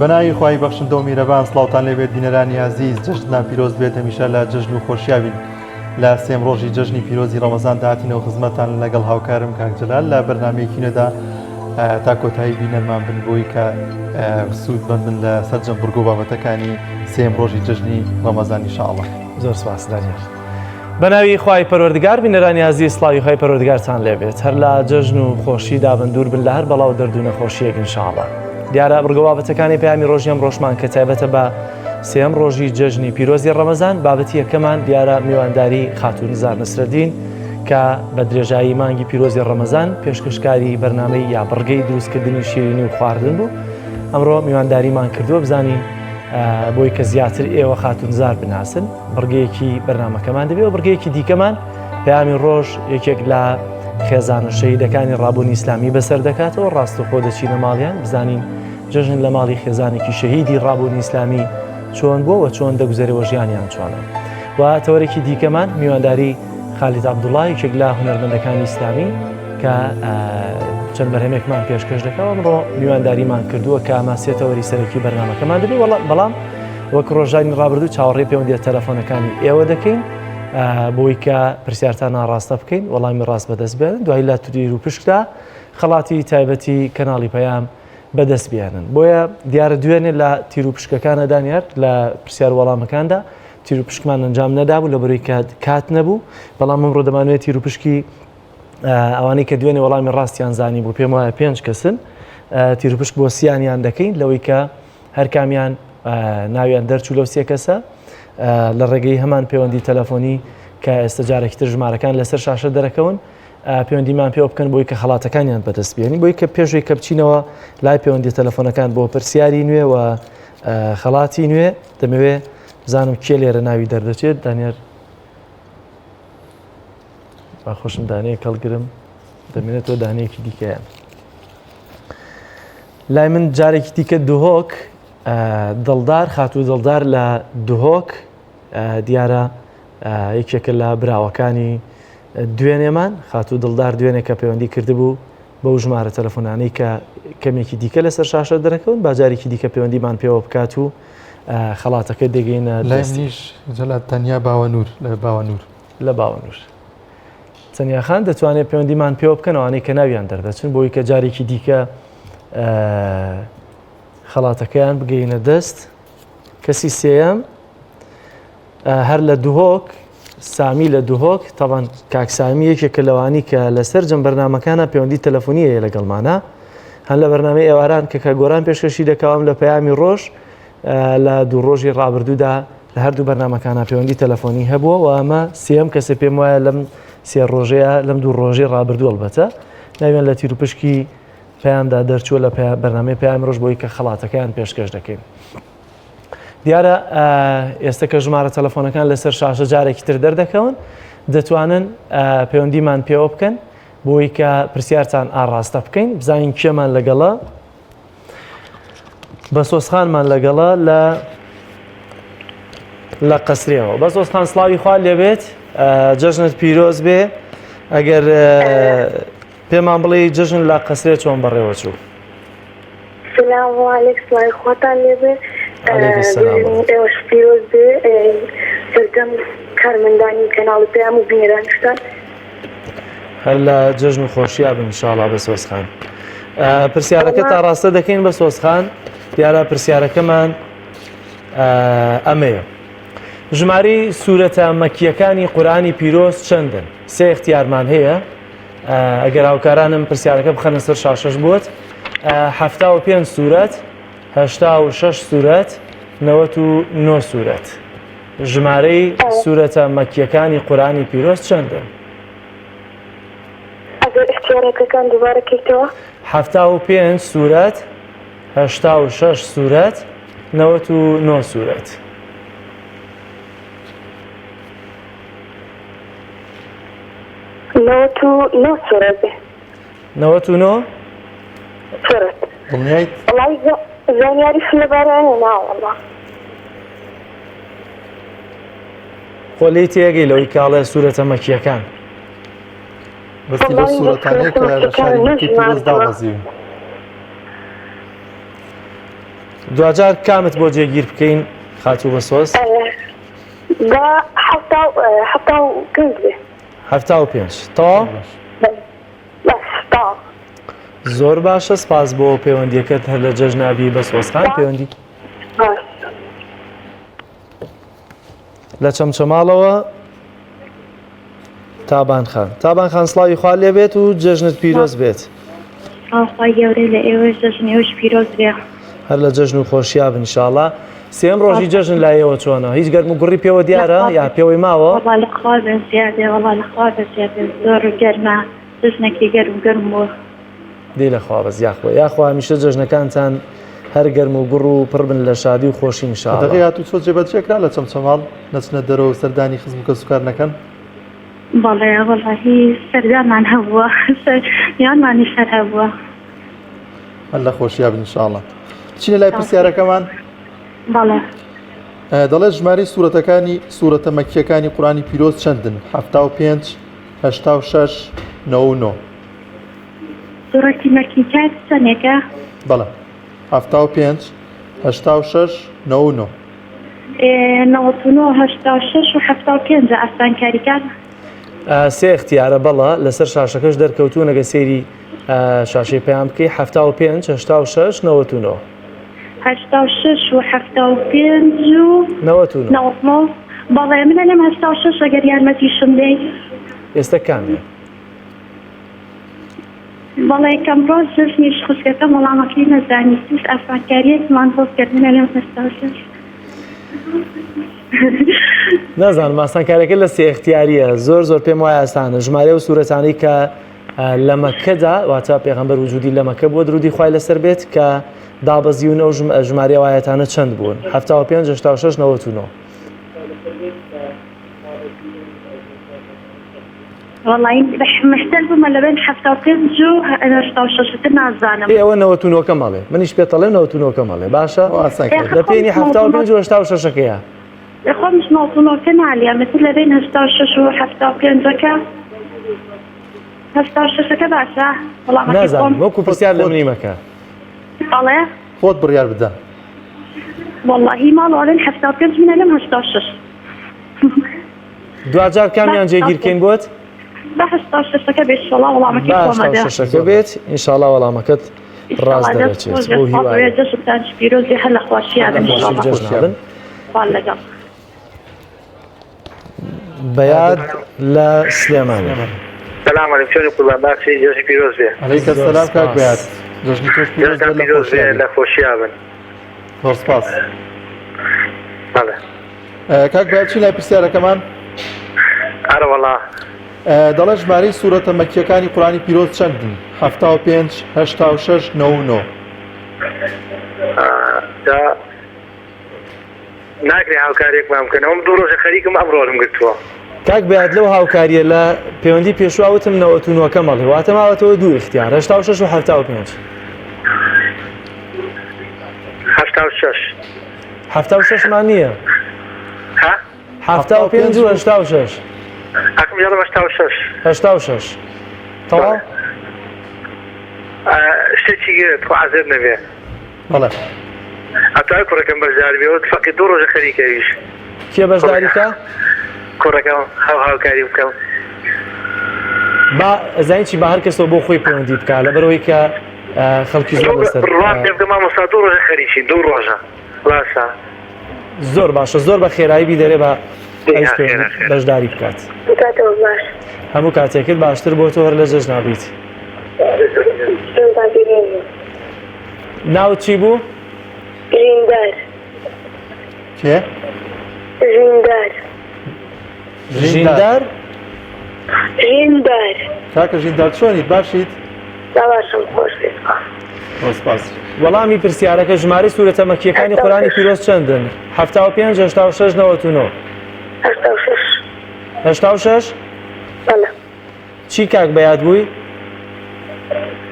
بەناوی خوای بەخشندە و میرەبان سڵاوتان لێبێت بینەرانی ئازیز جەژنتان پیرۆز بێت هەمیشە لە جەژن و خۆشیا بین لە سێم ڕۆژی جەژنی پیرۆزی ڕەمەزان داهاتینەوە خزمەتان لەگەڵ هاوکارم کاک جەلال لە بەرنمەیەکی نوێدا تا کۆتایی بینەرمان بن بۆی کە سوود بەندن لە سەرجەم بڕگە و بابەتەکانی سێم ڕۆژی جەژنی ڕەمەزان ئینشاءاللە. زۆر سپاس دانیال. بەناوی خوای پەروەردگار بینەرانی ئازیز سڵاوی خوای پەروەردگارتان لێبێت هەر لە جەژن و خۆشی دابن دوور بن لە هەر بەڵا و دەرد و نەخۆشیەک ئینشاءاللە دیارە بڕگە بابەتەکانی پەیامی ڕۆژی ئەم ڕۆژمان کە تایبەتە بە سێم ڕۆژی جەژنی پیرۆزی ڕەمەزان بابەتی یەکەمان دیارە میوانداری خاتوو نزار نەسرەدین کە بە درێژایی مانگی پیرۆزی ڕەمەزان پێشکەشکاری بەرنامەی یا بڕگەی دروستکردنی شیرینی و خواردن بوو ئەمڕۆ میوانداریمان کردووە بزانین بۆی کە زیاتر ئێوە خاتوو نزار بناسن بڕگەیەکی بەرنامەکەمان دەبێت و بڕگەیەکی دیکەمان پەیامی ڕۆژ یەکێک لە خێزانە شەهیدەکانی ڕابوونی ئیسلامی بەسەر دەکاتەوە ڕاستەخۆ دەچینە ماڵیان بزانین جەژن لە ماڵی خێزانێکی شەهیدی ڕابوونی ئیسلامی چۆن بووە و چۆن دەگوزەرێ و ژیانیان چۆنە و تەوەرێکی دیکەمان میوانداری خالید عەبدوڵڵا یەکێک لە هونەرمەندەکانی ئیسلامی کە چەند بەرهەمێکمان پێشکەش دەکەەوە ئەمڕۆ میوانداریمان کردووە کە ئەمە سێ تەوەری سەرەکی بەرنامەکەمان دەبێت بەڵام وەک ڕۆژانی ڕابردوو چاوەڕێی پەیوەندیە تەلەفۆنەکانی ئێوە دەکەین بۆی کە پرسیارتان ناڕاستە بکەین وەڵامی ڕاست بەدەست بێنن دوای لە تیر و پشکدا خەڵاتی تایبەتی کەناڵی پەیام بەدەست بێنن بۆیە دیارە دوێنێ لە تیر و پشکەکانە دانیار لە پرسیار وەڵامەکاندا تیر و پشکمان ئەنجام نەدابوو لە بەروی کات کات نەبوو بەڵام ئەمڕۆ دەمانوێت تیر و پشکی ئەوانەی کە دوێنێ وەڵامی ڕاستیان زانی بوو پێم وایە پێنج کەسن تیر و پشک بۆ سیانیان دەکەین لەوەی کە هەرکامیان ناویان دەرچوو لەو سێ کەسە لە ڕێگەی هەمان پەیوەندی تەلەفۆنی کە ئێستا جارێکی تر ژمارەکان لەسەر شاشە دەرەکەون پەیوەندیمان پێوە بکەن بۆی کە خەڵاتەکانیان بەدەست بێنین بۆی کە پێشوی کە بچینەوە لای پەیوەندی تەلەفۆنەکان بۆ پرسیاری نوێ و خەڵاتی نوێ دەمەوێ بزانم کێ لێرە ناوی دەردەچێت دانیار با خۆشم دانەیە کەڵگرم دەمێنێتەوە دانەیەکی دیکەیان لای من جارێکی دیکە دهۆک دڵدار خاتوو دڵدار لە دهۆک دیارە یەکێکە لە براوەکانی دوێنێمان خاتوو دڵدار دوێنێ کە پەیوەندی کردبوو بەو ژمارە تەلەفۆنانەی کە کەمێکی دیکە لەسەر شاشە دەرەکەون با جارێکی دیکە پەیوەندیمان پێوە بکات و خەڵاتەکە دەگەینە لای منیش جەلال تەنیا باوەنور لە باوەنور لە باوەنور تەنیا خان دەتوانێت پەیوەندیمان پێوە بکەن ئەوانەی کە ناویان دەردەچن بۆی کە جارێکی دیکە خەڵاتەکەیان بگەینە دەست کەسی سێیەم هەر لە دهۆک سامی لە دهۆک تەبان کاک سامی یەکێکە لەوانی کە لەسەر جەم بەرنمەکانە پەیوەندی تەلەفۆنی هەیە لەگەڵمانە هەن لە بەرنامەی ئێواران کە کە گۆران پێشکەشی دەکەوام لە پەیامی ڕۆژ لە دوو ڕۆژی ڕابردوودا لە هەردوو بەرنمەکانە پەیوەندی تەلەفۆنی هەبووە و ئەمە سێم کەسە پێم وایە لەم سێ ڕۆژەیە لەم دوو ڕۆژەی ڕابردوو ئەڵبەتە ناویان لە تیروپشکی پەیامدا دەرچووە لە بەرنامەی پەیامی ڕۆژ بۆی کە خەڵاتەکەیان پێشکەش دەکەین. دیارە ئێستا کە ژمارە تەلەفۆنەکان لەسەر شاشە جارێکی تر دەردەکەون دەتوانن پەیوەندیمان پێوە بکەن بۆی کە پرسیارتان ئاڕاستە بکەین بزانین کێمان لەگەڵە بەسۆسخانمان لەگەڵە لە لە قەسرێەوە بەسۆسخان سڵاوی خوا لێبێت جەژنت پیرۆز بێ ئەگەر پێمان بڵێ جەژن لە قەسرێ چۆن بەڕێوە چوو سلاو علیک سڵاوی خواتان لێبێ ئێوەش پیرۆز بێ سەرجەم کارمەندانی کەناڵی پەیام و بینەرانیشتان. هەر لە جەژن و خۆشیا بن انشاءاللە بە سۆزخان پرسیارەکە تا ڕاستە دەکەین بە سۆزخان دیارە پرسیارەکەمان ئەمەیە ژمارەی سوورەتە مەکیەکانی قورآانی پیرۆز چەندن سێ اختیارمان هەیە ئەگەر هاوکارانم پرسیارەکە بخەنە سەر شاشەش بۆت 75 سوورەت 86 سوورەت 99 سوورەت ژمارەی سوورەتە مەکیەکانی قورآانی پیرۆز چەندن؟ ئەگەر اختیارەکەکان دووبارە کەیتەوە. 75 سوورەت 86 سوورەت 99 سوورەت. 99 سوورەت بێ. 99 سوورەت. دڵنیایت؟ وەڵای زانیاریشم لەبارەیە نییە ناوەڵا. خۆ لێی تێگەی لەوەی کاڵێ سوورەتە مەکیەکان. بەسی لەو سوورەتانەیە کە لە شاری مەککەی پیرۆز دابەزیون. دواجار کامت بۆ جێگیر بکەین خاتوو بەسۆز؟ با 75 بێ. 75 تەواو؟ زۆر باشە سپاس بۆ پەیوەندیەکەت هەر لە جەژنابی بە سۆزخان پەیوەندی لە چەمچەماڵەوە تابان خان تابان خان سڵاوی خوا لێبێت و جەژنت پیرۆز بێت خوای گەورەی لە ئێوەش جەژن ئێوەش پیرۆز بێ. هەر لە جەژن و خۆشیا بن ئینشاڵا. سێم ڕۆژی جەژن لای ئێوە چۆنە؟ هیچ گەرم و گوڕی پێوە دیارە یا پێوەی ماوە؟ وەڵا لە خوا بێ زیادێ وەڵا لە خوا بێ زیادێ زۆر گەرمە جەژنێکی گەرم گەرم بوو. دەی لە خوا بەس یاخوا یاخوا هەمیشە جەژنەکانتان هەر گەرم و گوڕ و پڕ بن لە شادی و خۆشی ان شاء الله. قەدەغەی هاتوچۆ جێبەجێ کرا لە چەمچەماڵ نەچنە دەرەوە و سەردانی خزم و کەسوکار نەکەن؟ بەڵێ وەڵاهی سەردانمان هەبووە میوانمانیش هەر هەبووە. هەر لە خۆشیا بن ان شاء الله. بچینە لای پرسیارەکەمان. بەڵێ. دەڵێت ژمارەی سوورەتەکانی سوورەتە مەکیەکانی قورئانی پیرۆز چەندن؟ 75 86 99 سوورەتی مەکی کات چەندێکە؟ بەڵێ 75 86 99 99 86 و 75 ئاسانکاریکان. سێ اختیارە بەڵە لەسەر شاشەکەش دەرکەوتوون ئەگە سەیری شاشەی پەیام بکەی 75 86 99 86 و 75 و 99 99 بەڵێ من ئەلێم 86 ئەگەر یارمەتیشم دەی. ئێستا کامێ؟ بەڵێ کەم ڕۆژ جەژنیش خوشکەکەم وەڵامەکەی نەزانی توش ئاسانکاریەکمان بۆ بکەن من ئەلێم 86. نازانم ئاسانکاریەکە لە سێ اختیاریە زۆر زۆر پێم وایە ئاسانە ژمارە و سوورەتانەی کە لە مەکەدا واتە پێغەمبەر وجودی لە مەکە بووە درودی خوای لەسەر بێت کە دابەزیون ئەو ژمارە وایەتانە چەند بوون 75 86 99 وەڵایی مەحتەل بوومە لەبەین 75 و 86 تر نازانم. ئێ ئەوە 99 کە مەڵێ منیش پێت ئەڵێم 99 کە مەڵێ باشە لە پێنی 75 و 86 ەکەیە. خۆمیش 99 کە نالێم ئیتر لەبەین 86 و 75 ەکە 86 ەکە باشە وەڵامەکەی خۆم. نازانم وەکو پرسیار لە منی مەکە. بەڵێ. خۆت بڕیار بدە. وەڵاهی ماڵەوە ئەڵێن 75 من ئەلێم 86. دواجار کامیان جێگیر کەین بۆت؟ با 86ەکە بێت ئینشەڵا وەڵامەکەی با خۆمە بێ. 86ەکە بێت ئینشاڵا وەڵامەکەت ڕاست دەرەچێت بۆ هیوایە. جەژنتان پیرۆز بێ هەر لە خۆشیان بن خۆشی و ئینشەڵا. جەژنا بن. خوا لەگەڵ. بەیاد لە سلێمانی. سلام علیکم چۆنی قوربان باشی جەژنی پیرۆز بێ. علیکە زۆر سلام کاک سپاس. بەیاد جەژنی تۆش پیرۆز جەژنتان بێت لە پیرۆز بێ خۆشیان لە خۆشیا بن. زۆر سپاس. بەڵێ. کاک بەیاد چی لای پرسیارەکەمان؟ ئەرەوەڵا. دەڵێ ژمارەی سوورەتە مەکیەکانی قورئانی پیرۆز چەندن؟ 75 86 99 جا ناکرێ هاوکاریەکمان بکەن ئەوم دوو ڕۆژە خەریکم ئەمڕۆرم گرتووە. کاک بەیاد لەو هاوکاریە لە پەیوەندی پێشوا وتم 99 مەڵێ واتە ماوەتەوە دوو اختیار 86 و 75 76 76 مان نییە. ها؟ 75 و 86. ئەکم یاڵم 86. 86. تەواو؟ شتێکی گرت خۆ عەزێت نەبێ. بەڵێ. ئەتوای کوڕەکەم بەشدار بێ وت فەقی دوو ڕۆژە خەریکە ئەویش. کێ بەشداری بکا؟ کوڕەکەم هاو هاوکاری بکەم. با ئەزانی چی با هەر کەسەوە بۆ خۆی پەیوەندی بکا لەبەرئەوەی کە خەڵکی زۆر لەسەر بڕوام پێ بکە مامۆستا دوو ڕۆژە خەریکین دوو ڕۆژە باشە. زۆر باشە زۆر بە خێرایی بیدەرێ بە ئەویش خێرا، پەیوەندی خێرا. بەشداری بکات. کاتەوە باش. هەموو کاتێکت باشتر بۆ تۆ هەر لە جەژنا بیت. جەژنتان پیرۆز بێ. ناوت چی بوو؟ ژیندار. کێ؟ ژیندار. ژیندار؟ ژیندار. کاکە ژیندار چۆنیت باشیت؟ باشم خۆش بێ سپاس. زۆر سپاس. وەڵامی پرسیارەکە ژمارەی سوورەتە مەکییەکانی قورئانی پیرۆز چەندن؟ 75 86 99 86. 86؟ بەڵێ. چی کاک بەیاد بووی؟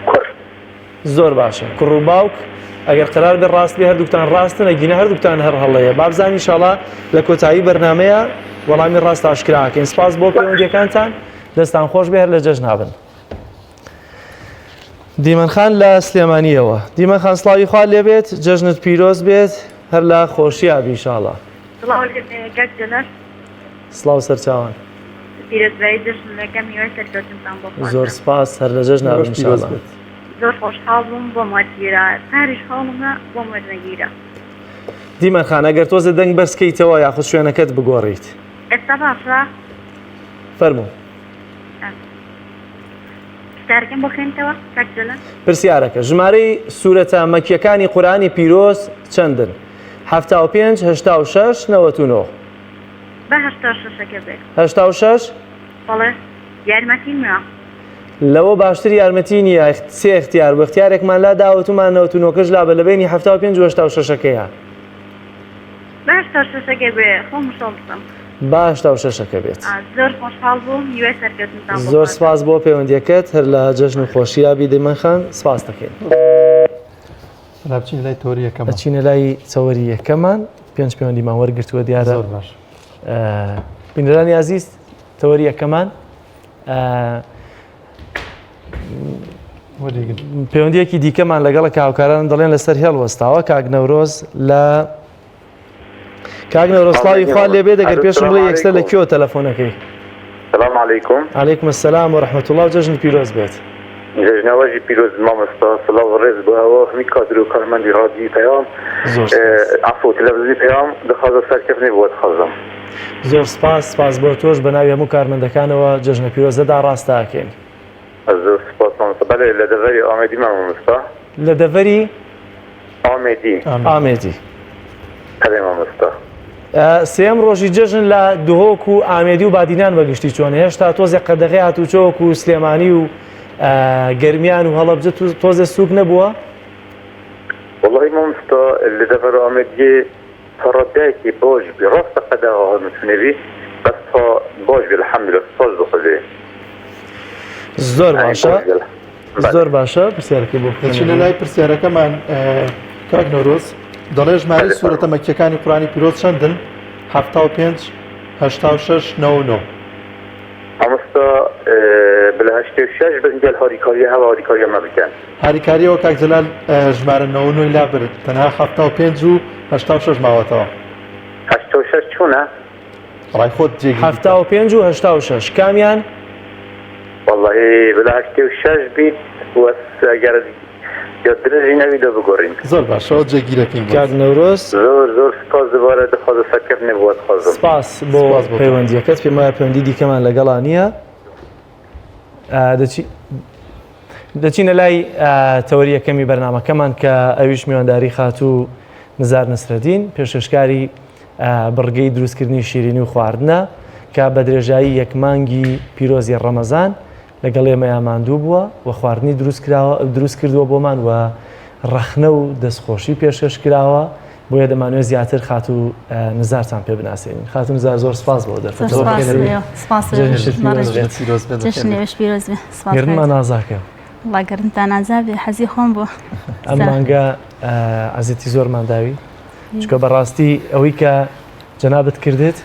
کوڕ. زۆر باشە کوڕ و باوک ئەگەر قەرار بێ ڕاست بێ هەردووکتان ڕاستن ئەگینا هەردووکتان هەر هەڵەیە با بزانین ئینشاڵا لە کۆتایی بەرنامەیە وەڵامی ڕاست ئاشکراکەین سپاس بۆ پەیوەندیەکانتان دەستان خۆش بێ هەر لە جەژنا بن. دیمەن خان لە سلێمانیەوە. دیمەن خان سڵاوی خوات لێبێت جەژنت پیرۆز بێت هەر لە خۆشیا بی ئیشاڵا. سڵاو لێبێ کاک جەلال. سڵاو سەرچاوان. پیرۆزبایی جەژن دەکەم هیوای سەرکەوتنتان بۆ خوازم. زۆر سپاس هەر لە جەژنا بن ئیشاڵا. زۆر خۆشحاڵ بووم بۆم وەرگیرا پاریش هەوڵمدا بۆم وەرنەگیرا. دیمەن خان ئەگەر تۆزێ دەنگ بەرز کەیتەوە یاخود شوێنەکەت بگۆڕیت. ئێستا باشە؟ فەرموو. پرسیارەکەم بۆ خوێنتەوە کاک جەلال. پرسیارەکە، ژمارەی سورەتە مەکیەکانی قورئانی پیرۆز چەندن؟ 75، 86، 99. با 86ەکە بێت. 86؟ بەڵێ یارمەتی نییە. لەوە باشتر یارمەتی نییە سێ اختیار بۆ اختیارێکمان لا داوەتومان 99کەش لا بە لە بەینی 75 و 86ەکەیە. با 86ەکە بێ خۆم مشۆڵ بکەم. با 86ەکە بێت. زۆر خۆشحاڵ بووم هیوای سەرکەوتنتان بۆ زۆر سپاس بۆ پەیوەندیەکەت هەر لە جەژن و خۆشییا بی دیمەن خان سپاس دەکەین. با بچینە لای تەوەری یەکەمان. ئەچینە لای تەوەری یەکەمان پێنج پەیوەندیمان وەرگرتووە دیارە. زۆر باش. بینەرانی ئازیز تەوەری یەکەمان پەیوەندیەکی دیکەمان لەگەڵە کە هاوکارانم دەڵێن لەسەر هێڵ وەستاوە کاک نەورۆز لە کاک نەورۆز سڵاوی خوا لێبێ دەگەر پێشم بڵێ یەکسەر لە کوێوە تەلەفۆنەکەی سلام علیکم علیکم السلام و رحمة الله و جەژن پیرۆز بێت جەژنەوەژی پیرۆز مامۆستا سڵاو و ڕێز بۆ ئەوە هەمی کادر و کارمەندی ڕادیوی پەیام زۆر سپاس. عەفو تەلەڤزیۆنی پەیام دەخوازم سەرکەفتنی بۆ دەخوازم. زۆر سپاس سپاس بۆ تۆش بە ناوی هەموو کارمەندەکانەوە جەژنە پیرۆزەدا ڕاستە ئەکەین. زۆر سپاس مامۆستا بەلێ لە دەڤەری ئامێدی مامۆستا. لە دەڤەری؟ ئامێدی. ئامێدی. بەلێ مامۆستا. سێیەم ڕۆژی جەژن لە دهۆک و ئامێدی و بادینان بە گشتی چۆنە؟ هێشتا تۆزێ قەدەغەی هاتوچۆ وەکو سلێمانی و گەرمیان و هەڵەبجە تۆزێ سووک نەبووە؟ وەڵاهی مامۆستا لە دەڤەرە ئامێدیێ تا ڕادەیەکی باش بی ڕاستە قەدەغە هاتوچۆ بی بەس تا باش بی الحمدللە سوپاس بۆ خودێ. زۆر باشە. زۆر باشە پرسیارەکەی بۆ دەچینە لای پرسیارەکەمان کاک نەورۆز دەڵێ ژمارەی سوورەتە مەکیەکانی قورانی پیرۆز چەندن؟ 75 86 99 مامۆستا بلە 86 بن گەل هاریکاریە هەوا هاریکاریە مە بکەن هاریکاریەوە کاک جەلال ژمارە 99 لا برد تەنها 75 و 86 ماوەتەوە 86 چۆنە؟ ڕای خۆت جێگیر بکە. 75 و 86 کامیان؟ وەڵاهی بلا 86 بیت وەس ئەگەر یا درێژی نەوی دە بگۆڕین. زۆر باشە جێگیرەکەین بۆت. کاک نەورۆز. زۆر زۆر سپاس دوبارە دەخوازم سەرکەفتنێ بۆ دەخوازم. سپاس بۆ سپاس بۆ تۆ. پەیوەندیەکەت پێم وایە پەیوەندی دیکەمان لەگەڵا نییە دەچی دەچینە لای تەوەری یەکەمی بەرنامەکەمان کە ئەویش میوانداری خاتوو نزار نەسرەدین پێشکەشکاری بڕگەی دروستکردنی شیرینی و خواردنە کە بە درێژایی یەک مانگی پیرۆزی ڕەمەزان لەگەڵ ئێمەیا ماندوو بووە و خواردنی دروست کراوە دروست کردووە بۆمان و ڕەخنە و دەستخۆشی پێشکەش کراوە بۆیە دەمانوێت زیاتر خاتوو نزارتان پێ بناسێنین خاتوو نزار زۆر سپاس بۆ دەرفەت گەرممان نازاکە وەڵا گەرمتان ئازا بێ حەزی خۆم بوو ئەم مانگە ئەزیەتی زۆرمان داوی چونکە بەڕاستی ئەوەی کە جەنابت کردت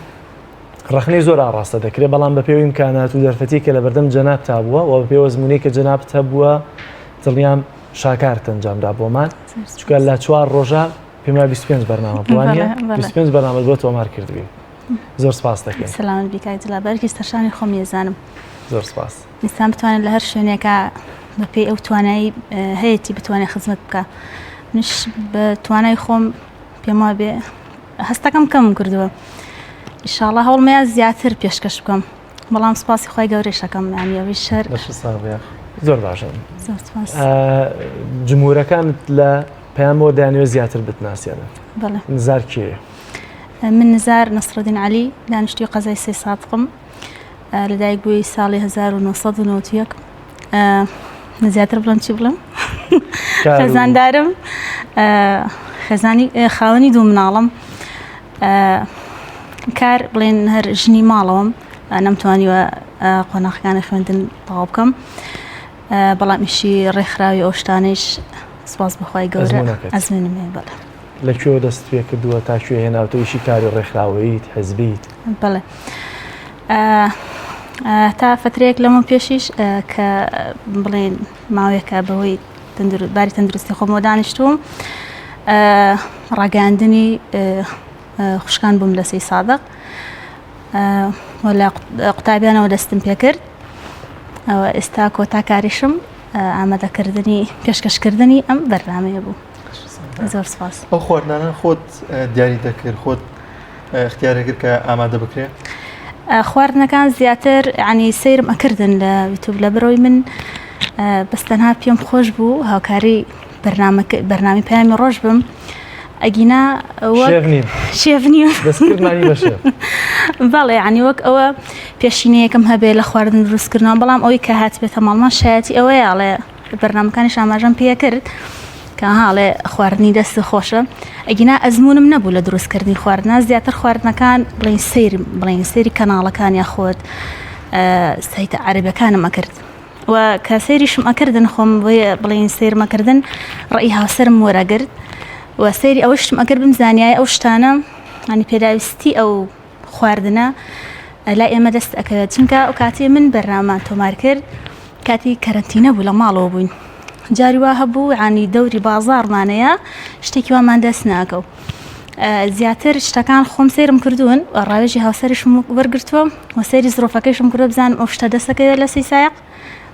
ڕەخنەی زۆر ئاڕاستە دەکرێت بەڵام بە پێوی ئیمکانات و دەرفەتی کە لەبەردەم جەنابتا بووە و بە پێی ئەزموونەی کە جەنابت هەبووە دڵنیام شاکارت ئەنجامدا بۆمان چونکە لە چوار ڕۆژە پێم وایە 25 بەرنامە بووە نییە؟ 25 بەرنامەت بۆ تۆمار کردبین زۆر سپاس دەکەین سەلامەت بی کاک جەلال بەرکی سەرشانی خۆم یەزانم زۆر سپاس ئینسان بتوانێت لە هەر شوێنێکا بەپێی ئەو توانایی هەیەتی بتوانێت خزمەت بکە منیش بە توانای خۆم پێم وابێ هەستەکەم کەمم کردووە ئیشاڵا هەوڵمەیە زیاتر پێشکەش بکەم بەڵام سپاسی خی گەورەشەکەم یانی ئەوەی شەر زۆر باشە جمهورەکانت لە پەیامەوە دەیانەوێت زیاتر بتناسێنن نزار کێیە؟ من نزار نەسرەدین عەلی دانیشتوی قەزای سێ سادقم لەدایک بووی ساڵی 1991 زیاتر بڵم چی بڵم خێزاندارم خێزانی خاوەنی دوو مناڵم کار بڵێن هەر ژنی ماڵەوەم نەمتوانیوە قۆناخەکانی خوێندن تەواو بکەم بەڵام ئیشی ڕێکخراوی ئەو شتانەیش سپاس بەخوای گەورە ئەزمونم هەیە بەڵێ. لە کوێوە دەست پێ کردووە تا کوێ هێناوتە ئیشی کاری ڕێکخراوەییت حزبیت؟ بەڵێ. تا فترەیەک لەمە پێشیش کە بڵێن ماوەیەکە بەهۆی باری تەندروستی خۆمەوە دانیشتووم ڕاگەاندنی خوشکان بووم لە سەی سادق لە قوتابیانەوە دەستم پێکرد ئەوە ئێستا کۆتا کاریشم ئامادەکردنی پێشکەشکردنی ئەم بەرنمەیە بوو زۆر سپاس ئەو خواردنانە خۆت دیاری دەکرد خۆت اختیارە کرد کە ئامادە بکرێ؟ خواردنەکان زیاتر ینی سەیرم ئەکردن لە یوتوب لە بەرەوەی من بەس تەنها پێم خۆش بوو هاوکاری بەرنامی پەیامی ڕۆژ بم ئەگینا شێف نیم بەڵێ ینی وەک ئەوە پێشینەیەکم هەبێ لە خواردن دروستکردنەوە بەڵام ئەوەی کە هاتبێتە ماڵمان شایەتی ئەوەیە ئەڵێ بەرنامەکانیش ئاماژەم پێکرد کە ها ئەڵێ خواردنی دەست خۆشە ئەگینا ئەزمونم نەبوو لە دروستکردنی خواردنا زیاتر خواردنەکان بڵین سیر بڵین سەیری کەناڵەکان یاخود سایتە عەرەبەکانم ئەکرد و کە سەیریشم ئەکردن خۆم بڵین سەیرمەکردن ڕێی هاوسەرم وەرەگرت و سەیری ئەوەشتم ئەکرد بمزانیایە ئەو شتانە ینی پێداویستی ئەو خواردنە لای ئێمە دەست ئەکەوێت چونکە ئەو کاتی من بەرنامان تۆمار کرد کاتی کەرەنتینە بوو لە ماڵەوە بووین جاری وا هەبوو عنی دەوری بازاڕمانەیە شتێکی وامان دەست ناکەو زیاتر شتەکان خۆم سەیرم کردوون و ڕاوێژی هاوسەرشم وەرگرتووە و سەیری زرۆفەکەیشم کردووە بزانم ئەو شتە دەستەکەوێت لە سیسایق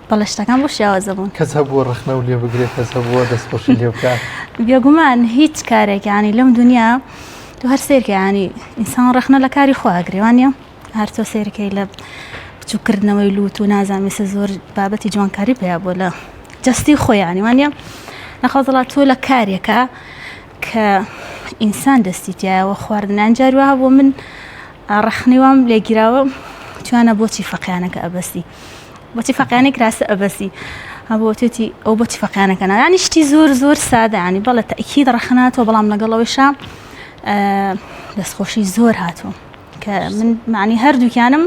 بەڵێ شتەکان بۆ شیاوازە بوون. کەس هەبووە ڕەخنە و لێ بگرێ کەس هەبووە دەستخۆشی لێ بکا؟ بێگومان هیچ کارێک یانی لەم دنیا تۆ هەر سەیرکە یانی ئینسان ڕەخنە لە کاری خۆ ئەگرێ وانە هەر تۆ سەیرکەی لە بچووکردنەوەی لوت و نازانم ئێستا زۆر بابەتی جوانکاری پیا بووە لە جەستی خۆیانی وانە نەخوازەڵا تۆ لە کارێکە کە ئینسان دەستی تایەوە خواردنان جاری وا هەبوو من ڕەخنەی وام لێگیراوە توانە بۆچی فەقیانەکە ئەبەستی بۆچی فەقیانەی کراسە ئەبەسی هەبووتێتی ئەو بۆچی فەقیانەکە ینی شتی زۆر زۆر سادانی بەڵێ تەکیید ڕەخناتەوە بەڵام لەگەڵ ئەوەیشا دەستخۆشی زۆر هاتووە کە من معنی هەردووکیانم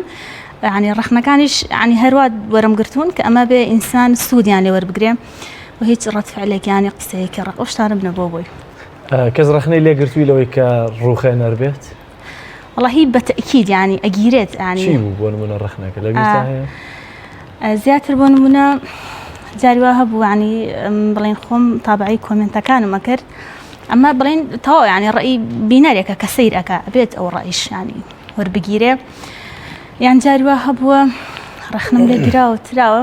ینی ڕەخنەکانیش ینی هەروە وەرم گرتوون کە ئەمە بێ ئینسان سوودیان لێ وەربگرێ و هیچ ڕەتفعلێکیانی قسەیەکی ڕق ئەو شتانم نەبووە بۆی. کەس ڕەخنەی لێگرتووی لەوەی کە ڕووخێنەر بێت؟ وەڵاهی بە تەئکید یانی ئەگیرێت یانی چی بوو بۆ نمونە ڕەخنەکە لە بیرتا هەیە؟ زیاتر بۆ نمونە جاری وا هەبوو ینی بڵێن خۆم تابعی کۆمنتەکانم ئەکرد ئەمە بڵێن تەواو ینی ڕێی بینەرێکە کە سەیر ئەکا بێت ئەو ڕئیشانی وەربگیرێ یان جاری وا هەبووە ڕەخنم لێ گیراوە تراوە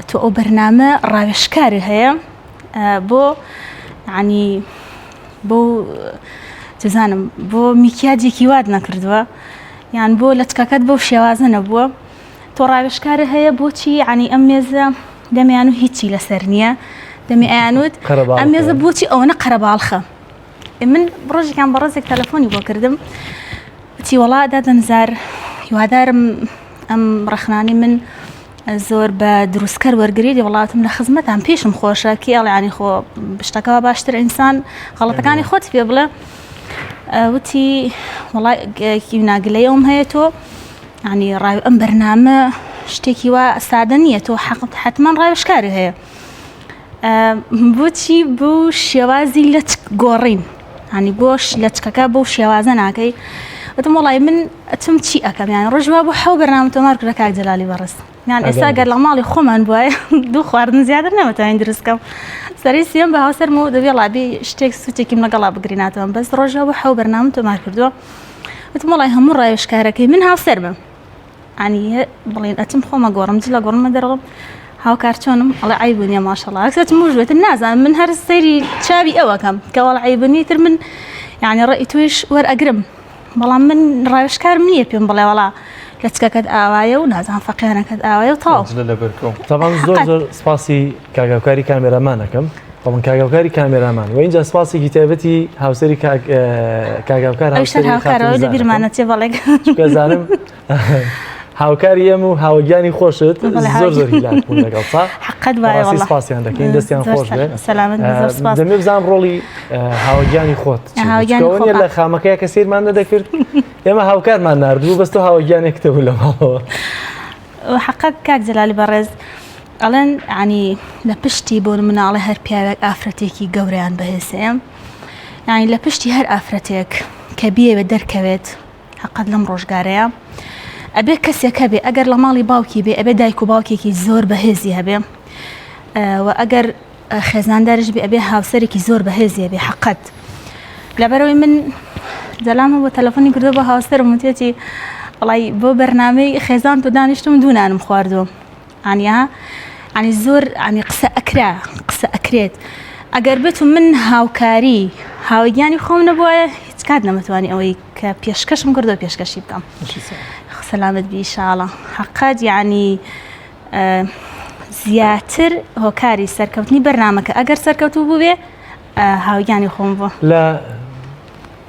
تۆ ئەو بەرنامە ڕاوێشکاری هەیە بۆ ینی بۆ چزانم بۆ میکیاجێکی وات نەکردووە یان بۆ لەچکەکەت بەو شێوازە نەبووە تۆ ڕاوێشکارە هەیە بۆچی عنی ئەم مێزە دەمیان و هیچی لەسەر نییە دەمی ئەیانوت ئەم مێزە بۆچی ئەوەنە قەرەباڵخە من ڕۆژێکیان بەڕێزێک تەلەفۆنی بۆ کردم وتی وەڵا دادەنزار هیوادارم ئەم ڕەخنانی من زۆر بە دروستکەر وەرگری دی وڵاتم لە خزمەتان پێشم خۆشە کی ئەڵیانی خۆ شتەکەەوە باشتر ئینسان غەڵەتەکانی خۆت پێ بڵێ وتی وڵای ناگلەیەوم هەیە تۆ ینی ڕای ئەم بەرنامە شتێکی وا سادە نییە تۆ حەقت حتمما ڕاوشکاری هەیە بۆچی بۆ شێوازی لەچک گۆڕین ینی بۆش لەچکەکە بۆ شێوازە ناکەی وتم وڵی من ئەچم چی ئەەکەم یان ڕۆژ وا بۆ حەو بەرنامە تۆمار کرد کاک جەلالی بەڕێز یان ئێستا گەر لە ماڵی خۆمان بواە دوو خواردن زیاتر نەمەتوانین دروستکەم سەری سێم بە هاوسەرم و دەبێ ڵابی شتێک سوچێکیم لەگەڵا بگری ناتوانم بەس ڕۆژە بۆ حەو بەرنامە تۆمار کردووە وتم وڵی هەموو ڕاوێژکارەکەی من هاوسەرمم عنی بڵێن ئەچم خۆمە گۆڕم جلە گۆڕمە دەرەوە هاوکار چۆنم ئەڵێ عیب نییە ماشەڵا ئەکسەچم وش بێتن نازانم من هەر سەیری چاوی ئەوەکەم کە وەڵ عیب نییە تر من یعنی ڕێی تویش وەرئەگرم بەڵام من ڕاوێژکارم نییە پێم بڵێ وەڵا لەچکەکەت ئاوایە و نازان فەقیانەکەت ئاوایە و تەواو جلە لەبەرکەوم تەبان زۆر زۆر سپاسی کاگاوکاری کامێرامانەکەم بەڵام کاگاوکاری کامێرامان و اینجا سپاسێکی تایبەتی هاوسەری کاگاوکار هاوسەری هاوکارەوە لە بیرمانە چێ بەڵێک چونکە زانم هاوکاری ئێمە و هاوگیانی خۆشت زۆر زۆر هیلاک بوون لەگەڵ تا حقت وایە بەڕاستی سپاسیان دەکەین دەستیان خۆش بێ سەلامەت زۆر سپاس دەمێ بزانم ڕۆڵی هاوگیانی خۆت هاوگیانی خۆم لە خامەکەیە کە سیرمان نەدەکرد ئێمە هاوکارمان ناردبوو بەس تۆ هاوگیانێک تەبوو لە ماڵەوە حقت کاک جەلالی بەڕێز ئەڵێن ینی لە پشتی بۆ مناڵە هەر پیاوێک ئافرەتێکی گەورەیان بەهێزەیە یعنی لە پشتی هەر ئافرەتێک کە بیەوێت دەرکەوێت حەقت لەم ڕۆژگارەیە. ئەبێ کەسێک هەبێ ئەگەر لە ماڵی باوکی بێ ئەبێ دایک و باوکێکی زۆر بەهێزی هەبێ و ئەگەر خێزانداریش بێ ئەبێ هاوسەرێکی زۆر بەهێزی هەبێ حەقەت لەبەرەوەی من جەلامە بۆ تەلەفۆنی کردو بۆ هاوسەرم وتێتی وڵی بۆ بەرنمەی خێزان تۆ دانیشتم دوو نانم خواردووە ئانیا عنی زۆر عنی قسە ئەکرا قسە ئەکرێت ئەگەر بێت و من هاوکاری هاوگیانی خۆم نەبووە هیچ کات نەمەتوانی ئەوەی کە پێشکەشم کردو پێشکەشی بکەم سەلامت بی ئیشاڵە حەقەت یعنی زیاتر هۆکاری سەرکەوتنی بەرنامەکە ئەگەر سەرکەوتوو بووبێ هاوگیانی خۆم بوو. لە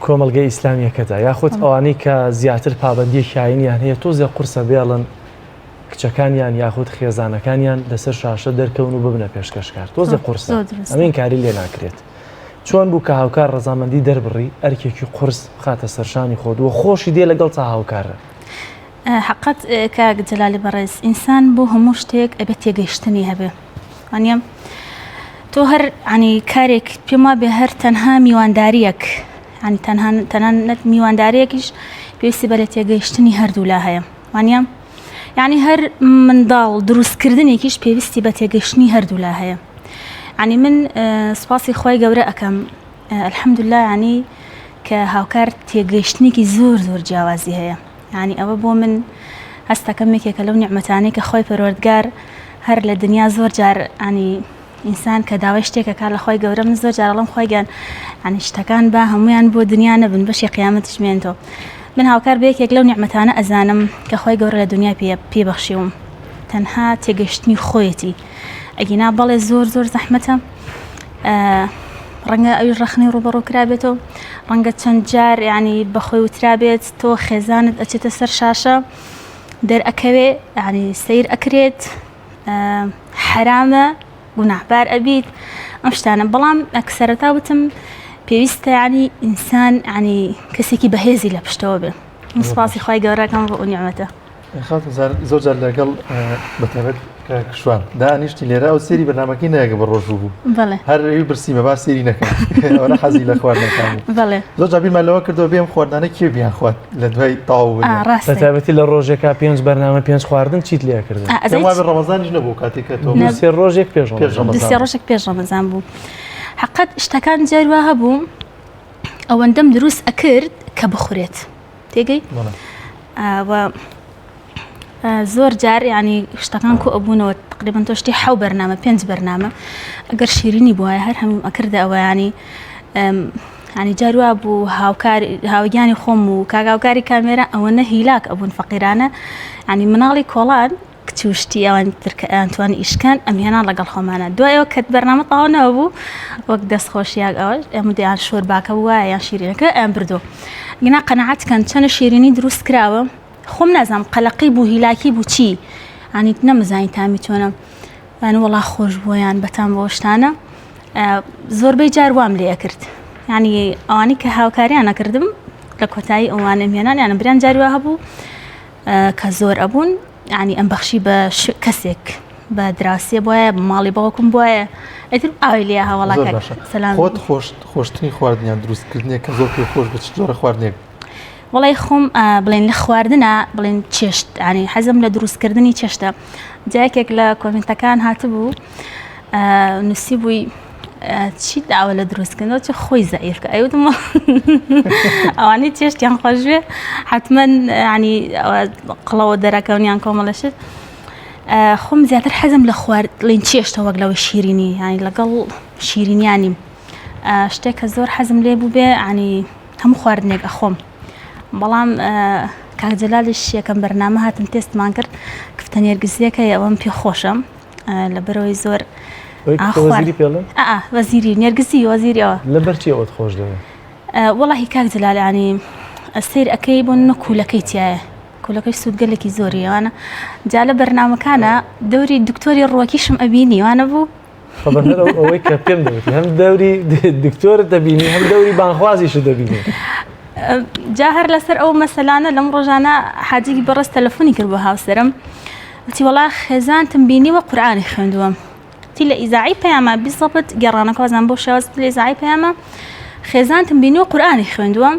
کۆمەڵگەی ئیسلامیەکەدا یاخود ئەوانەی کە زیاتر پابەندیەکی ئاینیان هەیە تۆزێ قورسە بێڵن کچەکانیان یاخود خێزانەکانیان لەسەر شاشە دەرکەون و ببنە پێشکەشکار تۆزێ قورسە ئەمین کاری لێ ناکرێت چۆن بوو کە هاوکار ڕەزامەندی دەربڕی ئەرکێکی قورس بخاتە سەرشانی خۆت و خۆشی دێ لەگەڵ تا هاوکارە حەقت کاک جەلالی بەڕێز ئینسان بۆ هەموو شتێک ئەبێت تێگەیشتنی هەبێ وانە تۆ هەر عنی کارێک پێم وابێ هەر تەنها میوانداریەک عنی تەنها تەنانەت میوانداریەکیش پێویستی بە لە تێگەیشتنی هەردوولا هەیە وانە یعنی هەر منداڵ دروستکردنێکیش پێویستی بە تێگەیشتنی هەردوولا هەیە عنی من سوپاسی خوای گەورە ئەکەم الحمدلله ینی کە هاوکار تێگەیشتنێکی زۆر زۆر جیاوازی هەیە یانی ئەوە بۆ من هەستەکەم یەکێکە لەو نیعمەتانەی کە خۆی پەروەردگار هەر لە دنیا زۆر جار ینی ئینسان کە داوای شتێکەکە لە خۆی گەورە من زۆر جارڵم خۆی گیان ینی شتەکان با هەمویان بۆ دنیا نەبن بەشی قیامەتیش مێنتەوە من هاوکار بە یەکێک لەو نیعمەتانە ئەزانم کە خۆی گەورە لە دنیا پێ پێ بەخشیوم تەنها تێگەشتنی خۆیەتی ئەگینا بەڵێ زۆر زۆر زەحمەتە ڕەنگە ئەویش ڕەخنەی ڕووبەڕوو کرابێتەوە ڕەنگە چەند جار ینی بەخۆی وترابێت تۆ خێزانت ئەچێتە سەر شاشە دەرئەکەوێ ینی سیر ئەکرێت حرامە گوناهبار ئەبیت ئەم شتانە بەڵام ئەکسەرەتا وتم پێویستە ینی ئینسان ینی کەسێکی بەهێزی لە پشتەوە بێ سپاسی خی گەورەکەم بۆ ئەو نیعمەتە خاتون زار زۆر جار لەگەڵ بەتایبەت کاک شوان دانیشتی لێرە ئەو سێری بەرنامەکەی نایەکە بە ڕۆژوو بوو بەڵێ هەر ئەوی برسیمە با سێری نەکەم ئەوە حەزی لە خواردنەکان بوو بەڵێ زۆر جار بیرمان لەوە کردەوە بێم خواردنانە کێ بیان خوارد لە دوای تەواو بوونیان. ئا ڕاستە بە تایبەتی لە ڕۆژێکا پێنج بەرنامە پێنج خواردن چیت لێ کردن؟ ئا پێم ئەزانی وابێ ڕەمەزانیش نەبوو کاتێک کە تۆ دوو سێ ڕۆژێک پێش پێش ڕەمەزان. دوو سێ ڕەمەزان بوو. ڕۆژێک پێش ڕەمەزان بوو حەقەت شتەکان جار وا هەبوو ئەوەندەم دروست ئەکرد کە بخورێت تێگەی و زۆر جار ینی شتەکان کۆ ئەبوونەوە تقریبان تۆ شتی حەو بەرنامە پێنج بەرنامە ئەگەر شیرینی بواە هەر هەموو ئەکردە ئەوەیانی ینی جاروا بوو هاوکار هاوگیانی خۆم و کاگاوکاری کامێرا ئەوەنە هیلاک ئەبوون فەقیرانە ینی مناڵی کۆڵان کچ و شتی ئەوانی تر کە ئەیانتوانی ئیش کەن ئەمهێنان لەگەڵ خۆمانە دوای ئەوە کە بەرنامە تەواو نەبوو وەک دەست خۆشیاک ئەوەش ئێمە دەیان شۆرباکە وایە یان شیرینەکە ئەیان بردووە گنا قەناعەت کەن چەنە شیرینی دروست کراوە خۆم نازانم قەلەقی بوو هیلاکی بوو چی ئەنی نەمزانی تامی چۆنە یان وەڵا خۆش بووە یان بەتام بۆ شتانە زۆربەی جار وام لێ ئەکرد ینی ئەوانی کە هاوکاریان نەکردم لە کۆتایی ئەوانم هێنان یانە بران جاری وا هەبوو کە زۆر ئەبوون یانی ئەم بەخشی بە کەسێک بە دراوسێ بواە بە ماڵی باوکم بواە ئیتر ئاوی لێ هەواڵا زۆر باشە سەلام خۆت خۆش خۆشترین خواردنیان دروستکردنێک کە زۆر پێ خۆش بە چ جۆرە خواردنێک وڵی خۆم بڵێن لە خواردنە بڵێن چێشت ینی حەزم لە دروستکردنی چێشتە جاکێک لە کۆمنتەکان هاتبوو نووسی بووی چی داوە لە دروستکردنەوە چ خۆی زەعیف کە ئەیوتم ئەوانەی چێشتیان خۆشبێ حتمما ینی قڵەوە دەرەکەون یان کۆمەڵە شت خۆم زیاتر حەزم لە خوارد لین چێشتە وەک لەوەی شیرینی ینی لەگەڵ شیرینیانیم شتێک کە زۆر حەزم لێ بوو بێ ینی هەموو خواردنێک ئەخۆم بەڵام کاک جەلالیش یەکەم بەرنامە هاتن تێستمان کرد کفتە نێرگزیەکە ئەوەم پێ خۆشە لەبەرەوەی زۆر وەزیری پێڵێن وەزیری نێرگزی وەزیری ئەوە لەبەر چی ئەوەت خۆش دەوێت وەڵاهی کاک جەلال ینی سیر ئەەکەی بۆ نە کوولەکەی تایە کوولەکەی سوودگەلێکی زۆری ئەوانە جا لە بەرنمەکانە دەوری دکتۆری ڕوەکیشم ئەبینی وانە بوو ئەوەی کە پێم دەوتی هەم دەوری دکتۆرت دەبینی هەم دەوری بانخوازیش دەبینی جا هەر لەسەر ئەو مەسەلانە لەم ڕۆژانە حاجێکی بەڕێز تەلەفۆنی کرد بۆ هاوسەرم وتی وەڵا خێزانتم بینیوە قورئانی خوێندووە تی لە ئیزاعی پەیامە بیزەبت گەڕانەکە وازان بۆ شێواز لە ئیزاعی پەیامە خێزانتم بینیوە قورئانی خوێندووە.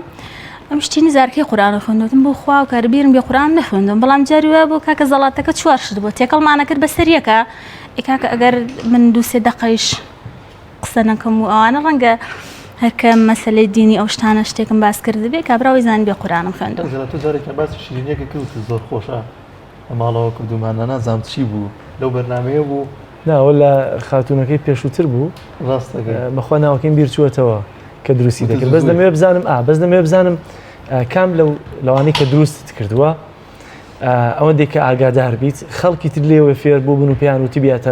ئەم شتی نزارکەی قورئان خوێندوتم بۆ خوا و کار بیرم بێ قورئان نەخوێندم بەڵام جاری وایە بۆ کاکە زەڵاتەکە چوار شت بۆ تێکەڵمانە کرد بەسەر یەکە ئێ کاکە ئەگەر من دوو سێ دەقەیش قسە نەکەم و ئەوانە ڕەنگە هەرکە مەسلەی دینی ئەو شتانە شتێکم باس کردبێ کابراوی زان بێ قورئانم خوێندووە. تۆ جارێکیان باسی شیرینیەکە کرد وتت زۆر خۆشە لە ماڵەوە کردوومانە نازانم چی بوو لەو بەرنامەیە بوو؟ نا وەلا خاتوونەکەی پێشووتر بوو. ڕاست دەکەی. بەخوا ناوەکەیم بیر چووەتەوە کە دروستی دەکرد بەس دەمەوێت بزانم ئا بەس دەمەوێت بزانم کام لەو لەوانەی کە دروستت کردووە ئەوەندێک کە ئاگادار بیت خەڵکی تر لێوە فێر بوو بن و پێیان وتی بیاتە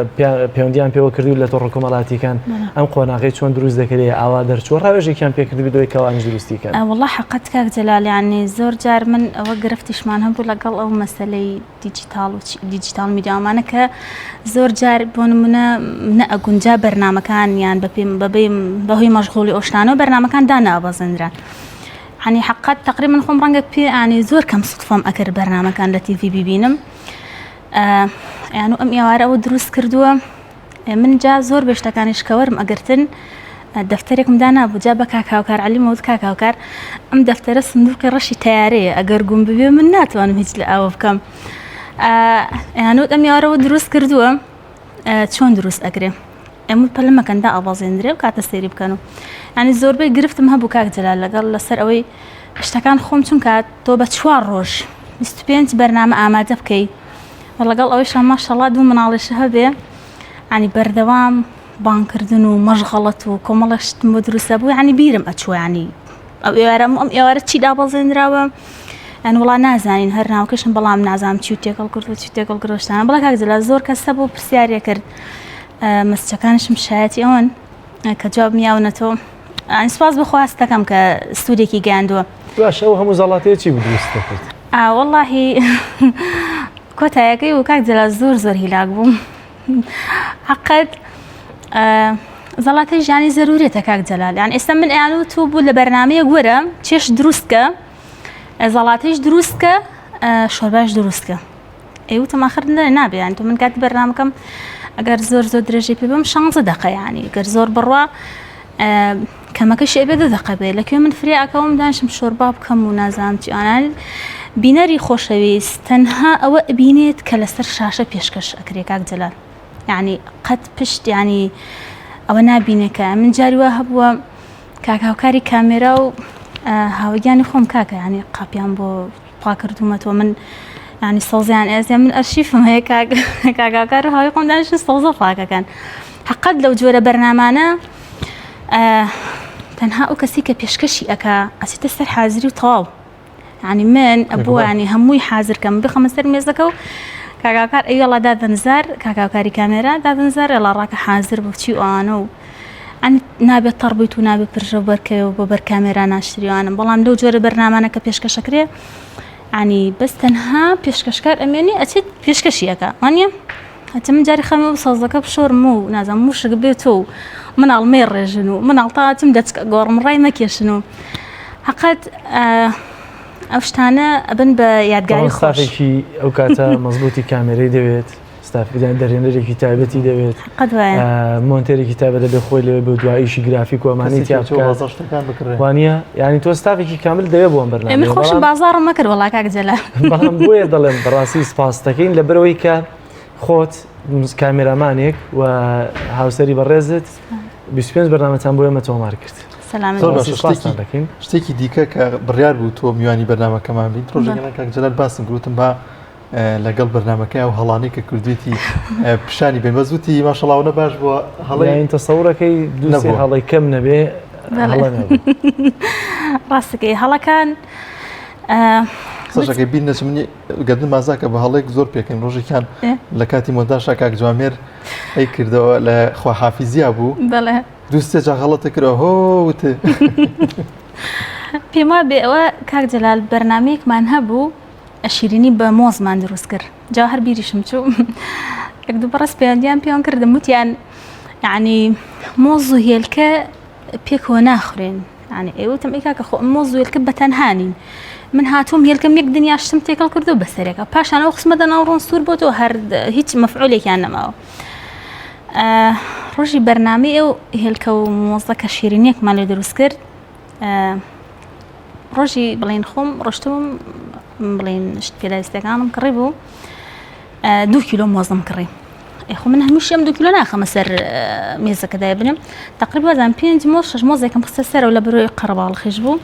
پەیوەندیان پێوە کردو لە تۆڕە کۆمەڵاتیەکان ئەم قۆناغی چۆن دروست دەکرێت ئاوا دەرچوە ڕاوێژێکیان پێکردبی دەوەی کەوانش دروستی کەن وەڵا حەقەت کاک جەلال یانی زۆر جار من ئەوە گرفتیشمان هەبوو لەگەڵ ئەو مەسەلەی دیجیتاڵ و دیجیتاڵ میدیاوانە کە زۆر جار بۆ نمونە نەئەگونجا بەرنمەکان یان بەپێم بەبێ بەهۆی مەشغوڵی ئۆشتانەوە بەرنمەکان دانابەزێنران عنی حقت تقریبا من خۆم ڕەنگە پێ ئانی زۆر کەم سوتفەم ئەکرد بەرنمەکان لە تیڤی ببینم یان و ئەم ئێوارە ئەوە دروست کردووە من جا زۆر بێ شتەکانیش کە وەرم ئەگرتن دەفتەرێکم دانابوو جا بە کاک هاوکار عەلیم وت کاک هاوکار ئەم دەفتەرە سندوقی ڕەشی تەیارەیە ئەگەر گوم ببێ من ناتوانم هیچ لە ئاوە بکەم ئەیانوت ئەم یارەوە دروست کردووە چۆن دروست ئەکرێ ئەمە پەلە مەکەن دا ئابازێندرێ و کاتە سەیری بکەن و ینی زۆربەی گرفتم هەبوو کاک جەلال لەگەڵ لەسەر ئەوەی شتەکان خۆم چونکە تۆ بە چوار ڕۆژ 25 بەرنامە ئامادە بکەی لەگەڵ ئەوەیشا ماشەڵا دوو مناڵیش هەبێ ینی بەردەوام بانگکردن و مەشغەڵەت و کۆمەڵێک شتم بۆ دروستە بوو ینی بیرم ئەچوو ینی ئەو ئێوارە ئەم ئێوارە چی دابەزێنراوە یان وڵا نازانین هەر ناوکەشم بەڵام نازانم چی تێکەڵ کرد و چی تێکەڵ کرۆشتانە بەڵا کاک جەلال زۆر کەس هەبوو پرسیارێ کرد مەسجەکانشم شایەتی ئەوەن کە جواب میاونەتەوە ئەن سپاس بۆ خوا هەستەکەم کە سوودێکی گەیاندووە. باشە ئەو هەموو زەڵاتەیە چی بوو دروست دەکرد؟ ئا وەڵاهی کۆتایەکەی و کاک جەلال زۆر زۆر هیلاک بووم حەقەت زەڵاتەی ژیانی زەرورێتە کاک جەلال یان ئێستا من ئەیان و تۆ بوو لە بەرنمەیەک وەرە چێش دروست کە زەڵاتەیش دروست کە شۆرباش دروست کە ئەی وتم ئاخر نابێ یان تۆ من کاتی بەرنامەکەم ئەگەر زۆر زۆر درێژەی پێ بم شانزە دەقە یانی گەر زۆر بڕوا کەمەکەش ئەبێ دە دەقە بێ لەکوێ من فریا ئەکەوم دانیشم شۆربا بکەم و نازانم چی ئانان بینەری خۆشەویست تەنها ئەوە ئەبینێت کە لەسەر شاشە پێشکەش ئەکرێ کاک جەلال یعنی قەت پشت یعنی ئەوە نابینێ کە من جاری وا هەبووە کاک هاوکاری کامێرا و هاوگیانی خۆم کاکە ینی قاپیان بۆ پاکردومەتەوە من ینی سەوزیان ئێزێ من ئەرشیفم هەیە کاک کاکاکار و هاوی خۆم دانیشن سەوزە پاکەکەن حقت لەو جۆرە بەرنامانە تەنها ئەو کەسی کە پێشکەشی ئەکا ئەچێتە سەر حازری و تەواو ینی من ئەبووانی هەمووی حازرکەم بخەمە سەر مێزەکە و کاکاکار ئەوێڵا دادەنزار کاکاکاری کامێرا دادەنزار ئێڵا ڕاکە حازر بۆ چی ئەوانە و ئەن نابێت تەڕ بیت و نابێت پرژە بەرکەوێ و بۆ بەر کامێرا ناشتریوانم بەڵام لەو جۆرە بەرنامانە کە پێشکەشەکرێ ینی بەس تەنها پێشکەشکار ئەمێنی ئەچێت پێشکەشی ئەکا وانە هەچە من جاری خەمە و سەوزەکە بشۆرم و نازانم موشک بێت و مناڵ مێ ڕێژن و مناڵ تاچم دەچکە گۆڕم ڕای مەکێشن و حقەت ئەو شتانە ئەبن بە یادگاری خۆش. ستافێکی ئەو کاتە مەزبوطی کامێرەی دەوێت ستافیان دەرهێنەرێکی تایبەتی دەوێت مۆنتێرێکی تایبەت دەبێت خۆی لەوێ بۆ دواییشی گرافیک و ئەمانەی تیا بکات وانە یعنی تۆ ستافێکی کامل دەوێت بۆ ئەم بەرنامەیە من خۆشم بازاڕم مەکرد وەڵا کاک جەلال بەڵام بۆیە دەڵێم بەڕاستی سپاس دەکەین لەبەرەوەی کە خۆت کامێرامانێک و هاوسەری بەڕێزت 25 بەرنامەتان بۆ ئێمە تۆمار کرد شتێکی دیکە کە بڕیار بوو تۆ میوانی بەرنامەکەمان بیت ڕۆژێک کاک جەلال باسم گوتم با لەگەڵ بەرنامەکەی ئەو هەڵانەی کە کردوێتی پیشانی بێن بەس وتی ماشەڵاونە باش بووە هەڵەی تەسەورەکەی دوو هەڵەی کەم نەبێ ڕاستەکەی هەڵەکان سەشەکەی بیر نەچم منی گەردن مازاکە بە هەڵێک زۆر پێکەین ڕۆژێکیان لە کاتی مۆنتاژا کاک جوامێر ئەی کردەوە لە خواحافیزیا بوو بەڵێ دوو سێ جا غەڵەتە کرد هۆ وتێ پێم وا بێ ئەوە کاک جەلال بەرنمەیەکمان هەبوو شیرینی بە مۆزمان دروست کرد جا هەر بیریشم چوو یەک دوو بەڕێز پەیوەندیان پێوان کردم وتیان یعنی مۆز و هێلکە پێکەوە ناخورێن یعنی ئێ وتم ئەی کاکە خۆ ئەم مۆز و هێلکە بە تەنها نین من هاتووم هێلکەم یەک دنیا شتم تێکەڵ کردو بەسەرێکە پاشان ئەو خسمە دەناو ڕۆن سوور بۆ تۆ هەر هیچ مەفعولێکیان نەماوە ڕۆژی بەرنامەی ئەو هێلکە و مۆزە کە شیرینیەکمان لێ دروست کرد. ڕۆژی بڵێن خۆم ڕۆشتبووم بڵێن شت پێداویستەکانم کڕی بوو دوو کیلۆ مۆزم کڕی خۆ من هەمیشە ئەم دوو کیلۆ ناخەمە سەر مێزەکە دای بنم تقریبا وازان پێنج مۆز شەش مۆزێکم خستە سەرەوە لە برۆی قەرەباڵخیش بوو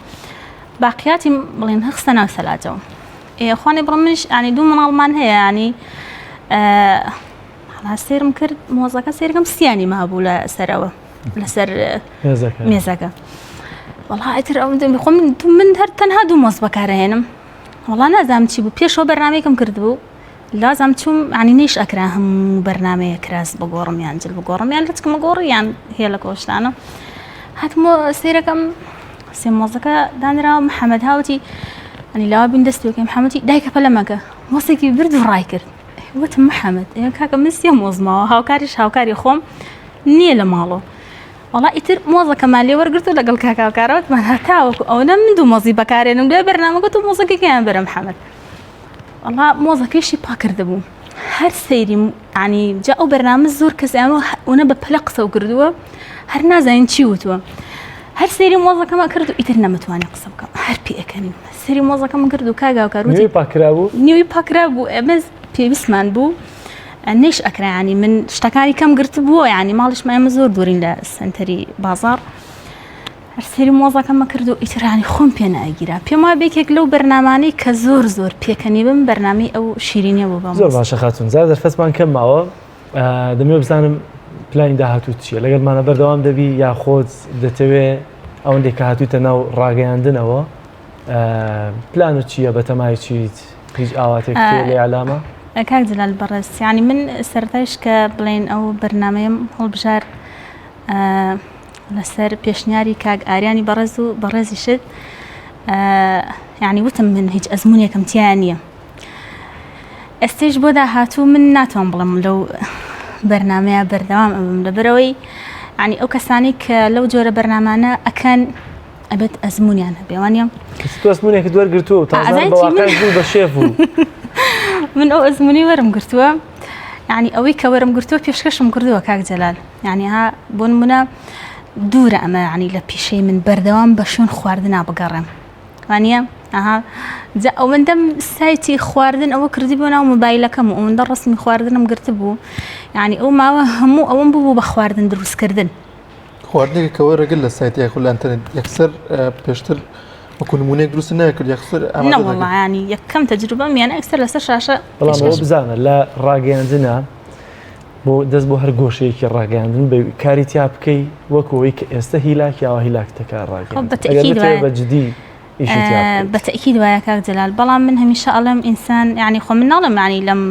باقیاتی بڵێن خستە ناو سەلاجەوە خوانێ بڕم منیش ئانی دوو مناڵمان هەیە ینی سێرم کرد مۆزەکە سێرکەم سیانی مابوو لە سەرەوە لەسەر مێزەکە وەڵا ئیتر ئەو خۆم من هەر تەنها دوو مۆز بەکارهێنم وەڵا نازانم چی بوو پێشەوە بەرنمەیەکم کردبوو لازم چوم عنی نەیش ئەکرا هەموو بەرنمەیە کراس بگۆڕم یان جل بگۆڕم یان لەچکم گۆڕ یان هێ لە کۆشتانە هاتمۆ سەیرەکەم سێ مۆزەکە دانراوە محەممەد هاوتی ئەنی لاوە بین دەست پێکەم محەممەدی دایکە پەلەمەکە مۆسێکی برد و ڕای کرد وتم محەممەد ئێ کاکە من سێ مۆزمەوە هاوکاریش هاوکاری خۆم نییە لە ماڵۆ وەڵا ئیتر مۆزەکەمان لێ وەرگرت و لەگەڵ کاک هاوکارە وتمان هەتاوەکو ئەوەنە من دوو مۆزی بەکارێنم دوای بەرنامەکە تۆ مۆزەکەکەیان بەرە محەممەد وەڵا مۆزەکەیشی پاکردبوو هەر سەیری عنی جا ئەو بەرنامە زۆر کەس ئەمە ئەوەنە بە پەلە قسە و کردووە هەر نازانین چی وتووە هەر سەیری مۆزەکەمە کرد و ئیتر نەمتوانی قسە بکەم هەر پێئەکەنیم سەیری مۆزەکەم کرد و کاک هاوکار وتی نوێی پاکرابوو نوێی پاکرابوو ئێمە پێویستمان بوو نەیش ئەکرا ینی من شتەکانی کەم گرتبووە ینی ماڵیشمان ئێمە زۆر دوورین لە سنتەری بازاڕ هەر سەیری مۆزەکەمە کرد و ئیترانی خۆم پێ ناگیرا پێم وایە بێکێک لەو بەرنامانەی کە زۆر زۆر پێکەنی بم بەرنامەی ئەو شیرینیە بوو بەم زۆر باشە خاتون زار دەرفەتمان کەم ماوە دەمەوێت بزانم پلانی داهاتوو چییە لەگەڵمانە بەردەوام دەبی یا خۆت دەتەوێ ئەوەندێک کە هاتوویتە ناو ڕاگەیاندنەوە پلانت چییە بەتەمای چیت هیچ ئاواتێک لە ئیعلامە؟ کاک جەلال بەڕێز یانی من سەرەتایش کە بڵێن ئەو بەرنمەیەم هەڵبژارد لەسەر پێشنیاری کاک ئاریانی بەڕێز و بەڕێزیشت یعنی وتم من هیچ ئەزمونێکم تیا نییە ئێستەیش بۆ داهاتوو من ناتوانم بڵێم لەو بەرنمەیە بەردەوام ئەبم لەبەرەوەی ینی ئەو کەسانی کە لەو جۆرە بەرنامانە ئەکەن ئەبێت ئەزمونیان هەبێ وانە تۆ ئەزمونێکت وەرگرتووە و تازە بە واقعش بوو بە شێف و من ئەو ئەزمونی وەرم گرتووە یعنی ئەوەی کە وەرم گرتووە پێشکەشم کردووە کاک جەلال یعنی ها بۆ نمونە دوورە ئەمە یعنی لە پیشەی من بەردەوام بە شوێن خواردنا بگەڕێم وانە ئەها جا ئەوەندەم سایتی خواردن ئەوە کردی بۆ ناو مۆبایلەکەم و ئەوەندە ڕسمی خواردنم گرتبوو یعنی ئەو ماوە هەموو ئەوەم ببوو بە خواردن دروستکردن خواردنێک کە وەرەگر لە سایت یاخود لە ئەنتەرنێت یەکسەر پێشتر وەکو نمونەیەک دروست نەکرد یەکسەر ئامادە نەوەڵا ینی یەکەم تەجروبەم یان ئەکسەر لەسەر شاشە بەڵام ئەوە بزانە لە ڕاگەیاندنە بۆ دەست بۆ هەر گۆشەیەکی ڕاگەیاندن بە کاری تیا بکەی وەکو ئەوەی کە ئێستا هیلاک یاوە هیلاک دەکات ڕاگەیاندن ئەگەر بتەوێت بە جدی ئیشی تیا بکەیت. بە تەئکید وایە کاک جەلال بەڵام من هەمیشە ئەڵێم ئینسان یعنی خۆ من ناڵێم یعنی لەم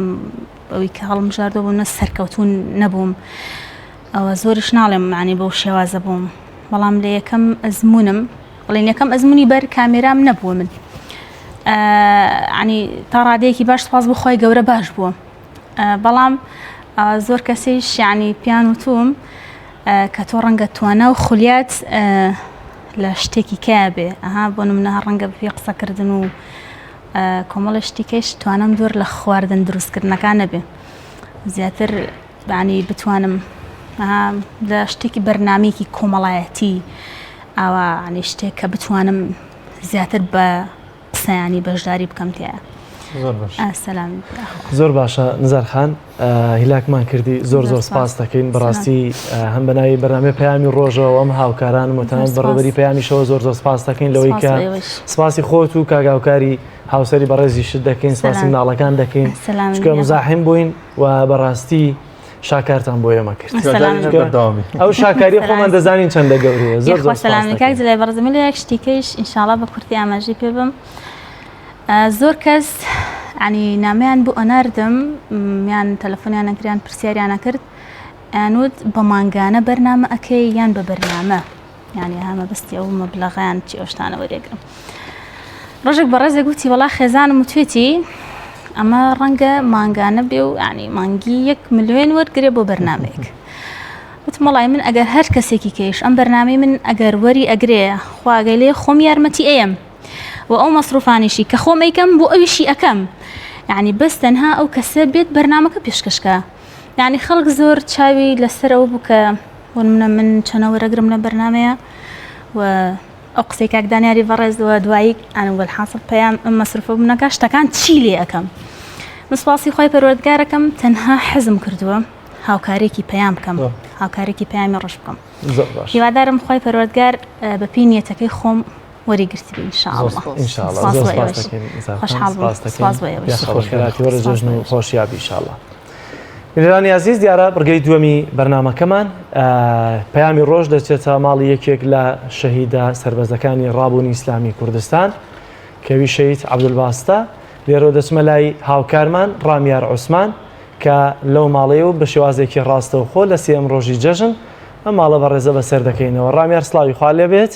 ئەوی کە هەڵمبژاردووە بووم نە سەرکەوتوو نەبووم ئەوە زۆریش ناڵێم معنی بەو شێوازە بووم بەڵام لە یەکەم ئەزمونم بڵێن یەکەم ئەزمموی بەر کامێرام نەبووە من ینی تا ڕادەیەکی باش سپاس بۆ خی گەورە باش بووە بەڵام زۆر کەسیش یعنی پیان وتوم کە تۆ ڕەنگە توانا و خولیات لە شتێکی کە بێ ئەها بۆ منە ڕەنگە بپی قسەکردن و کۆمەڵە شتیکەش توانم دوور لە خواردن دروستکردنەکان نەبێ زیاتر یانی بتوانم لە شتێکی بەرنمەیەکی کۆمەڵایەتی ئاوا ینی شتێک کە بتوانم زیاتر بە قسەیانی بەشداری بکەم تیا سەلام زۆر باشە نزار خان هیلاکمان کردی زۆر زۆر سپاس دەکەین بەڕاستی هەم بەناوی بەرنامەی پەیامی ڕۆژەوە ئەم هاوکارانم و تەنانەت بەڕێوەبەری پەیامیشەوە زۆر زۆر سپاس دەکەین لەوەی کە سپاسی خۆت و کاگاوکاری هاوسەری بەڕێزیشت دەکەین سپاسی مناڵەکان دەکەین چونکە مزاحم بووین و بەڕاستی شاکارتان بۆ ئێمە کرد ئەو شاکاری خۆمان دەزانین چەندە گەورەیە زۆر زۆر سەلامی کاک جلای بەڕێزم لە یەک شتیکەیش ئینشاڵا بە کورتی ئاماژەی پێ بم زۆر کەس ینی نامیان بۆ ئەناردم یان تەلەفۆنیان نەکریان پرسیاریانە کرد ئەیانوت بە مانگانە بەرنامە ئەکەی یان بە بەرنامە یانی ها مەبەستی ئەو مەبلەغیان چی ئەو شتانە وەرێگرم ڕۆژێک بەڕێزێک وتی وەڵا خێزانم وتوێتی ئەمە ڕەنگە مانگانە بێ و ینی مانگی یەک ملیۆن وەرگێ بۆ بەرنمەیەک وتم وەڵای من ئەگەر هەر کەسێکی کەیش ئەم بەرنمەی من ئەگەر وەری ئەگرێ خواگەی لێ خۆم یارمەتی ئەیەم و ئەو مەسروفانیشی کە خۆم ئەیکەم بۆ ئەویشی ئەەکەم یعنی بەس تەنها ئەو کەسە بێت بەرنمەکە پێشکەشکە یعنی خەڵک زۆر چاوی لەسەر ئەوە بوو کە بۆ نمونە من چەنە وەرەگرم لە بەرنمەیە و. ئەو قسەی کاک دانیاری بەڕێز وە دوایی ئەن وەلحاسڵ پەیام ئەم مەسرفە بوو نەکا شتەکان چی لێ ئەکەم من سوپاسی خوای پەروەردگارەکەم تەنها حەزم کردووە هاوکارێکی پەیام بکەم هاوکارێکی پەیامی ڕۆژ بکەم هیوادارم خوای پەروەردگار بەپێی نیەتەکەی خۆم وەریگرتبی ان شاء الله ان شاء الله زۆر سپاس دەکەین خۆشحاڵ بووم سپاس بۆ ئێوەش خۆشخێراتی وەرە جەژن و خۆشیابی ان شاء الله بینەرانی ئازیز دیارە بڕگەی دووەمی بەرنامەکەمان پەیامی ڕۆژ دەچێتە ماڵی یەکێک لە شەهیدە سەربەرزەکانی ڕابوونی ئیسلامی کوردستان کەوی شەهید عەبدولباستە لێرەوە دەچمە لای هاوکارمان ڕامیار عوسمان کە لەو ماڵەیە و بە شێوازێکی ڕاستەوخۆ لە سێم ڕۆژی جەژن ئەم ماڵە بەڕێزە بەسەر دەکەینەوە ڕامیار سڵاوی خوا لێبێت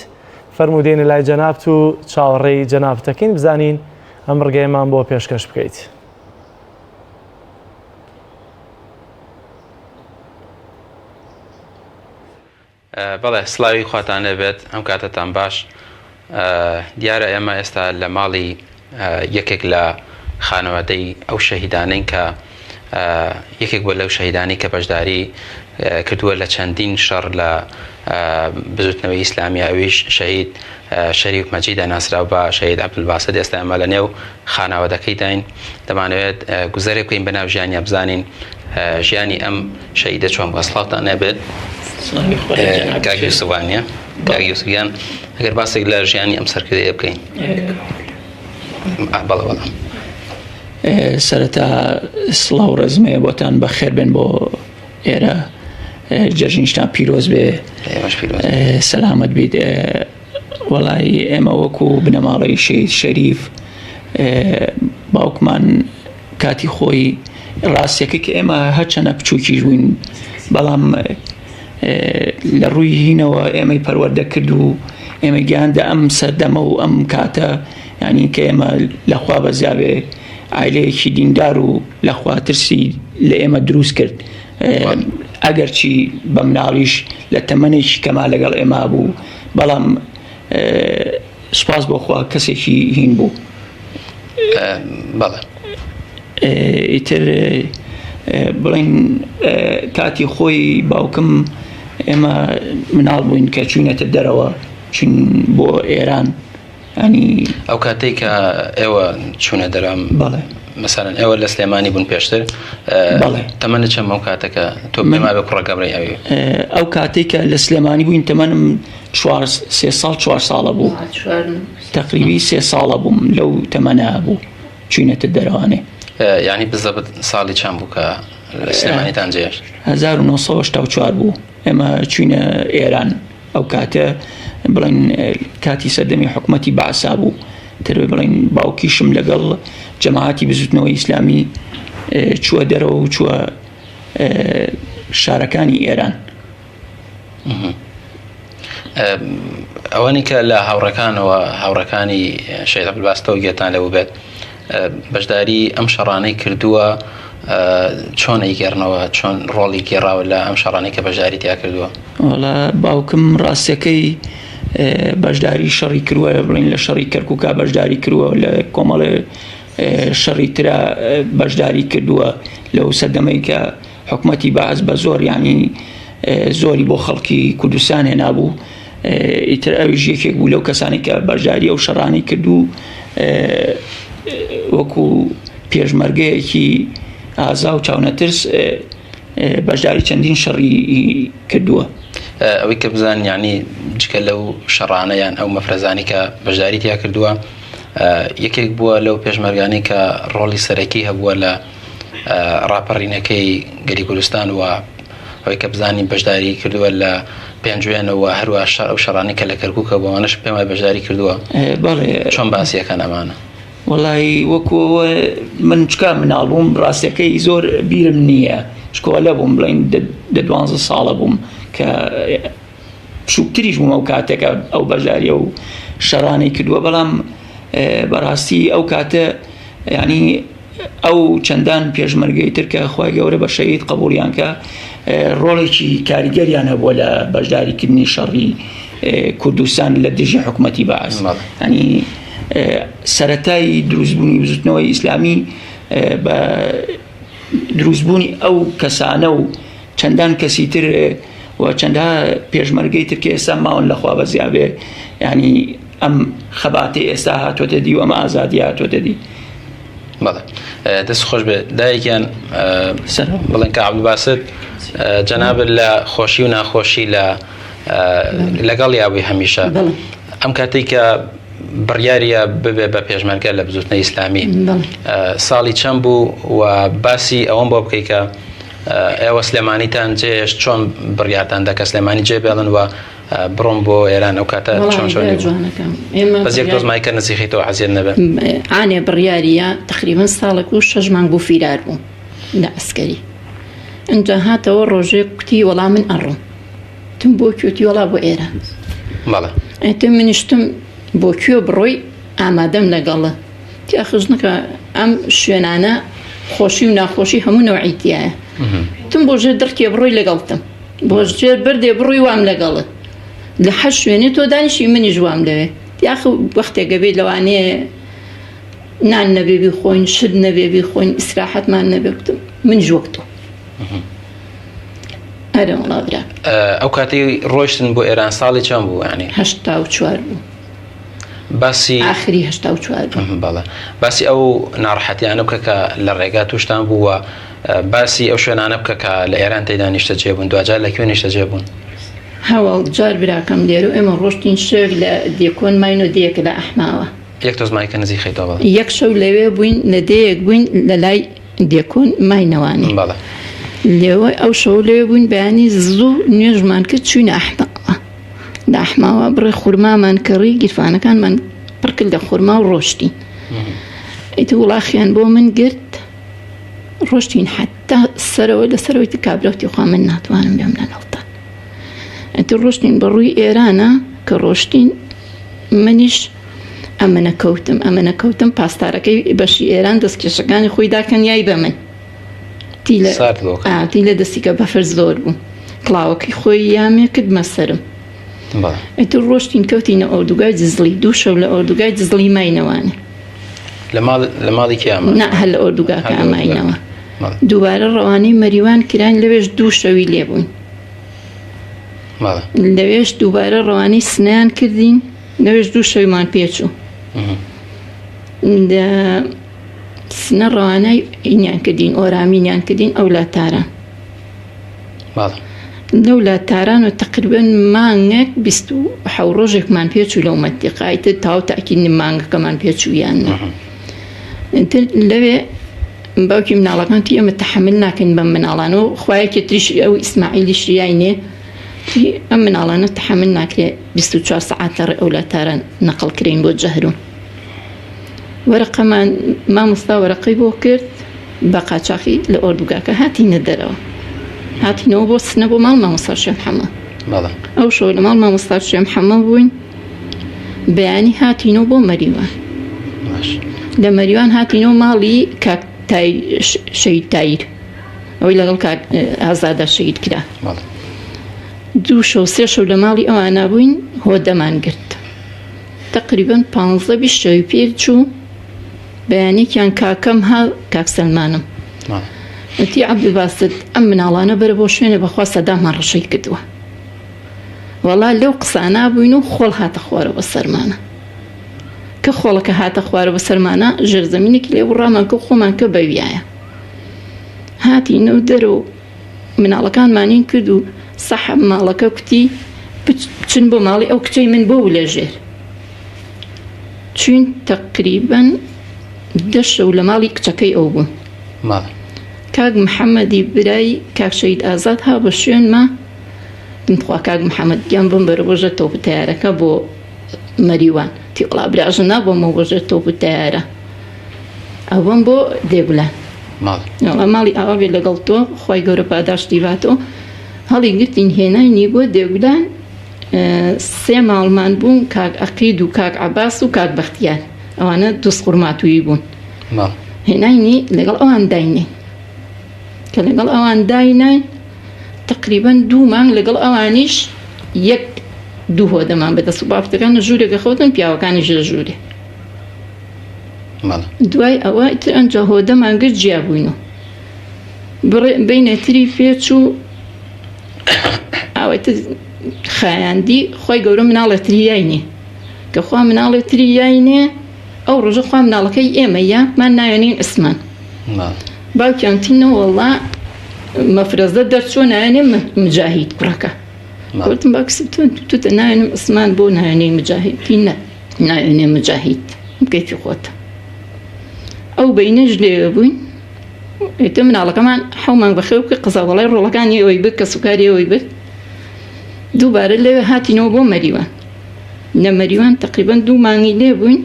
فەرموو دێینە لای جەنابت و چاوەڕێی جەنابتەکەین بزانین ئەم ڕگەیەمان بۆ پێشکەش بکەیت. بەڵێ سڵاوی خواتان لێبێت ئەم کاتەتان باش دیارە ئێمە ئێستا لە ماڵی یەکێک لە خانەوادەی ئەو شەهیدانەین کە یەکێک بووە لەو شەهیدانی کە بەشداری کردووە لە چەندین شەڕ لە بزوتنەوەی ئیسلامی ئەویش شەهید شەریف مەجیدە ناسراو بە شەهید عەبدولباسط ئێستا ئێمە لە نێو خانەوادەکەی داین دەمانەوێت گوزەرێک بکەین بەناو ژیانیا بزانین ژیانی ئەم شەهیدە چۆن بووە سڵاوتان نەبێت کاک یوسفانە کاک یوسفیان ئەگەر باسێک لە ژیانی ئەم سەرکردەیە بکەین بەڵێ بەڵێ سەرەتا سڵاو ڕێزم هەیە بۆتان بەخێر بێن بۆ ئێرە جەژنیشتان پیرۆز بێ سەلامەت بیت وەڵی ئێمە وەکو بنەماڵەی شەهید شەریف باوکمان کاتی خۆی ڕاستیەکە کە ئێمە هەرچەنە بچووکیش بووین بەڵام لە ڕووی هینەوە ئێمەی پەروەردە کرد و ئێمە گیاندە ئەم سەردەمە و ئەم کاتە یانی کە ئێمە لە خوا بەزیاێ ئایلەیەکی دیندار و لە خوا ترسی لە ئێمە دروست کرد ئەگەرچی بە مناڵیش لە تەمەنێکی کەما لەگەڵ ئێمە بوو بەڵام سوپاس بۆ خوا کەسێکی هین بوو بەڵێ ئیتر بڵین کاتی خۆی باوکم ئێمە مناڵ بووین کە چوینەتە دەرەوە چون بۆ ئێران ینی ئەو کاتێک کە ئێوە چوونە دەرام بەڵێ مەسەلەن ئێوە لە سلێمانی بوون پێشتر بەڵێ تەمەنت چەند ئەو کاتەکە تۆ پێما بێ کوڕە گەورەی ئەوی ئەو کاتێک کە لە سلێمانی بووین تەمەنم چوار سێ ساڵ چوار ساڵە بوو تەقریبی سێ ساڵە بووم لەو تەمەنە بوو چوینەتە دەرەوانێ یعنی بزەبت ساڵی چەند بوو کە لە سلێمانیتان جێهێشت 1984 بوو ئێمە چوینە ئێران ئەو کاتە بڵێن کاتی سەردەمی حکومەتی بەعسا بوو تر بڵێن باوکیشم لەگەڵ جەماعەتی بزوتنەوەی ئیسلامی چووە دەرەوە و چووە شارەکانی ئێران. ئەوەنی کە لە هاوڕەکانەوە هاوڕەکانی شەهید عەبدولباستەوە گوێتان لەوە بێت بەشداری ئەم شەڕانەی کردووە چۆن ئەیگێڕنەوە چۆن ڕۆڵی گێڕاوە لە ئەم شەڕانەی کە بەشداری تیا کردووە؟ وەڵا باوکم ڕاستەکەی بەشداری شەڕی کردووە بڵین لە شەڕی کەرکووکا بەشداری کردووە لە کۆمەڵێ شەڕی ترا بەشداری کردووە لەو سەردەمەی کە حکومەتی بەعس بە زۆر یانی زۆری بۆ خەڵکی کوردستان هێنابوو ئیتر ئەویش یەکێک بوو لەو کەسانی کە بەشداری ئەو شەڕانی کرد و وەکو پێشمەرگەیەکی ئازا و چاونەترس بەشداری چەندین شەڕی کردووە. ئەوەی کە بزان یعنی جگە لەو شەڕانە یان ئەو مەفرەزانی کە بەشداری تیا کردووە یەکێک بووە لەو پێشمەرگانی کە ڕۆڵی سەرەکی هەبووە لە ڕاپەڕینەکەی گەلی کوردستان و ئەوەی کە بزانین بەشداری کردووە لە پێنجوێنەوە هەروە شەڕ ئەو شەڕانی کە لە کەرکووکە بۆ ئەوانەش پێم وایە بەشداری کردووە بەڵێ چۆن باسیەکەن ئەمانە؟ وەڵی وەکو ئەوە من چکا مناڵ بووم ڕاستەکەی زۆر بیرم نییە شکۆلە بووم بڵین دە دوانزە ساڵە بووم کە بچووکتریش بووم ئەو کاتێکە ئەو بەشداریە و شەڕانەی کردووە بەڵام بەڕاستی ئەو کاتە ینی ئەو چەندان پێشمەرگەی تر کە خوای گەورە بە شەهید قبوڵیان کە ڕۆڵێکی کاریگەریان هەبووە لە بەشداریکردنی شەڕی کوردستان لە دژی حکوومەتی بەعس ینی سەتای دروستبوونی بزوتنەوەی ئیسلامی بە دروستبوونی ئەو کەسانە و چەندان کەسی تر. و چەندها پێشمەرگەی تر کە ئێستا ماون لە خوا بەزیا بێ یعنی ئەم خەباتەی ئێستا هاتۆتە دی و ئەم ئازادی هاتۆتە دی. بەڵێ دەست خۆش بێ دایکیان بڵێن کە عەبدولباست جەنابت لە خۆشی و ناخۆشی لە لەگەڵ یاوی هەمیشە ئەم کاتێک کە بڕیاریە ببێ بە پێشمەرگە لە بزوتنە ئیسلامی ساڵی چەند بوو و باسی ئەوەم بۆ بکەیت کە ئێوە سلێمانیتان جێش چۆن بڕیارتان دەکە سلێمانی جێ بێڵن و بڕۆم بۆ ئێران ئەو کاتە چۆن چۆن جوانەکەم بەس یەک دۆز مایکە نزیخیتەوە عەزیەت نەبێ ئانێ بڕیاریە تقریبا ساڵێک و شەش مانگ بوو فیرار بوو لە عەسکەری ئینجا هاتەوە ڕۆژێک کوتی وەڵا من ئەڕۆم تم بۆ کوێتی وەڵا بۆ ئێران بەڵێ ئەتم منیشتم بۆ کوێ بڕۆی ئامادەم لەگەڵە تیا خزنەکە ئەم شوێنانە خۆشی و ناخۆشی هەموو نەوعی تایە تم بۆ ژێر دڕکێ بڕۆی لەگەڵتم بۆ ژێر بەردێ بڕۆی وام لەگەڵت لە هەر شوێنێ تۆ دانیشی منیش وام لەوێ یاخ وەختێک گەبێت لەوانەیە نان نەبێ بیخۆین شت نەبێ بیخۆین ئیسراحەتمان نەبێ کوتم منیش وەک تۆ ئەرێ وەڵا برا ئەو کاتی ڕۆشتن بۆ ئێران ساڵی چەند بوو ینی 84 بوو باسی ئاخری 84 بوو بەڵێ باسی ئەو ناڕەحەتیانە بکە کە لە ڕێگا توشتان بوو و باسی ئەو شوێنانە بکە کە لە ئێران تێدا نیشتەجێ بوون دواجار لە کوێ نیشتەجێ بوون؟ هەواڵ جار براکەم لێرە ئێمە ڕۆشتین شەوێک لە دێکۆن ماین و دێیەک لە ئەحماوە. یەک تۆز مایکە نزیک خەیتەوە بەڵێ. یەک شەو لەوێ بووین لە دێیەک بووین لە لای دێکۆن ماینەوانێ. بەڵێ. لێوە ئەو شەوە لەوێ بووین بەیانی زوو نوێژمان کرد چووینە ئەحماوە. لە ئەحماوە بڕێ خورمامان کڕی گیرفانەکانمان پڕ کرد لە خورما و ڕۆشتین. ئیتر وڵاخیان بۆ من گرت. ڕۆشتین حتا سەرەوە لە سەرەوەی تر کابرا وتی خوا من ناتوانم بێم لەگەڵتان ئەتر ڕۆشتین بە ڕووی ئێرانە کە ڕۆشتین منیش ئەمەنە کەوتم ئەمەنە کەوتم پاسدارەکەی بەشی ئێران دەستکێشەکانی خۆی داکەن یای بە من تی لە دەستی کە بەفر زۆر بوو کڵاوەکەی خۆی یامێ کردمە سەرم ئیتر ڕۆشتین کەوتینە ئۆردوگای جزڵی دوو شەو لە ئۆردوگای جزڵی ماینەوانێ لە ماڵ لە ماڵی کێ ئەمان؟ نا هەر لە ئۆردوگاکە ئەماینەوە. دووبارە ڕەوانەی مەریوان کراین لەوێش دوو شەوی لێ بووین. لەوێش دووبارە ڕەوانەی سنەیان کردین لەوێش دوو شەویمان پێچوو. لە سنە ڕەوانەی ئینیان کردین ئۆرامینیان کردین ئەو لا تاران. لەولا تاران و تەقریبەن مانگێک 27 ڕۆژێکمان پێچوو لەو مەنتیقە ئیتر تاو تاکید نیم مانگەکەمان پێچوو یان نا ئیتر لەوێ باوکی مناڵەکان تی ئێمە تەحەمل ناکەین بەم مناڵانە و خوایەکی تریش ئەو ئیسماعیلی شریای نێ تی ئەم مناڵانە تەحەمل ناکرێ 24 سەعات لە ڕێ ئەولا تاران نەقڵ کرێین بۆ جەهرون وەرەقەمان مامۆستا وەرەقەی بۆ کرد بە قاچاخی لە ئۆردوگاکە هاتینە دەرەوە هاتینەوە بۆ سنە بۆ ماڵ مامۆستا شێ محەممەد ئەو شەو لە ماڵ مامۆستا شێ محەممەد بووین بەیانی هاتینەوە بۆ مەریوان لە مەریوان هاتینەوە ماڵی کاک شەهید تایر ئەوەی لەگەڵ کاک ئازادە شەهید کرا دوو شەو سێ شەو لە ماڵی ئەوانە بووین هۆدەمان گرت تەقریبەن پانزە 20 شەوی پێ چوو بەیانێکیان کاکەم ها کاک سەلمانم وتی عەبدولباست ئەم مناڵانە بەرە بۆ شوێنێ بەخوا سەدام هەڕەشەی کردووە وەڵا لەو قسانە بووین و خۆڵ هاتە خوارەوە سەرمانە کە خۆڵەکە هاتە خوارەوە سەرمانە ژێرزەمینێکی لێ بوو ڕامان کە خۆمان کە بەویایە هاتینەوە دەرەوە مناڵەکانمانین کرد و سەحەب ماڵەکە کوتی بچن بۆ ماڵی ئەو کچەی من بۆ لە ژێر چوین تەقریبەن دە شەو لە ماڵی کچەکەی ئەو بوون کاک محەممەدی برای کاک شەهید ئازاد ها بە شوێنما خوا کاک محەممەد گیان بم بەرە بۆژە تۆپ تەیارەکە بۆ مەریوان تیوەڵا براژن نابۆمەوە بۆژە تۆپ تەیارە ئەوەم بۆ دێگولان ماڵی ئاوا بێ لەگەڵ تۆ خی گەورە پاداشتی باتەوە هەڵی گرتین هێناینی بۆ دێگولان سێ ماڵمان بوون کاک عەقید و کاک عەباس و کاک بەختیار ئەوانە دوزخورماتوویی بوون هێناینی لەگەڵ ئەوان داینێ کە لەگەڵ ئەوان دایناین تقریبا دوو مانگ لەگەڵ ئەوانیش یەک دوو هۆدەمان بەدەست و بافتەکان لە ژوورێکە خەوتن پیاوەکانیش لە ژوورێ دوای ئەوە تر ئەنجا هۆدەمان گرت جیا بووینەوە بینێتری پێچوو. ئاوایتر خایاندی خی گەورە مناڵێ تری یاینێ کە خوا مناڵێ تری یاینێ ئەو ڕۆژە خوا مناڵەکەی ئێمە یا مان ناوێنین عوسمان باوکیان وتی نەوەڵا مەفرەزە دەرچووە ناوێنێ مجاهید کوڕەکە گوتم باکسب تۆ توتە ناوێنم عوسمان بۆ ناوێنێ مجاهید تی نە ناوێنێ مجاهید کەیفی خۆتە ئەو بینەش لێوێ بووین ئیتر مناڵەکەمان حەومان بەخێو کرد قەزاوەڵای ڕۆڵەکانی ئەوەی برد کەسوکاری ئەوەی برد دووبارە لەوێ هاتینەوە بۆ مەریوان لە مەریوان تقریبا دوو مانگی لێ بووین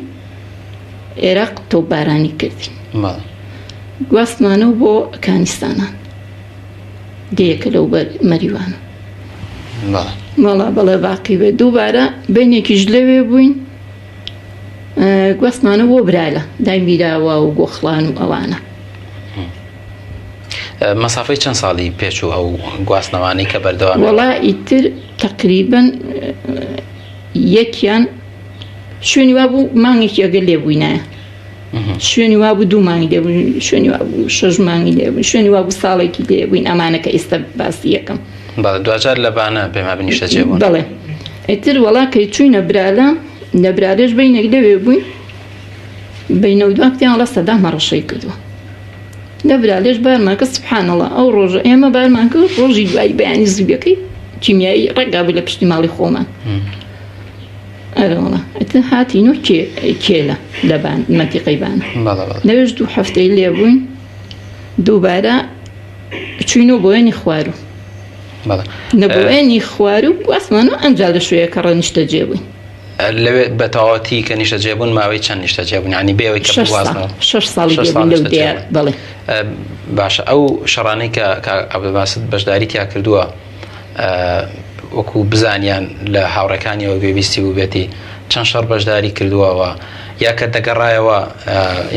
عێراق تۆپبارانی کردین گواستمانەوە بۆ کانیستانان دێیەکە لەو بەر مەریوانە وەڵا بەڵێ باقی بێت دووبارە بینێکیش لەوێ بووین گواستمانە بۆ برالە دای میراوە و گۆخڵان و ئەوانە. مەسافەی چەند ساڵی پێچوو ئەو گواستنەوانەی کە بەردەوام وەڵا ئیتر تقریبن یەکیان شوێنی وابوو مانگێکی ئەگەر لێ بووینایە شوێنی وابوو دوو مانگی لێ بووین شوێنی وابوو شەش مانگی لێ بووین شوێنی وابوو ساڵێکی لێ بووین ئەمانە کە ئێستا باسی یەکەم بەڵێ دواجار لە بانە پێما بنیشتەجێ بوون بەڵێ ئیتر وەڵا کەی چووینە برالە لە برالێش بینێک لەوێ بووین بینە و دوا کوتیان وەڵا سەدام هەڕەشەی کردووە لە برالێش بارمان کرد سبحان الله ئەو ڕۆژە ئێمە بارمان کرد ڕۆژی دوای بەیانی زوویەکەی کیمیایی ڕێگا بوو لە پشتی ماڵی خۆمان ئەرێ وەڵا ئیتر هاتین و کێ کێلە لە بان مەنتیقەی بانە بەڵێ بەڵێ لەوێش دوو هەفتەی لێ بووین دووبارە چوینەوە بۆیەنی خواروو بەڵێ لە بۆیەنی خواروو گواستمانەوە ئەمجا لە شوێیەکە ڕە نیشتەجێ بووین لەوێ بە تەواوەتی کە نیشتەجێ بوون ماوەی چەند نیشتەجێ بوون یانی بێ ئەوەی کە شەش ساڵ بگوازنەوە شەش ساڵی شەش لێ ساڵ بووین لەو نیشتەجێ دێیە بوون بەڵێ باشە ئەو شەڕانەی کە کاک عەبدولباست بەشداری تیا کردووە وەکو بزانیان لە هاوڕێکانیەوە گوێبیستی بووبێتی چەند شەڕ بەشداری کردووە و یا کە دەگەڕایەوە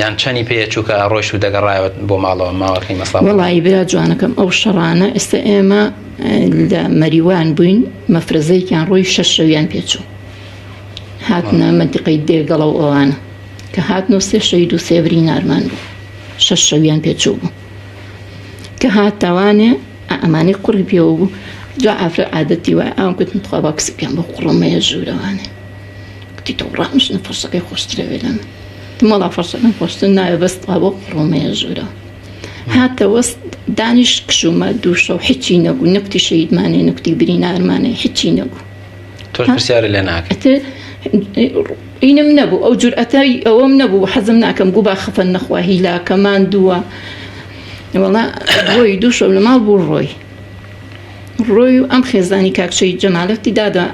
یان چەنی پێ چوو کە ڕۆیشت و دەگەڕایەوە بۆ ماڵەوە ماوەکەی مەسڵ وەڵی برا جوانەکەم ئەو شەڕانە ئێستا ئێمە لە مەریوان بووین مەفرەزەیەکیان ڕۆی شەش شەویان پێچوو هاتنە مەنتیقەی دێگەڵە و ئەوانە کە هاتن و سێ شەهید و سێ برینارمان بوو شەش شەویان پێچوو بوو کە هاتەوانێ ئەمانەی قوڕی پێوە بوو جا ئافرەت عادەتی وایە ئاوم گوتم تخوا با کسپیان بۆ قوڕم مەیە ژوورەوانێ گوتی تۆ ڕامشنە فەرشەکەی خۆشترە بێ لەمن گوتم وەڵا فەرشەکەم خۆشتر ناوێ بەس تخوا بۆ قوڕم مەیە ژوورەوە هاتەوە دانیش کشومە دوو شەو هیچی نەبوو نەکوتی شەهیدمانێ نەکوتی برینارمانێ هیچی نەبوو تۆش پرسیارت لێ ناکرد؟ ئیتر ئینم نەبوو ئەو جورئەتەی ئەوەم نەبوو حەزم ناکەم گوو با خەفەن نەخوا هیلاکە ماندووە وەڵا ڕۆی دوو شەو لە ماڵ بوو ڕۆی ڕۆی و ئەم خێزانی کاک شەهید جەمالەتی دادا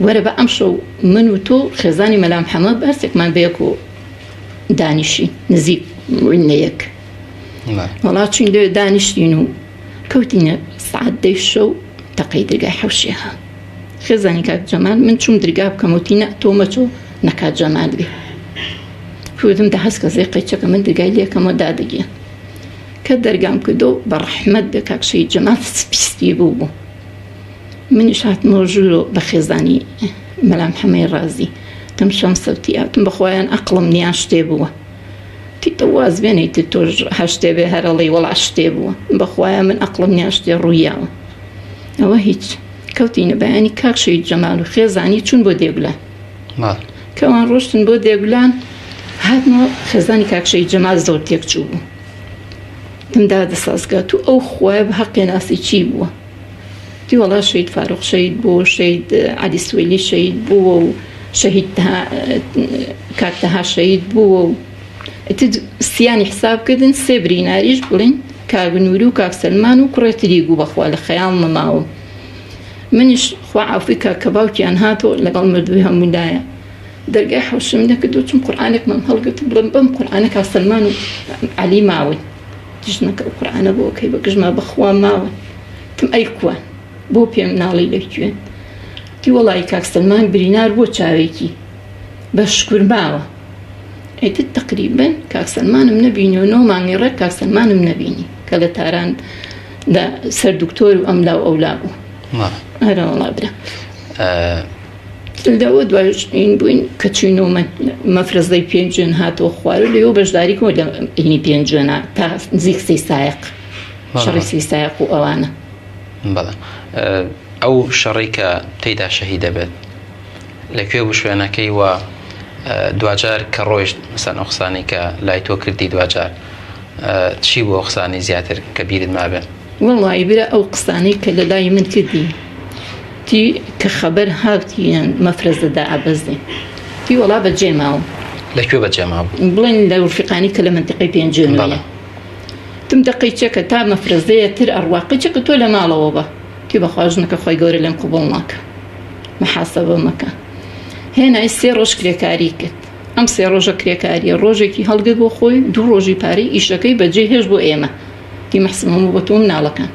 وەرە بە ئەم شەو من و تۆ خێزانی مەلا محەممەد بەرسێکمان بەیەک و دانیشی نزیک بووین لە یەک وەڵا چوین لێ دانیشتین و کەوتینە سعات دەی شەو تەقەی درگای حەوشێ ها خێزانی کاک جەمال من چوم درگا بکەم وتی نە تۆ مەچۆ نەکات جەمال بێ وتم دە هەست کەسێ قەیچەکە من درگای لێکەمەوە دادەگیان کە دەرگام کردو بە ڕەحمەت بێ کاک شەهید جەمال سپی سپی بوو بوو منیش هاتمەوە ژوورۆ بە خێزانی مەلام حەمەی ڕازی تم شەمسەوتی ئاتم بەخوایان ئەقڵم نیان شتێ بووە تی تۆ واز بێنەی تر تۆش هەر شتێ بێ هەر ئەڵێی وەڵا شتێ بووە بەخوایە من ئەقڵم نیان شتێ ڕوویاوە ئەوە هیچ کەوتینە بەیانی کاک شەهید جەمال و خێزانی چوون بۆ دێگولان کەوان ڕۆشتن بۆ دێگولان هاتنەوە خێزانی کاک شەهید جەمال زۆر تێک چوو بوو تم دادە سازگا تو ئەو خوایە بە حەق پێناسی چی بووە تی وەڵا شەهید فاروق شەهید بوو شەهید عەلی سوەیلی شەهید بووە و شەهید کاک تەها شەهید بووە و ئیتر سیانی حساب کردن سێ بریناریش بڵین کاک نوری و کاک سەلمان و کوڕێ تری گوو بەخوا لە خەیاڵ نەماوم منیش خوا عافوی کا کە باوکیان هاتەوە لەگەڵ مردووی هەموو لایە دەرگای حەوشم نەکرد و چون قورئانێکمان هەڵگرت بڵێم بەم قورئانە کاک سەلمان و عەلی ماون ژنەکە ئەو قورئانە بۆ کەی بە گژما بەخوا ماون تم ئەی کوان بۆ پێم ناڵی لە کوێن تی وەڵی کاک سەلمان برینار بۆ چاوێکی بە شکور ماوە ئیتر تەقریبەن کاک سەلمانم نەبینی و نۆ مانگی ڕێک کاک سەلمانم نەبینی کە لە تاران لە سەر دکتۆر و ئەملا و ئەولا بوو ئەرە وەڵا برا لەوە دوایش این بووین کە چوینەوە مەفرەزەی پێنجوێن هاتەوە خوار و لەوێ بەشداری کردم لە ئینی پێنجوێنە تا نزیک سەی سایەق شەڕی سەی سایەق و ئەوانە بەڵێ. ئەو شەڕەی کە تێیدا شەهید دەبێت لە کوێ بوو شوێنەکەی و دواجار کە ڕۆیشت مەسەن ئەو قسانەی کە لای تۆ کردی دواجار چی بوو ئەو قسانەی زیاتر کە بیرت مابێ؟ وەڵایی برا ئەو قسانەی کە لە لای من کردی تی کە خەبەر هاتیان مەفرەزە دائەبەزێ تی وەڵا بەجێ ماوم. لە کوێ بەجێ مابوو؟ بڵێن لە ورفیقانی کە لە مەنتیقەی پێنجوێنەیە. تم دە قەیچەکە تا مەفرەزەیە تر ئەڕوا قەیچەکە تۆ لە ماڵەوە بە تی بەخوا ژنەکە خوای گەورە لێم قبوڵ ناکا محاسەبە مەکە هێنای سێ ڕۆژ کرێکاری کرد ئەم سێ ڕۆژە کرێکاریە ڕۆژێکی هەڵگر بۆ خۆی دوو ڕۆژی پارەی ئیشەکەی بەجێ هێش بۆ ئێمە تی مەحسم هەموو بۆ تۆ مناڵەکان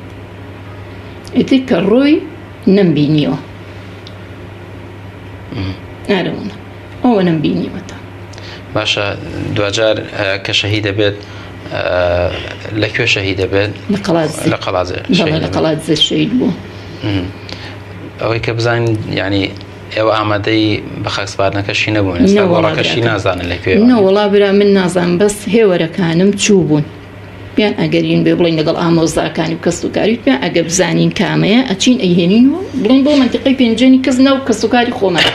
ئیتر کە ڕۆی نەمبینیەوە ئارەوەنە ئەوە نەمبینیوەتە باشە دواجار کە شەهید دەبێت لە کوێ شەهید دەبێت لە قەڵادزێ لە قەڵادزێ لە قەڵادزێ شەهید بوو ئەوەی کە بزانین یعنی ئێوە ئامادەی بە خاک سپاردنەکەشی نەبوون ئێستا گۆڕەکەشی نازانن لە کوێ نەوەڵا برا من نازانم بەس هێوەرەکانم چوو بوون بیان ئەگەرین بێ بڵین لەگەڵ ئامۆزاکانی و کەسوکاری پێ ئەگە بزانین کامەیە ئەچین ئەیهێنین و بڵین بۆ منتیقی پێنجێنی کەس ناو کەسوکاری خۆمان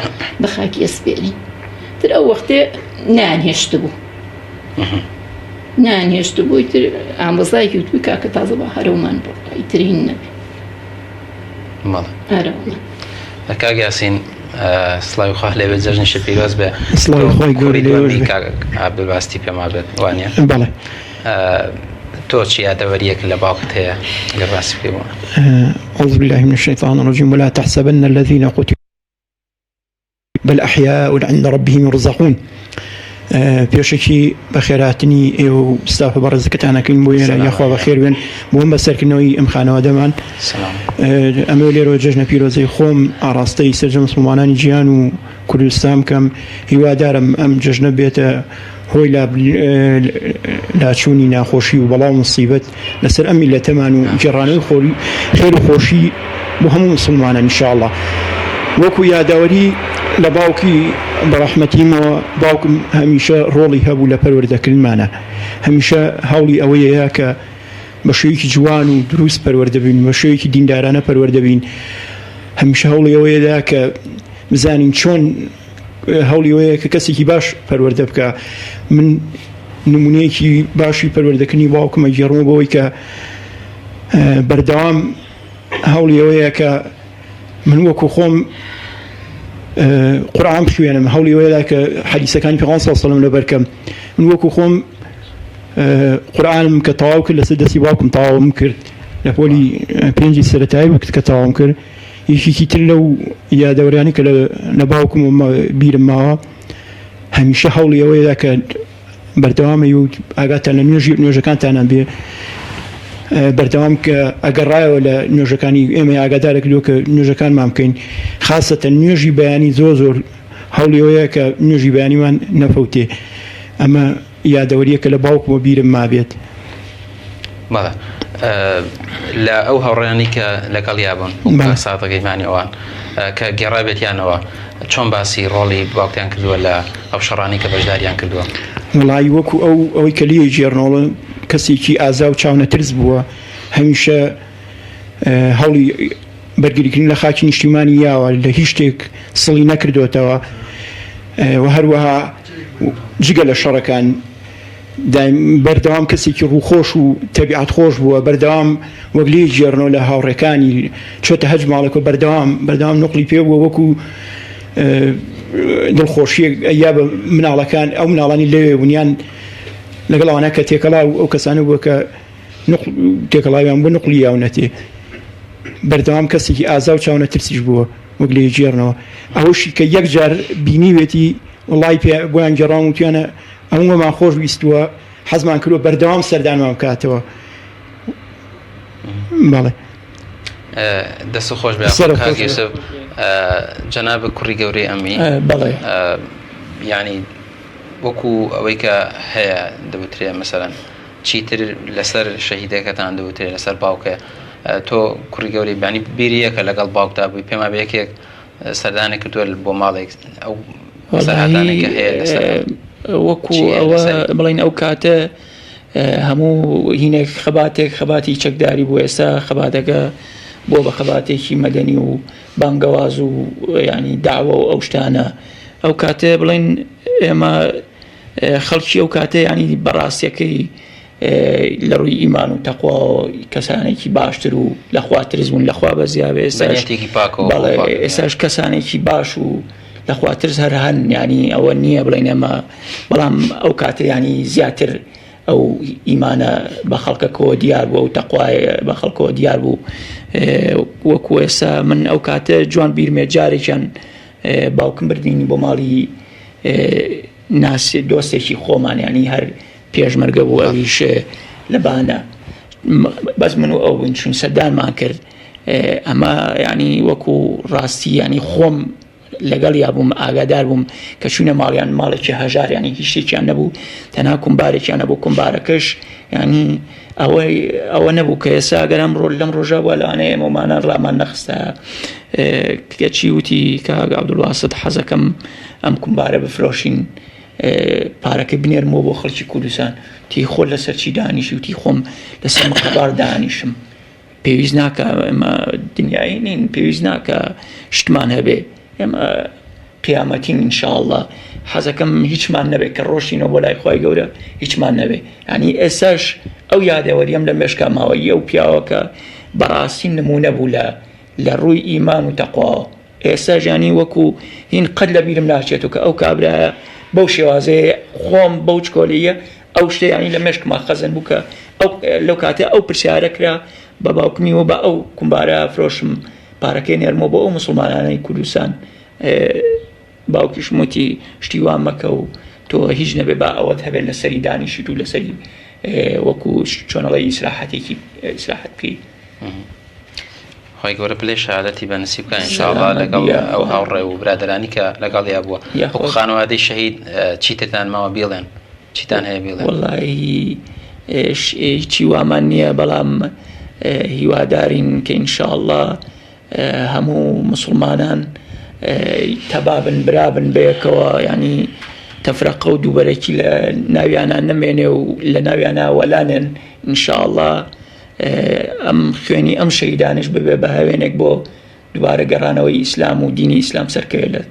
بە خاکی ئەسپێرین تر ئەو وەختێ نان هێشتبوو نان هێشتبووی تر ئامۆزایەکی وتبووی کاکە تازە بە هەرەومان بۆ ئیترین نەبێ کاک یاسین سڵاوی خوا لێبێت جەژنیشت پیرۆز بێ سڵاوی خوای گەورە لێوەش بێ کاک عەبدولباستی پێما بێت وانە بەڵێ تۆ چی یادەوەریەک لە باوکت هەیە گەر باسی بکەی بۆ أعوذ بالله من الشيطان الرجيم ولا تحسبن الذين قتلوا بل احیاء عند ربهم یرزقون پێشەکی بەخێراتنی ئێوە و ستافە بەڕێزەکەتان ئەکەین بۆ ئێرە یاخوا بەخێر بێن بۆم بەسەرکردنەوەی ئەم خانەوادەمان ئەمە لێرەوە جەژنە پیرۆزەی خۆم ئاڕاستەی سەرجەم مسلمانانی جیهان و کوردستان بکەم هیوادارم ئەم جەژنە بێتە هۆی لاچوونی ناخۆشی و بەڵا و موسیبەت لەسەر ئەم میللەتەمان و گێڕانەوەی خۆری خێر و خۆشی بۆ هەموو موسڵمانان ان شاء اللە وەکو یادەوەری لە باوکی بە ڕەحمەتیمەوە باوکم هەمیشە ڕۆڵی هەبوو لە پەروەردەکردنمانە هەمیشە هەوڵی ئەوەیە کە بە شێوەیەکی جوان و دروست پەروەردە بین بە شێوەیەکی دیندارانە پەروەردە بین هەمیشە هەوڵی ئەوەیەدا کە بزانین چۆن هەوڵی ئەوەیە کە کەسێکی باش پەروەردە بکە من نمونەیەکی باشی پەروەردەکردنی باوکمە گێڕمەوە بەوەی کە بەردەوام هەوڵی ئەوەیە کە من وەکو خۆم قورآن بخوێنم هەوڵی ئەوەیە کە حەدیسەکانی پێغەمبەر صلی الله علیه و سلم لەبەرکەم من وەکو خۆم قورآنم کە تەواو کرد لەسەر دەستی باوکم تەواوم کرد لە پۆلی پێنجی سەرەتایی بوو کە تەواوم کرد یەکێکی تر لەو یادەوەریانەی کە لە باوکم بیرم ماوە هەمیشە هەوڵی ئەوەیە کە بەردەوامە و ئاگاتان لە نوێژی نوێژەکانتانان بێ بەردەوام کە ئەگەڕایەوە لە نوێژەکانی ئێمە ئاگادارە کردووە کە نوێژەکانمان بکەین خاصەتە نوێژی بەیانی زۆر زۆر هەوڵی ئەوەیە کە نوێژی بەیانیمان نەفەوتێ ئەمە یادەوەریەکە لە باوکمەوە بیرم مابێت. بەڵێ لە ئەو هاوڕێیانەی کە لەگەڵیا بوون کاک سادق ئیمانی ئەوان کە گێڕابێتیانەوە چۆن باسی ڕۆڵی باوکتیان کردووە لە ئەو شەڕانەی کە بەشداریان کردووە؟ وەڵایی وەکو ئەو ئەوەی کە لێی گێڕنەوە کەسێکی ئازا و چاونەترس بووە هەمیشە هەوڵی بەرگریکردن لە خاکی نیشتیمانی یاوە لە هیچ شتێک سڵی نەکردۆتەوە و هەروەها جگە لە شەڕەکان بەردەوام کەسێکی ڕووخۆش و تەبیعەت خۆش بووە بەردەوام وەک لێ گێڕنەوە لە هاوڕێکانی چۆتە هەج ماڵێک و بەردەوام بەردەوام نقلی پێ بووە وەکو دڵخۆشیەک یا بە مناڵەکان ئەو مناڵانی لەوێ بوونیان لەگەڵ ئەوانە کە تێکەڵا و ئەو کەسانە بووە کە تێکەڵاویان بوو نقلی یاونەتێ بەردەوام کەسێکی ئازا و چاونەترسیش بووە وەک لێی گێڕنەوە ئەوەشی کە یەک جار بینیوێتی وڵی پێ بۆیان گێڕاوم وتیانە ئەوەمان خۆش ویستووە حەزمان کردووە بەردەوام سەردانمان بکاتەوە بەڵێ دەست خۆش بێ کاک یوسف جەناب کوڕی گەورەی ئەمی بەڵێ ینی وەکو ئەوەی کە هەیە دەوترێ مەسەرەن چیتر لەسەر شەهیدەکەتان دەوترێ لەسەر باوکە تۆ کوڕی گەورەی بانی بیریەکە لەگەڵ باوکدا بووی پێما بە یەکێک سەردانێک کردووە بۆ ماڵێک ئەو سەرهاتانێک کە هەیە لەسەر وەکو ئەوە بڵین ئەو کاتە هەموو هینێک خەباتێک خەباتی چەکداری بوو ئێستا خەباتەکە. بووە بە خەباتێکی مەدەنی و بانگەواز و ینی داوە و ئەو شتانە ئەو کاتێ بڵێن ئێمە خەڵکی ئەو کاتە ینی بەڕاستیەکەی لە ڕووی ئیمان و تەقوا کەسانێکی باشتر و لەخوا ترس بوون لەخوا بەزیاوێ ئێستاش کەسانێکی باش و لەخوا ترس هەر هەن ینی ئەوە نییە بڵێن ئێمە بەڵام ئەو کاتە ینی زیاتر ئەو ئیمانە بە خەڵکەکەوە دیار بوو ئەو تەقوای بە خەڵکەوە دیار بوو وەکو ئێستا من ئەو کاتە جوان بیرمێ جارێکیان باوکم بردینی بۆ ماڵی ناس دۆستێکی خۆمان ینی هەر پێشمەرگە بوو ئەویش لە بانە بەس من و ئەو بووین چون سەردانمان کرد ئەمە ینی وەکو ڕاستی ینی خۆم لەگەڵ یا بووم ئاگادار بووم کە چوینە ماڵیان ماڵێکی هەژار ینی هیچ شتێکیان نەبوو تەنها کومبارێکیان نەبوو کومبارەکەش ینی ئەوەی ئەوە نەبوو کە ئێستا گەر ئەم ڕۆ لەم ڕۆژە بووە لەوانەیە ئێمەمانان ڕامان نەخستە کەچی وتی کاک عەبدولباسط حەزەکەم ئەم کومبارە بفرۆشین پارەکەی بنێرمەوە بۆ خەڵکی کوردستان تی خۆ لەسەر چی دانیشی وتی خۆم لەسەر مقەبار دانیشم پێویست ناکە ئێمە دنیایی نین پێویست ناکە شتمان هەبێ ئێمە قیامەتین انشاءاللە حەزەکەم هیچمان نەبێت کە ڕۆشتینەوە بۆ لای خوای گەورە هیچمان نەبێ ینی ئێساش ئەو یادەوەریەم لە مێشکا ماوە ئەو پیاوەکە بەڕاستی نمونە بوو لە لە ڕووی ئیمان و تەقواوە ئێستا ژانی وەکو هین قەت لە بیرم ناچێتەوە کە ئەو کابرایە بەو شێوازەیە خۆم بەو چکۆلیە ئەو شتە ینی لە مێشکما خەزن بوو کە ئەو لەو کاتە ئەو پرسیارە کرا بە باوکمی و بە ئەو کومبارە فرۆشم پارەکەی نێرمەوە بۆ ئەو موسڵمانانەی کوردستان باوکیشم وتی شتی وا مەکە و تۆ هیچ نەبێ با ئەوەت هەبێت لەسەری دانیشیت و لەسەری وەکو چۆنەڵی ئیسراحەتێکی ئیسراحەت بکەیت. خی گەورە پلەی شەهادەتی بە نسیب بکە ئینشاءاللە لەگەڵ ئەو هاوڕێ و برادەرانی کە لەگەڵیا بووە وەکو خانەوادەی شەهید چیترتان ماوە بیڵێن چیتان هەیە بیڵێن؟ وەڵایی هیچی وامان نییە بەڵام هیوادارین کە ئینشاءاللە هەموو مسلمانان تەبابن برابن بەیەکەوە ینی تەفرەقە و دووبەرەکی لە ناویانە نەمێنێ و لە ناویانە وەلانێن ئینشاءاللە ئەم خوێنی ئەم شەیدانش ببێ بە هەوێنێک بۆ دوبارە گەڕانەوەی ئیسلام و دینی ئیسلام سەرکەوێت لە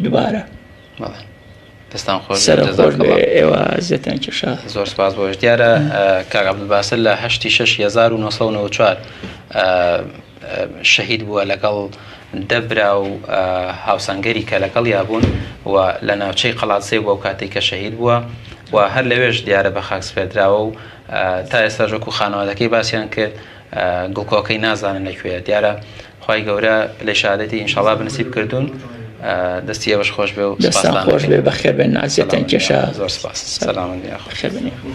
دوبارە. دەستان خۆش سەرخۆش بێ ئێوە زێتان کێشا زۆر سپاس بۆش دیارە کاک عەبدولباسط لە هەشتی شەش 1994 شەهید بووە لەگەڵ دەبرا و هاوسەنگەری کە لەگەڵ یابوون و لە ناوچەی قەڵاتسێ بووە و کاتێک کە شەهید بووە و هەر لەوێش دیارە بە خاک سپێردراوە و تا ئێستا وەکو خانەوادەکەی باسیان کرد گوڵکۆکەی نازانن لە کوێیە دیارە خوای گەورە پلەی شەهادەتی ئینشاڵا بنسیب کردوون دەستی ئێوەش خۆش بێ و دەستان خۆش بێ بەخێر بێن ئازیەتان کێشا زۆر سپاس سەلامەت بن یاخوا. بەخێر بێن یاخوا.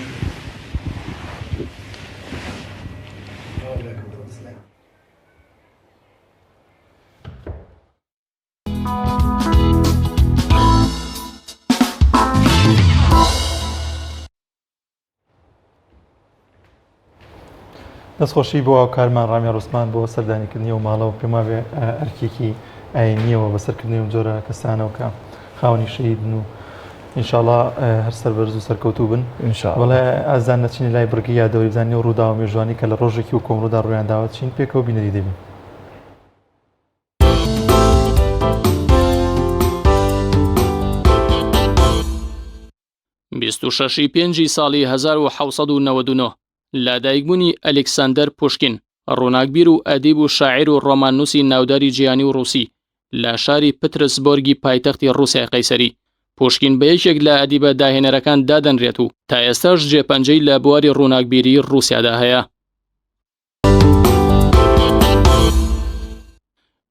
دەستخۆشی بۆ هاوکارمان ڕامیار عوسمان بۆ سەردانیکردنی ئەو ماڵە و پێم وابێ ئەرکێکی ئاینیەوە بەسەرکردنی ئەو جۆرە کەسانەوە کە خاوەنی شەهیدن و ئینشاڵا هەر سەربەرز و سەرکەوتوو بن بەڵێ ئازان نەچینە لای بڕگی یادەوەری بزانین ئەو ڕووداوە مێژوانی کە لە ڕۆژێکی و کۆمڕۆدا ڕوویان داوە چین پێکەوە بینەری دەبین. 26 ی پێنجی ساڵی 1799 لە دایکبوونی ئەلیکسەندەر پوشکین، ڕووناکبیر و ئەدیب و شاعیر و ڕۆماننووسی ناوداری جیهانی و ڕووسی لە شاری پترسبۆرگی پایتەختی ڕووسیای قەیسەری. پوشکین بە یەکێک لە ئەدیبە داهێنەرەکان دادەنرێت و تا ئێستاش جێپەنجەی لە بواری ڕووناکبیریی ڕووسیادا هەیە.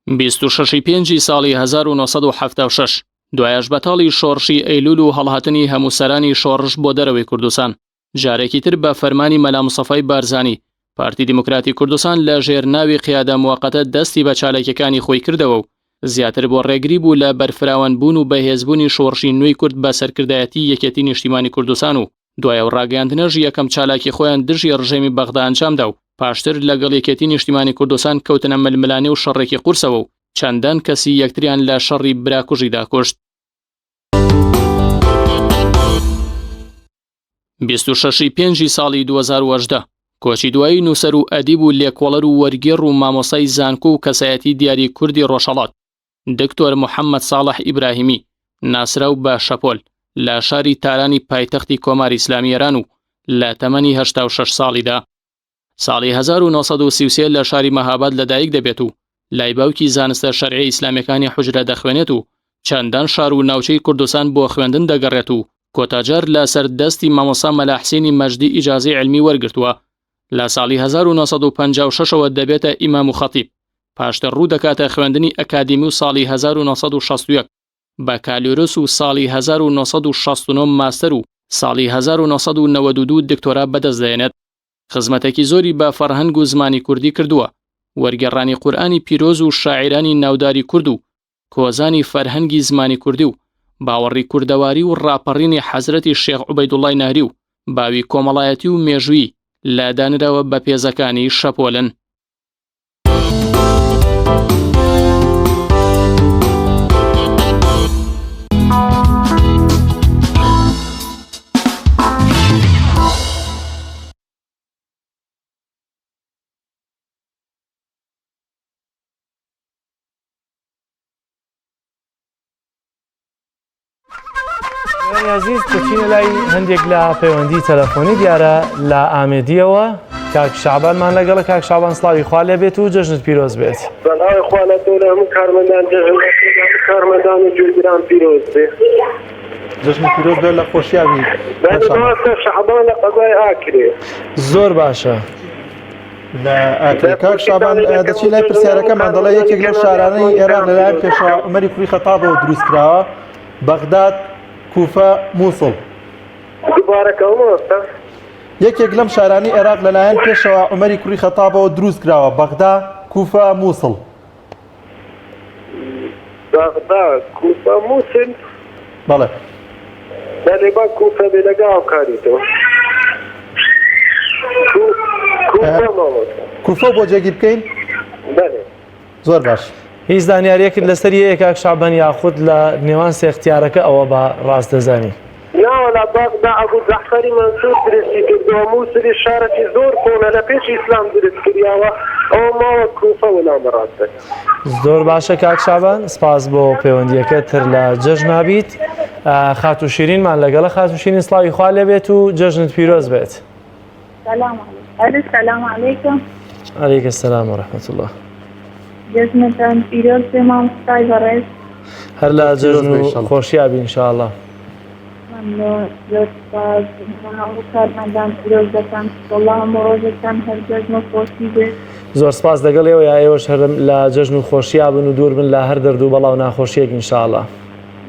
26 ی پێنجی ساڵی 1976 دوای ئاشبەتاڵی شۆڕشی ئەیلول و هەڵهاتنی هەموو سەرانی شۆڕش بۆ دەرەوەی کوردستان جارێکی تر بە فەرمانی مەلا مستەفای بارزانی پارتی دیموکراتی کوردستان لە ژێر ناوی قیادە موەقەتە دەستی بە چالاکیەکانی خۆی کردەوە و زیاتر بۆ ڕێگری بوو لە بەرفراوان بوون و بەهێزبوونی شۆڕشی نوێی کورد بە سەرکردایەتی یەکێتی نیشتیمانی کوردستان و دوای ئەو ڕاگەیاندنەش یەکەم چالاکی خۆیان دژی ڕژێمی بەغدا ئەنجامدا و پاشتر لەگەڵ یەکێتی نیشتیمانی کوردستان کەوتنە ململانێ و شەڕێکی قورسەوە و چەندان کەسی یەکتریان لە شەڕی براکوژیدا کوشت. 26 ی پێنجی ساڵی 2018. کۆچی دوایی نووسەر و ئەدیب و لێکۆڵەر و وەرگێڕ و مامۆستای زانکۆ و کەسایەتی دیاری کوردی ڕۆژهەڵات، دکتۆر محەممەد ساڵح ئیبراهیمی، ناسراو بە شەپۆل، لە شاری تارانی پایتەختی کۆماری ئیسلامی ئێران و لە تەمەنی 86 ساڵیدا. ساڵی 1933 لە شاری مەهاباد لەدایک دەبێت و لای باوکی زانستە شەرعی ئیسلامیەکانی حوجرە دەخوێنێت و چەندان شار و ناوچەی کوردستان بۆ خوێندن دەگەڕێت و کۆتاجار لەسەر دەستی مامۆستا مەلا حسێنی مەجدی ئیجازەی عیلمی وەرگرتووە. لە ساڵی 1956ەوە دەبێتە ئیمام و خەتیب، پاشتر ڕوو دەکاتە خوێندنی ئەکادیمی و ساڵی 1961 بەکالۆرۆس و ساڵی 1969 ماستەر و ساڵی 1992 دکتۆرا بەدەست دەهێنێت. خزمەتێکی زۆری بە فەرهەنگ و زمانی کوردی کردووە، وەرگێڕانی قورئانی پیرۆز و شاعیرانی ناوداری کورد و کۆزانی فەرهەنگی زمانی کوردی و باوەڕی کوردەواری و ڕاپەڕینی حەزرەتی شێخ عوبەیدوڵای نەهری و باوی کۆمەڵایەتی و مێژوویی لە دانراوە بەپێزەکانی شەپۆلن. ئازیز دەچینە لای هەندێک لە پەیوەندی تەلەفۆنی دیارە لە ئامێدیەوە کاک شعبانمان لەگەڵە کاک شعبان سڵاوی خوا لێ بێت و جەژنت پیرۆز بێت بەناوی خوا لە تۆ لە هەموو کارمەندان جەژن کارمەندان و گوێگران پیرۆز بێ جەژنی پیرۆز بێت لە خۆشیا بی شعبان لە قەزای ئاکرێ زۆر باشە لە ئاکرێ کاک شابان دەچین لای پرسیارەکەمان دەڵێ یەکێک لەو شارانەی ئێران لەلایەن پێشەوا عومەری کوڕی خەتابەوە دروست کراوە بەغداد کوفە مووسڵ دووبارەکەەوە مامۆستا یەکێک لەم شارانی عێراق لەلایەن پێشەوا عومەری کوڕی خەتابەوە دروست کراوە بەغدا کوفە مووسڵ بەغدا کوفە موسل. بەڵێ. بەلێ با کوفە بێ لەگە هاوکاری تۆ. کوفە مامۆستا. کوفە بۆ جێگیر بکەین؟ بەلێ. زۆر باش. هیچ زانیاریەکت لەسەری هەیە کاک شەعبان یاخود لە نێوان سێ اختیارەکە ئەوە بە ڕاست دەزانی؟ ناوەلا بەغدا ئەبو جەعفەری مەنسور دروستی کردوە موسلیش شارەکی زۆر کۆنە لە پێش ئیسلام دروست کریاوە ئەوە ماوە کوفە وەلامە ڕاستەکە. زۆر باشە کاک شابان سپاس بۆ پەیوەندیەکەت تر لە جەژنا بیت خاتوو شیرینمان لەگەڵە خاتوو شیرین سڵاوی خوا لێبێت و جەژنت پیرۆز بێت. سلام علیکم سلام علیکم علیک السلام و رحمة الله جەژنتان پیرۆز بێ مامۆستای بەڕێز. هەر لە جەژن و خۆشیا بی ان شاء الله. ممنون زۆر سوپاس هەموو کارمەندان پیرۆز دەکەم وەڵا هەموو ڕۆژێکتان هەر جەژن و خۆشی بێت. زۆر سپاس لەگەڵ ئێوە یا ئێوەش هەر لە جەژن و خۆشیا بن و دوور بن لە هەر دەرد و بەڵا و ناخۆشیەک ان شاء الله.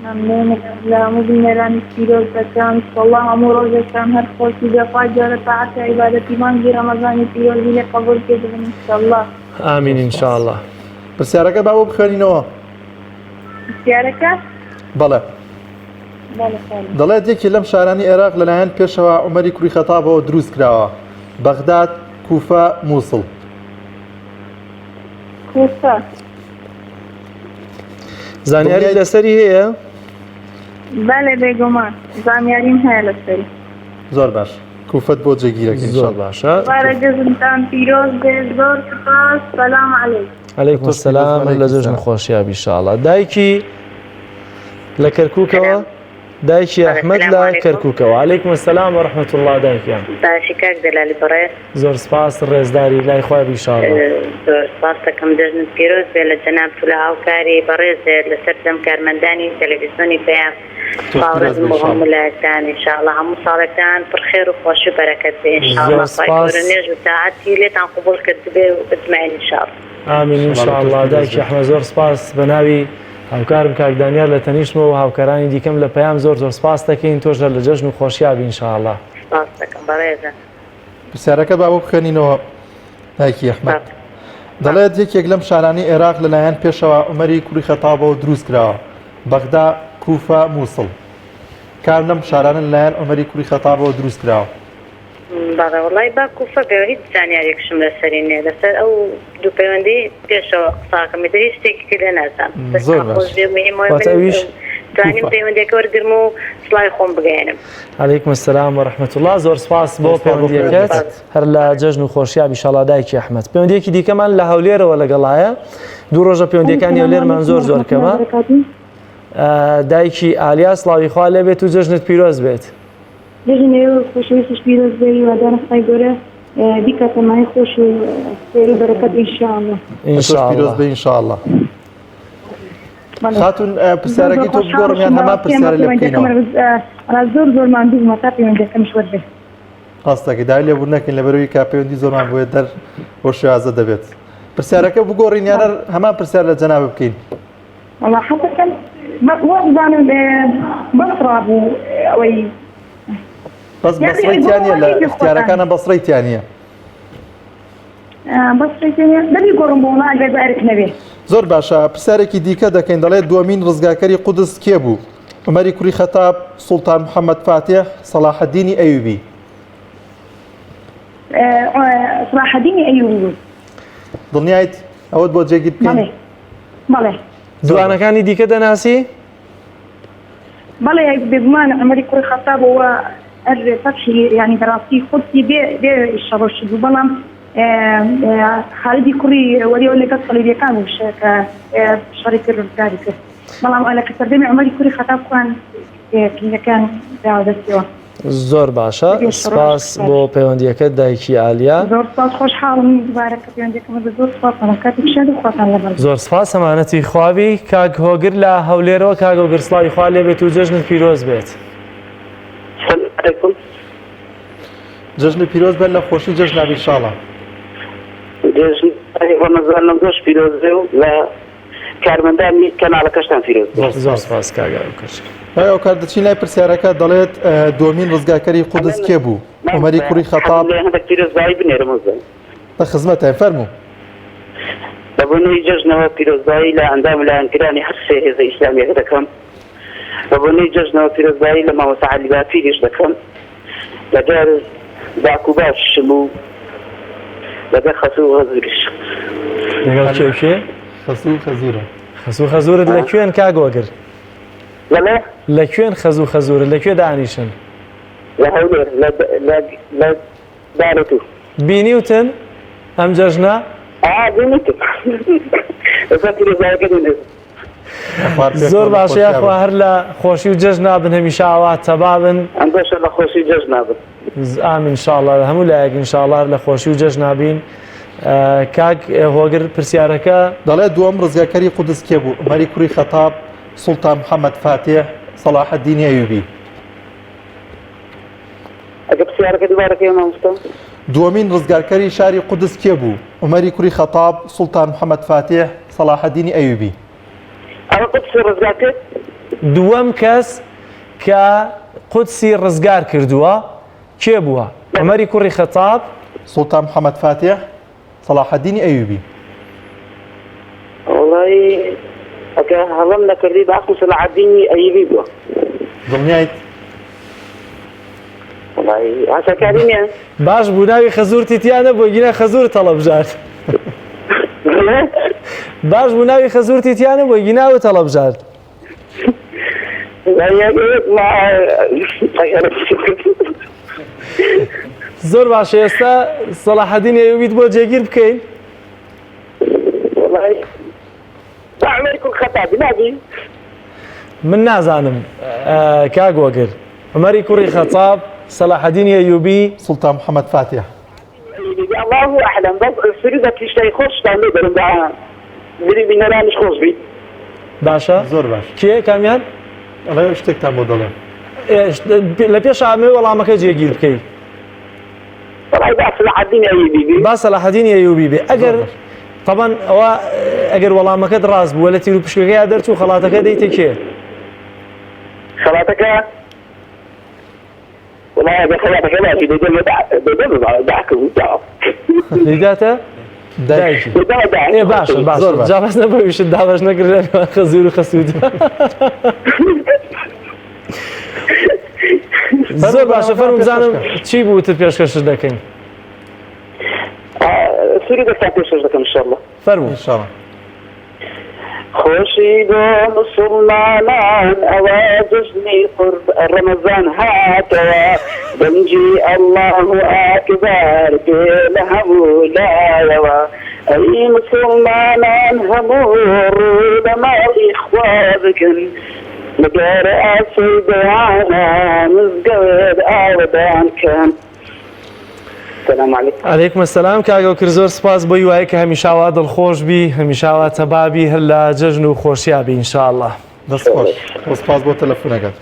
ممنونم لە هەموو بینەرانیش پیرۆز دەکەم وەڵا هەموو ڕۆژێکتان هەر خۆشی بێ خوای گەورە تاعەت و عیبادەتی مانگی ڕەمەزانی پیرۆزی لێ قبوڵ کردبن ان شاء الله. ئامین ان شاء الله. پرسیارەکە با بۆ بخوێنینەوە. پرسیارەکە؟ بەڵێ. دەڵێت یەکێ لەم شارانی عێراق لەلایەن پێشەوا عومەری کوڕی خەتابەوە دروست کراوە، بەغداد، کوفە، مووسڵ. کوفە. زانیاری لەسەری هەیە؟ بەڵێ بێگومان زانیاریم هەیە لەسەری. زۆر باش کوفەت بۆ جێگیرەکەین. زۆر باشە. دووبارە جەژنتان پیرۆز بێت زۆر سوپاس سلام علیکم. علیکم السلام لە جەژن خۆشیا بی شاءاللە دایکی لە کەرکوکەوە دایکی ئەحمد لە کەرکوکەوە علیکم السلام و رحمة الله دایکیان باشی کاک جەلالی بەڕێز زۆر سپاس ڕێزداری لای خوای بی شاءاللە زۆر سپاس دەکەم جەژنت پیرۆز بێ لە جەنابت و لە هاوکاری بەڕێزت لە سەرجەم کارمەندانی تەلەڤیزیۆنی پەیام سڵاو ڕێزم بۆ هەموو لایەکتان ان شاء اللە هەموو ساڵێکتان پڕ خێر و خۆشی و بەرەکەت بێ ان شاء اللە خوای گەورە نوێژ و تاعەتی لێتان قبوڵ کردبێ و اجمعین ان شاء اللە. ئامین ان شاء اللە دایکی ئەحمەد زۆر سپاس بە ناوی هاوکارم کاک دانیار لە تەنیشتمەوە و هاوکارانی دیکەم لە پەیام زۆر زۆر سپاس دەکەین تۆش هەر لە جەژن و خۆشیا بی ان شاء اللە. سپاس دەکەم بەڕێزن. پرسیارەکە با بۆ بخوێنینەوە دایکی ئەحمەد دەڵێت یەکێک لەم شارانی عێراق لەلایەن پێشەوا عومەری کوڕی خەتابەوە دروست کراوە بەغدا، کوفە، موسڵ. کام لەم شارانە لەلایەن عومەری کوڕی خەتابەوە دروست کراوە؟ بەڵێ وەڵای با کوفە بێ هیچ زانیاریەکشم لەسەری نیە لەسەر ئەو دوو پەیوەندی پێشەوە قساکەم ئیتر هیچ شتێکی تر لێ نازانم زۆر دەستتان باش خۆش بێ مهم واتە من ئەویش. توانیم پەیوەندیەکە وەرگرم و سڵاوی خۆم بگەیەنم. علیکم السلام و رحمة الله زۆر سپاس بۆ پەیوەندیەکەت هەر لە جەژن و خۆشیا بیشاڵا دایکی ئەحمەد پەیوەندیەکی دیکەمان لە هەولێرەوە لەگەڵایە دوو ڕۆژە پەیوەندیەکانی هەولێرمان زۆر زۆر کەمە دایکی ئالیا سڵاوی خوا لێبێت و جەژنت پیرۆز بێت. جەژن ئێوە خۆشەویستیش پیرۆز بێ هیوادارم خوای گەورە بیکاتە مایەی خۆش و خێر و بەرەکەت ان شاء اللە. ان شاء اللە پیرۆز بێ ان شاء اللە. خاتون پرسیارەکەی تۆ بگۆڕم یان هەمان پرسیارە لێ بکەینەوە؟ زۆر زۆر ماندوو بووم تا پەیوەندیەکەمیش وەرگرت. ڕاستەکەی داوای لێبوردن نەکەین لەبەرەوەی کە پەیوەندی زۆرمان بۆیە دەر بۆ شێوازە دەبێت. پرسیارەکە بگۆڕین یان هەمان پرسیار لە جەنابت بکەین؟ وەڵا حەزەکەم وابزانم بەسڕا بوو ئەوەی بەس بەسڕەی تیا نییە لە اختیارەکانە بەسڕەی تیا نییە. بەسڕەی تیا نییە دەبی گۆڕم بۆ وەڵا ئەگەر بە ئەرک نەبێ. زۆر باشە پرسیارێکی دیکە دەکەین دەڵێت دووەمین ڕزگاکەری قودس کێ بوو؟ عومەری کوڕی خەتاب، سوڵتان محەممەد فاتیح، سەڵاحەدینی ئەیوبی. سەڵاحەدینی ئەیوبی بوو. دڵنیایت ئەوەت بۆ جێگیر بکەین؟ بەڵێ. دوانەکانی دیکە دەناسی؟ بەڵێ بێگومان عومەری کوڕی خەتاب ئەوە هەر فەتحی یانی بەڕاستی قودسی بێ بێ شەڕ و شت بوو بەڵام خالیدی کوڕی وەلیەوە لەگەڵ سەلیبیەکان بوو کە شەڕی کرد ڕزگاری کرد بەڵام لە سەردەمی عومەری کوڕی خەتاب خۆیان کلیلەکەیان داوە دەستیەوە. زۆر باشە سپاس بۆ پەیوەندیەکەت دایکی ئالیا. زۆر سپاس خۆشحاڵم دووبارە کە پەیوەندیەکەم وەرگرت زۆر سپاس هەموو کاتێک شاد و خواتان لەگەڵ. زۆر سپاس ئەمانەتی خوابی کاک هۆگر لە هەولێرەوە کاک هۆگر سڵاوی خوا لێبێت و جەژنت پیرۆز بێت. سلام علیکم. جەژنت پیرۆز بێت لە خۆشی جەژنا بی ئینشاڵا. جەژنی ڕەمەزان زۆر پیرۆز بێ و لە کارمەندانی کەناڵەکەشتان پیرۆز بێت. زۆر سپاس کاک ئەوکەر. لای ئەوکات دەچین لای پرسیارەکە دەڵێت دووەمین ڕزگارکەری قودس کێ بوو؟ عومەری کوڕی خەتاب. هەندێک پیرۆزبایی بنێرم وەزە. لە خزمەتاین فەرموو. بە بۆنەی جەژنەوە پیرۆزبایی لە ئەندام و لایەنگرانی هەر سێ هێزە ئیسلامییەکە دەکەم. بە بۆنەی جەژنەوە پیرۆزبایی لە مامۆستا عەلی باپیریش دەکەم. لەگەر داک و باوکیشم و لەگەر خەسوو و خەزووریشم. لەگەڵ کێ و کێ؟ خەسوو و خەزوورم. خەسوو و خەزوورت لە کوێن کاک هۆگر؟ بەڵێ؟ لە کوێن خەزوو و خەزوورت لە کوێ دانیشن؟ لە هەولێر لە لە لە دارەتوو. بینیوتن ئەم جەژنە؟ ئا بینیتم. لەسەر پیرۆزبایەکە دەنێرم. زۆر باشە یاخوا هەر لە خۆشی و جەژنا بن هەمیشە ئاوا تەبا بن. ئەم باشە لە خۆشی و جەژنا بن. ئامین ان شاء الله هەموو لایەک ان شاء الله هەر لە خۆشی و جەژنا بین. کاک هۆگر پرسیارەکە. دەڵێ دووەم ڕزگارکەری قودس کێ بوو؟ عومەری کوڕی خەتاب، سوڵتان محەمەد فاتیح، سەڵاحەدینی ئەیوبی. ئەگەر پرسیارەکە دووبارە کەیەوە مامۆستا. دووەمین ڕزگارکەری شاری قودس کێ بوو؟ عومەری کوڕی خەتاب، سوڵتان محەمەد فاتیح، سەڵاحەدینی ئەیوبی. ئەوە قودسی ڕزگار کرد؟ دووەم کەس کە قودسی ڕزگار کردووە کێ بووە؟ عومەری کوڕی خەتاب. سوڵتان محەمەد فاتیح، سەڵاحەدینی ئەیوبی. وەڵایی ئەگەر هەڵەم نەکردی بە عەقڵ سەلاحەدینی ئەیوبی بووە. دڵنیایت؟ وەڵایی ئاسانکاری نییە. باش بوو ناوی خەزورتی تیا نەبوو گینا خەزورت هەڵەبژارد. باش بوو ناوی خەزورتی تیا نەبوو گینا ئەوت هەڵەبژارد. زۆر باشە ئێستا سەڵاحەدین ئەیوبیت بۆ جێگیر بکەین من نازانم کاک وەگر عمەری کوڕی خەتاب سەلاحەدین ئەیوبی سوڵتان محەممەد فاتیح الله اعلم بەس سرودە شتای خۆشتان لێ دەرم بە دری بینەرانیش خۆش بیت باشە زۆر باش کێ کامیان ئەڵێ شتێکتان بۆ دەڵێم لە پێش ئامێ وەڵامەکە جێگیر بکەی وەڵای با سەلاحەدین ئەیوبی بی با سەلاحەدین ئەیوبی بێ ئەگەر طبعا ئەوە ئەگەر وەڵامەکەت ڕاست بووە لە تیر و پشکەکەیا دەرچوو خەڵاتەکە دەیتە کێ خەڵاتەکە وەڵای ئەگەر خەڵاتەکە باشی دەیدەمە دەیدەمە داکم دەیداتە دایکی ئێ باشە باشە جا بەس نەبوویشت دابەش نەکرد لە نێوان خەزوور و خەسوود زۆر باشە فەرموو بزانم چی بوو وتت پێشکەشت دەکەین سووری دەستان پێشکەش دەکەم ان شاء الله فەرموو ان شاء الله. خۆشی بۆ موسوڵمانان ئەوە جەژنی قورب ڕەمەزان هاتەوە دەنگی اللە اکبر دێ لە هەموو لایەوە ئەی موسوڵمانان هەموو ڕوو لە ماڵی خوا بکەن لەگەر ئاسۆی بەیانە مزگەوت ئاوەدان کەن. السلام علیکم. علیکم السلام کاک ئەوکر زۆر سپاس بۆ هیوای کە هەمیشە وا دڵخۆش بی هەمیشە وا تەبا بی هەر لە جەژن و خۆشیا بی ان شاء الله. دەست خۆش زۆر سپاس بۆ تەلەفونەکەت.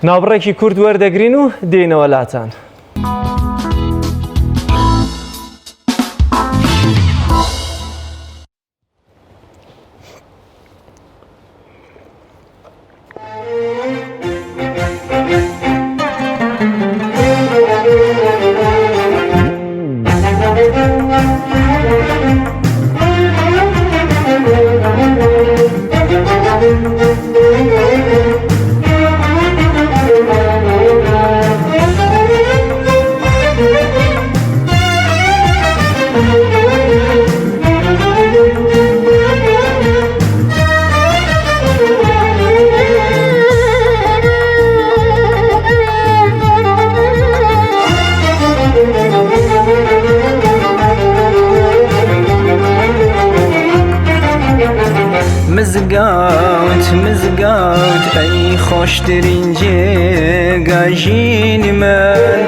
ناوبڕێکی کورت وەردەگرین و دێینەوە لاتان. مزگەوت مزگەوت ئەی خۆشترین جێگا ژینی من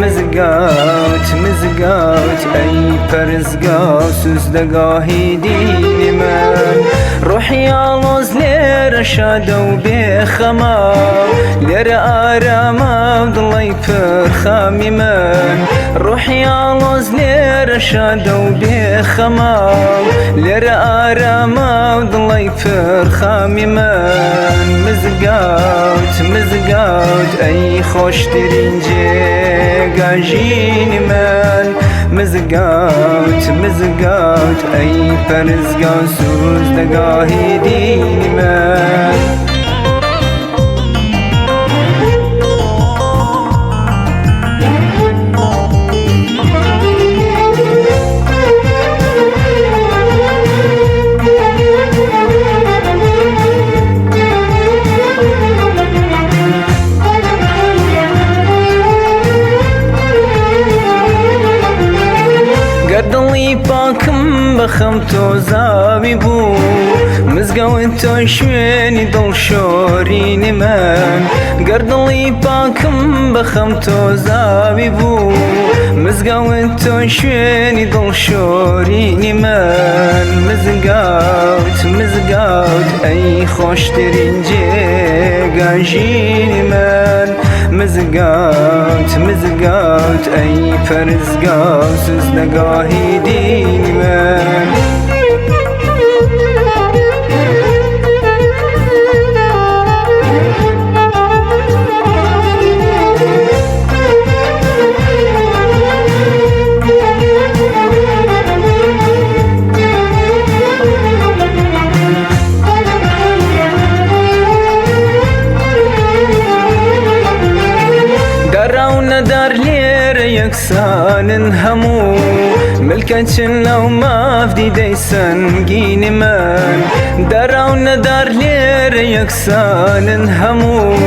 مزگەوت مزگەوت ئەی پەرستگا و سوزدەگاهی دینی من ڕۆحی ئاڵۆز لێرە شادە و بێخەمە لێرە ئارامە و دڵی پرخامی من ڕۆحی ئاڵۆز لێرە شادە و بێخەمە لێرە ئارامە و دڵی پرخامی من مزگەوت مزگەوت ئەی خۆشترین جێگا ژینی من مزگەوت مزگەوت ئەی پەرستگا و سوزدەگاهی دینی من. گەر دڵی پاکم بەخەم تۆزاوی بوو مزگەوت تۆ شوێنی دڵشۆرینی من گەر دڵی پاکم بەخەم تۆزاوی بوو مزگەوت تۆ شوێنی دڵشۆرینی من مزگەوت مزگەوت ئەی خۆشترین جێگا ژینی من مزگەوت مزگەوت ئەی پەرستگا و سوزدەگاهی دینی من. دارا و نەدار لێرە یەکسانن هەموو ملکەچن لەو ماف دیدەی سەنگینی من دارا و نەدار لێرە یەکسانن هەموو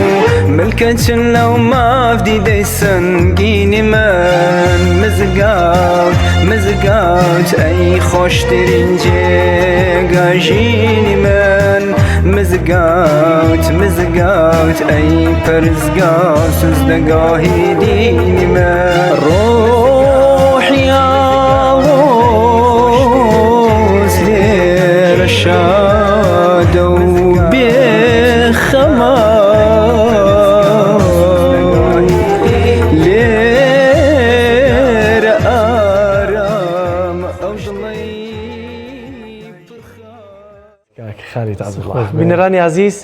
ملکەچن لەو ماف دیدەی سەنگینی من مزگەوت مزگەوت ئەی خۆشترین جێگا ژینی من مزگەوت مزگەوت ئەی پەرستگا و سوزدەگاهی دینی من ڕۆحی ئاڵۆز لێرە شادە و بێخەمە لێرە ئارامە ئەو دڵەی کاک خالید عەبدوڵڵا بینەرانی ئازیز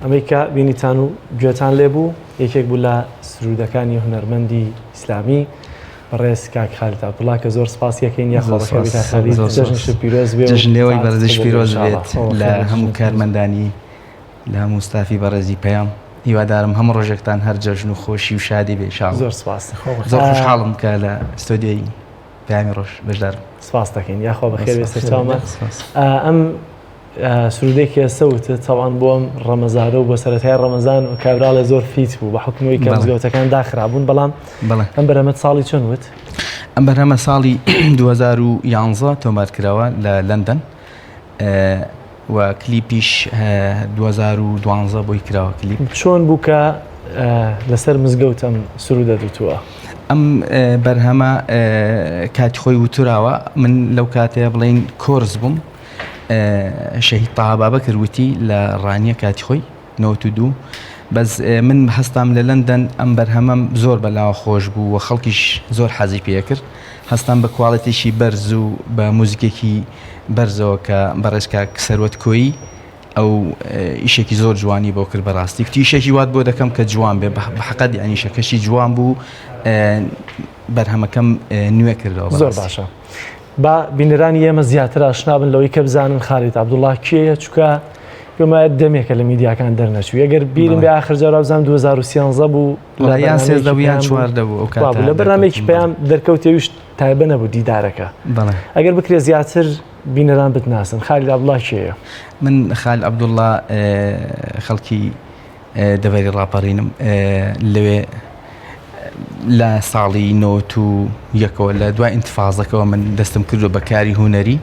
ئەمەی کە بینیتان و گوێتان لێ بوو یەکێک بوو لە سرودەکانی هونەرمەندی ئیسلامی بەڕێز کاک خالید عەبدوڵڵا کە زۆر سپاس یەکەین یاخوا بەخێر بێیت خالید جەژنیشت پیرۆز بێ جەژن لێوەی بەڕێزیش پیرۆز بێت لە هەموو کارمەندانی لە هەموو ستافی بەڕێزی پەیام هیوادارم هەموو ڕۆژێکتان هەر جەژن و خۆشی و شادی بێ ان شاء الله زۆر سپاس زۆر خۆشحاڵم کە لە ستۆدیۆی پەیامی ڕۆژ بەشدارم سپاس دەکەین یاخوا بەخێر بێ سەرچاومان ئەم سرودێکی ئێستا وتت تەوان بۆ ئەم ڕەمەزانە و بۆ سەرەتای ڕەمەزان کابراڵێ زۆر fit بوو بە حکومەوەی کە مزگەوتەکان داخرابوون بەڵام ئەم بەرهەمەت ساڵی چۆن وت؟ ئەم بەرهەمە ساڵی 2011 تۆمار کراوە لە لەندەن و کلیپیش 2012 بۆی کراوە کلیپ. چۆن بوو کە لەسەر مزگەوت ئەم سرودە دوتووە؟ ئەم بەرهەمە کاتی خۆی وتراوە من لەو کاتەیە بڵین کۆرس بووم شەهید تاها بابەکر وتی لە ڕانیە کاتی خۆی 92 بەس من هەستام لە لەندەن ئەم بەرهەمەم زۆر بەلاوە خۆش بوو و خەڵکیش زۆر حەزی پێکرد هەستام بە quality ێکی بەرز و بە موزیکێکی بەرزەوە کە بەڕێز کاک سەروەت کۆیی ئەو ئیشێکی زۆر جوانی بۆ کرد بەڕاستی کوتی ئیشێکی وات بۆ دەکەم کە جوان بێ بە حەقەت یعنی ئیشەکەشی جوان بوو بەرهەمەکەم نوێ کردەوە زۆر باشە با بینەرانی ئێمە زیاتر ئاشنا بن لەوەی کە بزانن خالید عەبدوڵڵا کێیە چونکە پێم وایە دەمێکە لە میدیاکان دەرنەچوو ئەگەر بیرم بێ ئاخر جار وابزانم 2013 بوو لە یان 13 بوو یان 14 بوو ئەو کاتە لە بەرنامەیەکی پەیام دەرکەوت ئەویش تایبە نەبوو دیدارەکە ئەگەر بکرێ زیاتر بینەران بتناسن خالید عەبدوڵڵا کێیە؟ من خالید عەبدوڵڵا خەڵکی دەڤەری ڕاپەڕینم لەوێ لە ساڵی نۆت و یەکەوە لە دوای ئینتفازەکەەوە من دەستم کردو بە کاری هوەری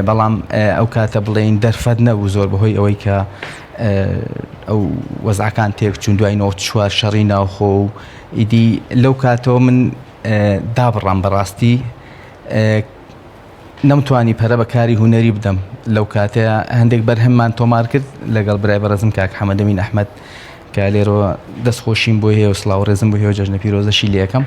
بەڵام ئەو کاتە بڵێین دەرفەت نەبوو زۆر بەهۆی ئەوەی کە ئەو وەزعەکان تێک چون دوای 94 شەڕی ناوخۆ و ئیدی لەو کاتەوە من دابڕام بەڕاستی نەمتوانی پەرە بە کاری هونەری بدەم لەو کاتەیە هەندێک بەرهەممان تۆمار کرد لەگەڵ برای بەڕێزم کاک حەمەدەمین ئەحمەد کە لێرەوە دەست خۆشیم بۆ هەیە و سڵاو ڕێزم بۆ هەیە و جەژنە پیرۆزەشی لێکەم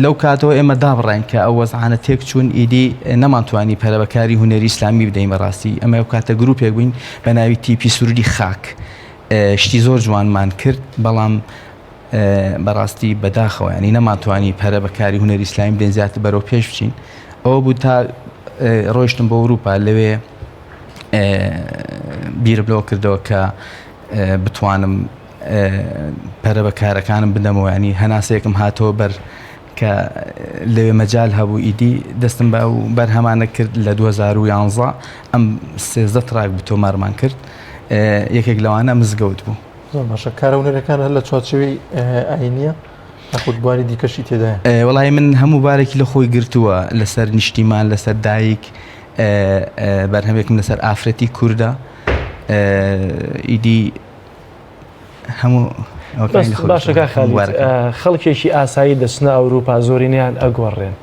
لەو کاتەوە ئێمە دابڕین کە ئەو وەزعانە تێک چوون ئیدی نەمانتوانی پەرە بە کاری هونەری ئیسلامی بدەین بەڕاستی ئەمە ئەو کاتە گروپێک بووین بە ناوی تیپی سرودی خاک شتی زۆر جوانمان کرد بەڵام بەڕاستی بەداخەوە ینی نەمانتوانی پەرە بە کاری هونەری ئیسلامی بدەین زیاتر بەرەو پێش بچین ئەوە بوو تا ڕۆیشتم بۆ ئەوروپا لەوێ بیرم لەوە کردەوە کە بتوانم پەرە بە کارەکانم بدەمەوە ینی هەناسەیەکم هاتەوە بەر کە لەوێ مەجال هەبوو ئیدی دەستم بە ئەو بەرهەمانە کرد لە 2011 ئەم 13 track بوو تۆمارمان کرد یەکێک لەوانە مزگەوت بوو. زۆر باشە کارە هونەرەکان هەر لە چوارچێوەی ئاینیە یاخود بواری دیکەشی تێدایە؟ وەڵی من هەموو بارێکی لە خۆی گرتووە لەسەر نیشتیمان لەسەر دایک بەرهەمێکم لەسەر ئافرەتی کوردە ئیدی هەموو باشە کاک خالید خەڵکێکی ئاسایی دەچنە ئەوروپا زۆرینەیان ئەگۆڕێن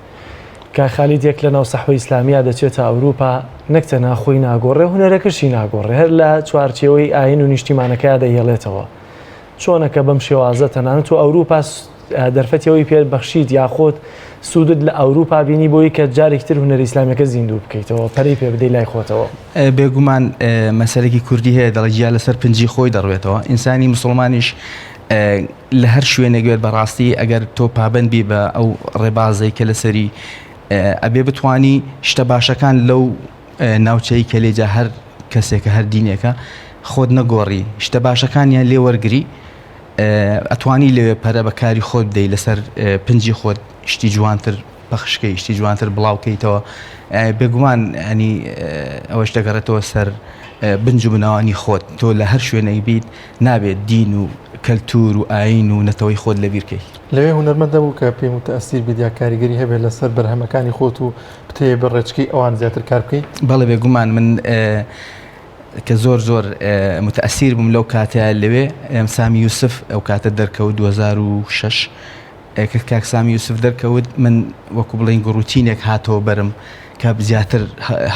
کاک خالید یەک لە ناو سەحوەی ئیسلامیا دەچێتە ئەوروپا نەک تەنها خۆی ناگۆڕێ هونەرەکەشی ناگۆڕێ هەر لە چوارچێوەی ئاین و نیشتیمانەکەیا دەیهێڵێتەوە چۆنە کە بەم شێوازە تەنانەت تۆ ئەوروپا دەرفەتی ئەوەی پێ بەخشیت یاخود سوودت لە ئەوروپا بینی بۆی کە جارێکی تر هونەری ئیسلامیەکە زیندوو بکەیتەوە پەرەی پێ بدەی لای خۆتەوە؟ بێگومان مەسەلێکی کوردی هەیە دەڵێ گیا لەسەر پنجی خۆی دەڕوێتەوە ئینسانی مسوڵمانیش لە هەر شوێنێک بێت بەڕاستی ئەگەر تۆ پابند بی بە ئەو ڕێبازەی کە لەسەری ئەبێ بتانی شتە باشەکان لەو ناوچەی کە لێجا هەر کەسێکە هەر دینێکە خۆت نەگۆڕی شتە باشەکانیان لێ وەرگری ئەتوانی لەوێ پەرە بە کاری خۆت بدەی لەسەر پنجی خۆت شتی جوانتر پەخشکەی شتی جوانتر بڵاو کەیتەوە بێگومان ینی ئەوەش دەگەڕێتەوە سەر بنج و بناوانی خۆت تۆ لە هەر شوێنێک بیت نابێت دین و کەلتور و ئاین و نەتەوەی خۆت لەبیر کەی. لەوێ هونەرمەند نەبوو کە پێی موتەئەسیر بیت یا کاریگەری هەبێت لەسەر بەرهەمەکانی خۆت و بتەوێت بە ڕێچکەی ئەوان زیاتر کار بکەیت؟ بەڵێ بێگومان من کە زۆر زۆر موتەئەسیر بووم لەو کاتە لەوێ سامی یوسف ئەو کاتە دەرکەوت 2006 کە کاک سامی یوسف دەرکەوت من وەکو بڵێین گوڕوتینێک هاتەوە بەرم کە زیاتر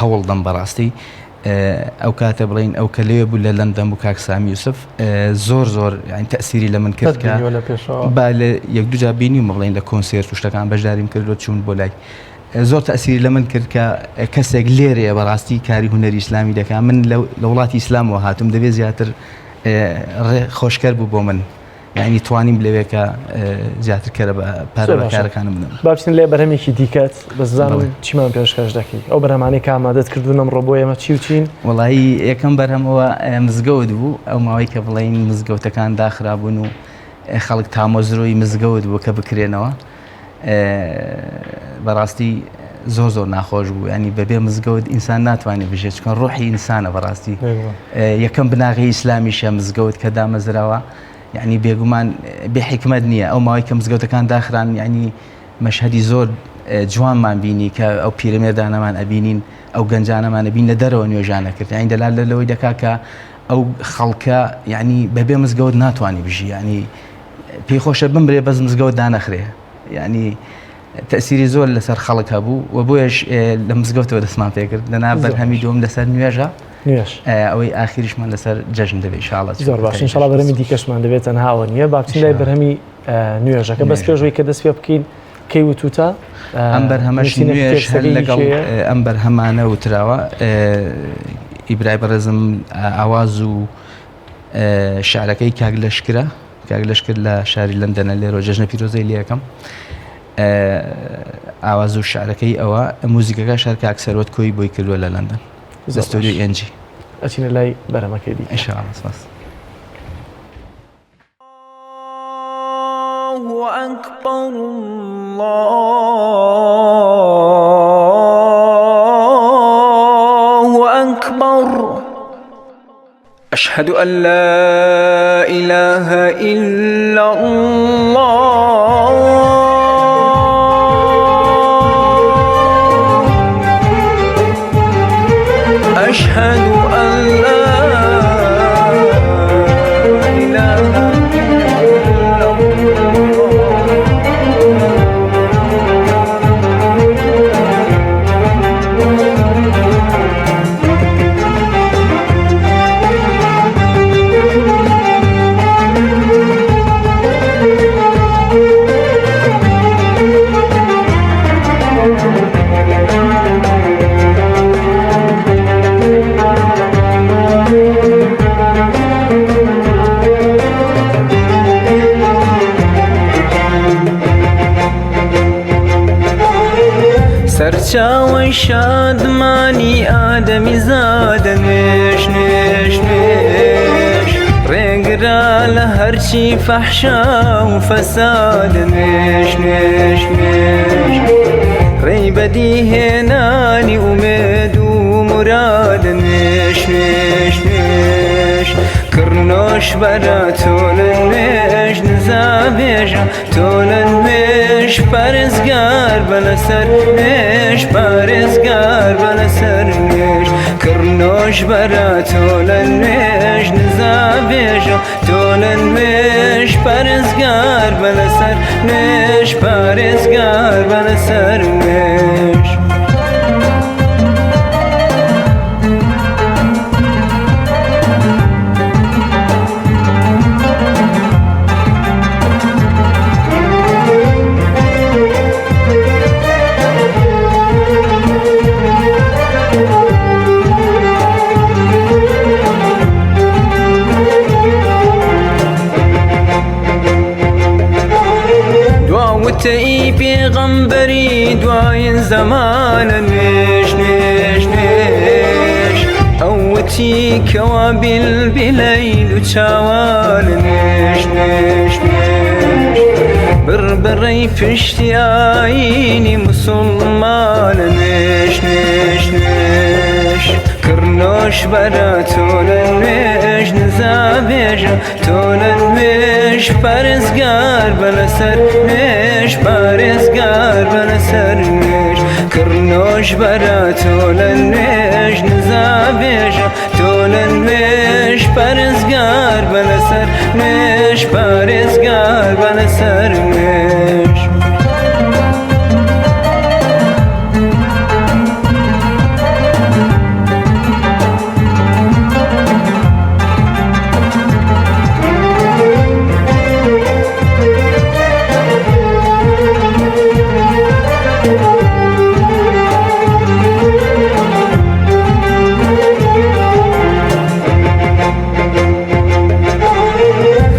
هەوڵدەم بەڕاستی ئەو کاتە بڵین ئەو کە لەوێ بوو لە لەندەن بوو کاک سامی یوسف زۆر زۆر یعنی تەسیری لە من کرد کە با لە یەک دوجا بینیومە بڵین لە کۆنسێرت و شتەکان بەشداریم کردو چوون بۆ لای زۆر تەسیری لە من کرد کە کەسێک لێرەیە بەڕاستی کاری هونەری ئیسلامی دەکات من لە وڵاتی ئیسلامەوە هاتوم دەبێت زیاتر ڕێ خۆشکەر بوو بۆ من یعنی توانیم لەوێ کە زیاتر کەرە بە پارە بە کارەکانم بدەم. با بچین لێ بەرهەمێکی دیکەت بەس بزانم چیمان پێشکەش دەکەی ئەو بەرهەمانەی کە ئامادەت کردوون ئەمڕۆ بۆ ئێمە چی و چین؟ وەڵایی یەکەم بەرهەمەوە مزگەوت بوو ئەو ماوەی کە بڵێین مزگەوتەکان داخرابوون و خەڵک تامەزرۆی مزگەوت بوو کە بکرێنەوە بەڕاستی. زۆر زۆر ناخۆش بوو ینی بەبێ مزگەوت ئینسان ناتوانێت بژێت چکە ڕۆحی ئینسانە بەڕاستی یەکەم بناغی ئیسلامیشە مزگەوت کە دامەزراوە یعنی بێگومان بێ حکمت نییە ئەو ماوەی کە مزگەوتەکان داخران یعنی مەشهدی زۆر جوانمان بینی کە ئەو پیرەمێردانەمان ئەبینین ئەو گەنجانەمان ئەبین لە دەرەوە نوێژانە کرد یعنی دەلال لەوەی دەکا کە ئەو خەڵکە یعنی بەبێ مزگەوت ناتوانانی بژی یعنی پێی خۆشە بمرێ بەس مزگەوت دانەخرێ یعنی تەسیری زۆر لەسەر خەڵک هەبوو و بۆیەش لە مزگەوتەوە دەستمان پێکرد لەنا بەرهەمی دوم لەسەر نوێژە ئەوەی ئاخیریشمان لەسەر جەژن دەبێت ئینشاڵڵا زۆر باش ئینشاڵڵا بەرهەمی دیکەشمان دەبێت تەنها ئەوە نییە با بچین لای بەرهەمی نوێژەکە بەس پێشەوەی کە دەست پێ بکەین کەی وتوتە ئەم بەرهەمەش نوێژ هەر لەگەڵ ئەم بەرهەمانە وتراوە ئیبرای بەڕێزم ئاواز و شعرەکەی کاک لەشکرە کاک لەشکر لە شاری لەندەنە لێرۆ جەژنە پیرۆزەی لەکەم ئاواز و شعرەکەی ئەوە موزیکەکە شار کاک سەروەت کۆی بۆی کردووە لە لەندەن لە ستۆدیۆی ئێنجی ئەچینە لای بەرەمەکەی دیکە ئینشاءاللە سپاس. الله أكبر الله أكبر أشهد أن لا إله إلا الله أشهد أن لا إله إلا سەرچاوەی شادمانی ئادەمیزادە نوێژ نوێژ نوێژ ڕێگرا لە هەرچی فەحشا و فەسادە نوێژ نوێژ نوێژ ڕێی بەدیهێنانی ئومێد و مرادە نوێژ نوێژ نوێژ کڕنۆش بەرە تۆ لە نوێژ نزا بێژە تۆ لە نوێژ پارێزگار بە لەسەر نوێژ پارێزگار بە لەسەر نوێژ کڕنۆش بەرە تۆ لە نوێژ نزا بێژە تۆ لە نوێژ پارێزگار بە لەسەر نوێژ پارێزگار بە لەسەر نوێژ. وتەی پێغەمبەری دوایین زەمانە نوێژ نوێژ نوێژ ئەو وتی کەوا بیلبیلەی دوو چاوانە نوێژ نوێژ نوێژ بڕبڕەی پشتی ئایینی موسڵمانە نوێژ نوێژ نوێژ کڕنۆش بەرە تۆ لە نوێژ نزا بێژە تۆ لە نوێژ پارێزگار بە لەسەر نوێژ پارێزگار بە لەسەر نوێژ کڕنۆش بەرە تۆ لە نوێژ نزا بێژە تۆ لە نوێژ پارێزگار بە لەسەر نوێژ پارێزگار بە لەسەر نوێژ.